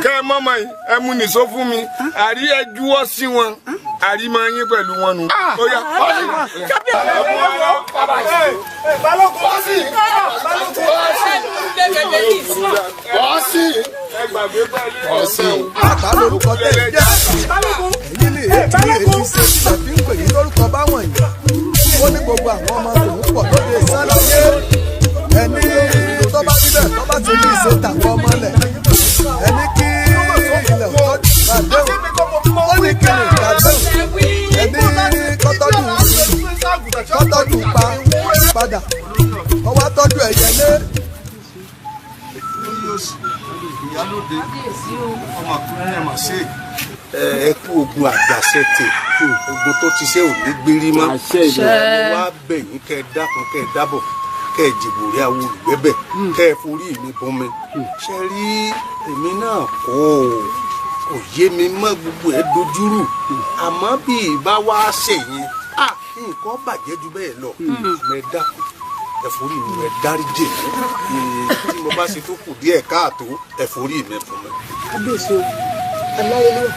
Speaker 5: kẹ́ ẹ mọ́mọ́ yìí ẹ mú nìṣó fún mi àrí ẹ juwọ́ sí wọn àrí máa yín pẹ̀lú wọn nù. Ó yá.
Speaker 16: Bàbá lórúkọ tẹ̀ ń jẹ́. Ẹ̀yin ni èyí èyí ṣe tàbí ń pè yín lórúkọ báwọn yìí. Ó ní gbogbo àwọn ọmọ tòun pọ̀ lóde sáláyé. Ẹni tó bá níbẹ̀ tó bá ti ní ìṣe tàwọn ọmọ lẹ̀. Ẹni kí ilẹ̀ tọ́jú àdéhùn. Ó ní kí ilẹ̀ àdéhùn. Ẹni kọ́tọ́jú kọ́tọ́jú pa padà. Ọwọ́ tọ́jú ẹ̀yẹlé.
Speaker 4: Ìyálóde ọmọ àkúrẹ́ ẹ̀ mà ṣe. Ẹ kú ogun àgbàṣẹ́tẹ̀ ogun tó ti ṣe ò ní gbérí mọ́. Mo wá bẹ̀ yín kẹ́ ẹ dákun kẹ́ ẹ dábọ̀ kẹ́ ẹ jìbò rí àwọn olùgbẹ́bẹ̀ kẹ́ ẹ forí mi bọ́n mi. Ṣe rí èmi náà kọ́ ò yé mi mọ́ gbogbo ẹ̀ dojúrù àmọ́ bí ìbá wá ṣe yẹn nǹkan bàjẹ́ ju bẹ́ẹ̀ lọ. Àmọ́ ẹ dákun ẹ forí mi ẹ dáríjì mi tí mo bá ṣe tó kù díẹ̀ káàtó ẹ forí mi fún mi.
Speaker 9: Kábíyèsí o, aláyélúwà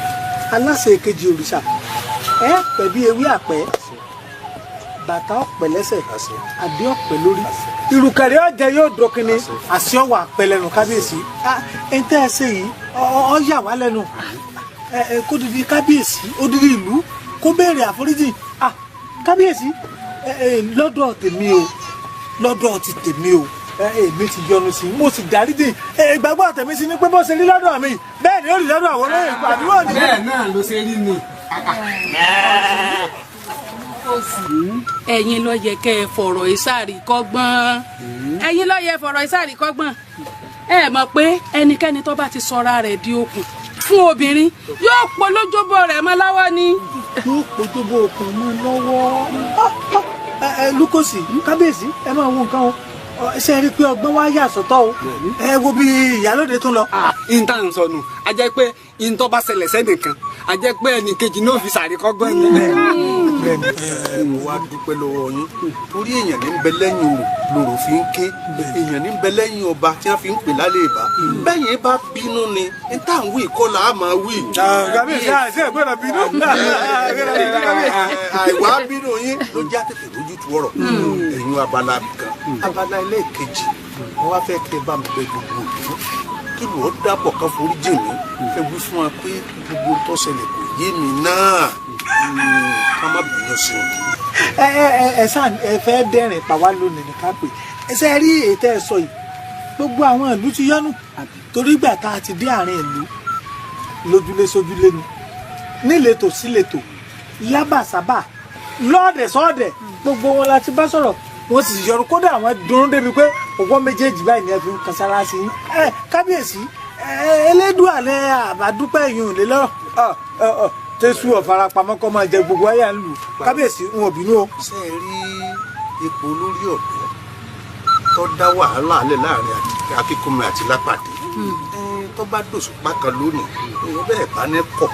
Speaker 9: aláṣẹ èkejì òrìṣà ẹ pẹ̀ bí ewé àpẹ́ bàtà ọ̀pẹ lẹ́sẹ̀ àdé ọ̀pẹ lórí ìrùkẹ̀rẹ̀ ọ̀jẹ̀ yóò dọ́kínní àṣẹ ọ̀wà àpẹ lẹ́nu kábíyèsí. Ẹ tẹ́ ẹ ṣe yìí ọ yà wá lẹ́nu kó didi kábíyèsí odidi ìlú kó béèrè àforíjì. Kábíyèsí lọ́dọ̀ tèmi o lọ́dọ̀ ti tèmi o èmi ti yọ́nú sí mo sì dáríjì ìgbàgbọ́ tèmi sí ni pé bó ṣe rí lọ́dọ̀ mi bẹ́ẹ̀ ni ó rí lọ́dọ̀ àwọn olóyè àdúrà ni.
Speaker 14: Bẹ́ẹ̀ náà ló ṣe rí ni.
Speaker 22: Ẹ̀yin ló yẹ kẹ́ ẹ fọ̀rọ̀ ìsàrí kọ́gbọ́n. Ẹ̀yin ló yẹ fọ̀rọ̀ ìsàrí kọ́gbọ́n. Ẹ mọ̀ pé ẹnikẹ́ni tó bá ti sọra rẹ̀ di okùn fún obìnrin yóò polójóbó rẹ̀ mọ́ lọ́wọ́ ni.
Speaker 9: Yóò polójóbó okùn mọ́ lọ́wọ́. Lukosi kábíyèsí ẹ máa wo nǹkan o ṣe rí i pé ọgbọ́n wá yà sọ́tọ̀ o ẹ wo bí ìyálóde tún lọ.
Speaker 14: Ìta ń sọnù a jẹ́ pé ìntọ́ bá ṣẹlẹ̀ sẹ́nìkan a jẹ́ pé ẹnìkejì náà fi ṣàríkọ́gbọ́n ni.
Speaker 4: Mo wá dúpẹ́ lọ́wọ́ yín torí èèyàn ní ń bẹ lẹ́yìn orò lòrò fi ń ké èèyàn ní ń bẹ lẹ́yìn ọba tí wọ́n fi ń pè lálẹ́ ìbá bẹ́yìn bá bínú ni n tá à ń wí kọ́ là á máa wí.
Speaker 9: Kábíyèsí àti ẹ̀gbọ́n bínú.
Speaker 4: Àìwá bínú yín ló já tètè lójútu ọ̀rọ̀ ẹ̀yin abala kan abala ẹlẹ́ẹ̀kejì wọ́n wá fẹ́ kẹ́ bá mi bẹ gbogbo òdu kí ló dàpọ̀ kan forí jì mí ẹ wí fún wa pé gbogbo tó ṣẹlẹ̀ kò yé mi náà ká má bínú sí i.
Speaker 9: Ẹ ẹ ẹ sàn ẹ fẹ́ dẹ́rìn pa wá lónìí ní ká pè ẹ ṣe rí ètò ẹ sọ yìí gbogbo àwọn ìlú ti yọnu torí ìgbà tá a ti dé àárín ìlú lójúlé sójúlé ni níletò síletò lábàsábà lọ́ọ̀dẹ̀ sọ́ọ̀dẹ̀ gbogbo wọn la ti bá sọ̀rọ̀ wọ́n sì yọnu kódà àwọn dunnú débi pé ọwọ́ méjèèjì báyìí ni ẹ fi ń kan sára sí i. Ẹ kábíyèsí elédùà lẹ àbádúpẹ́ yìí ò lè lọ́rọ̀ tẹ́sù ọ̀farapamọ́ kọ́ máa jẹ gbogbo ayé à ń lù kábíyèsí ń ò bínú o.
Speaker 4: Ṣé ẹ rí ipò olórí ọ̀dọ́ tó dá wàhálà lẹ̀ láàrin Akínkúnmi àti Lápàdé tó bá dòṣùpá kan lónìí òun bẹ́ẹ̀ bá ní kọ̀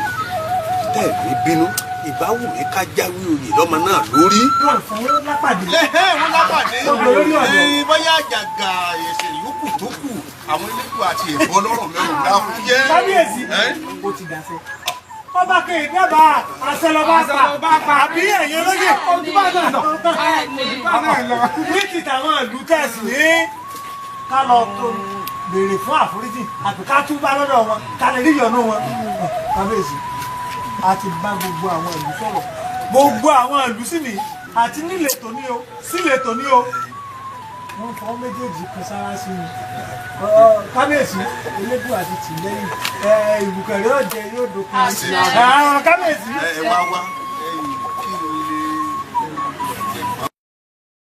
Speaker 4: tẹ́ ẹ̀ ní bínú ìbá wù mí ká jáwé oyè lọ́mọ náà lórí.
Speaker 9: Wọ́n fún Lápàdé.
Speaker 4: Wọ́n Lápàdé. Bóyá àjàgà ẹ̀sẹ̀ yòókù tó kù àwọn elétò àti ìbọn lọ́rọ̀ mẹ́rin dá fún yẹ́.
Speaker 9: Kábíyèsí ó ti dàsẹ́. Ọba kìí dábàá àṣẹ lọ́ba pa àbí ẹ̀yin olóyè ojúbà náà lọ. Ní ti tàwọn ìlú tẹ̀sí ní ká lọ tó béèrè fún àforíjì àti ká túbá lọ́dọ̀ wọn ká lè rí ìyọ́nú wọn. Kábíyèsí a ti bá gbogbo àwọn ìlú sọ̀rọ̀ gbogbo àwọn ìlú sì ní àti níletò ní o síletò ní o wọ́n fọwọ́ méjèèjì kan sára sí mi. Kábíyèsí elédùn àti tìlẹ́yìn ìrùkẹ̀rẹ̀ ọ̀jẹ̀ yóò dókun. Kábíyèsí.
Speaker 4: Ẹ wá wá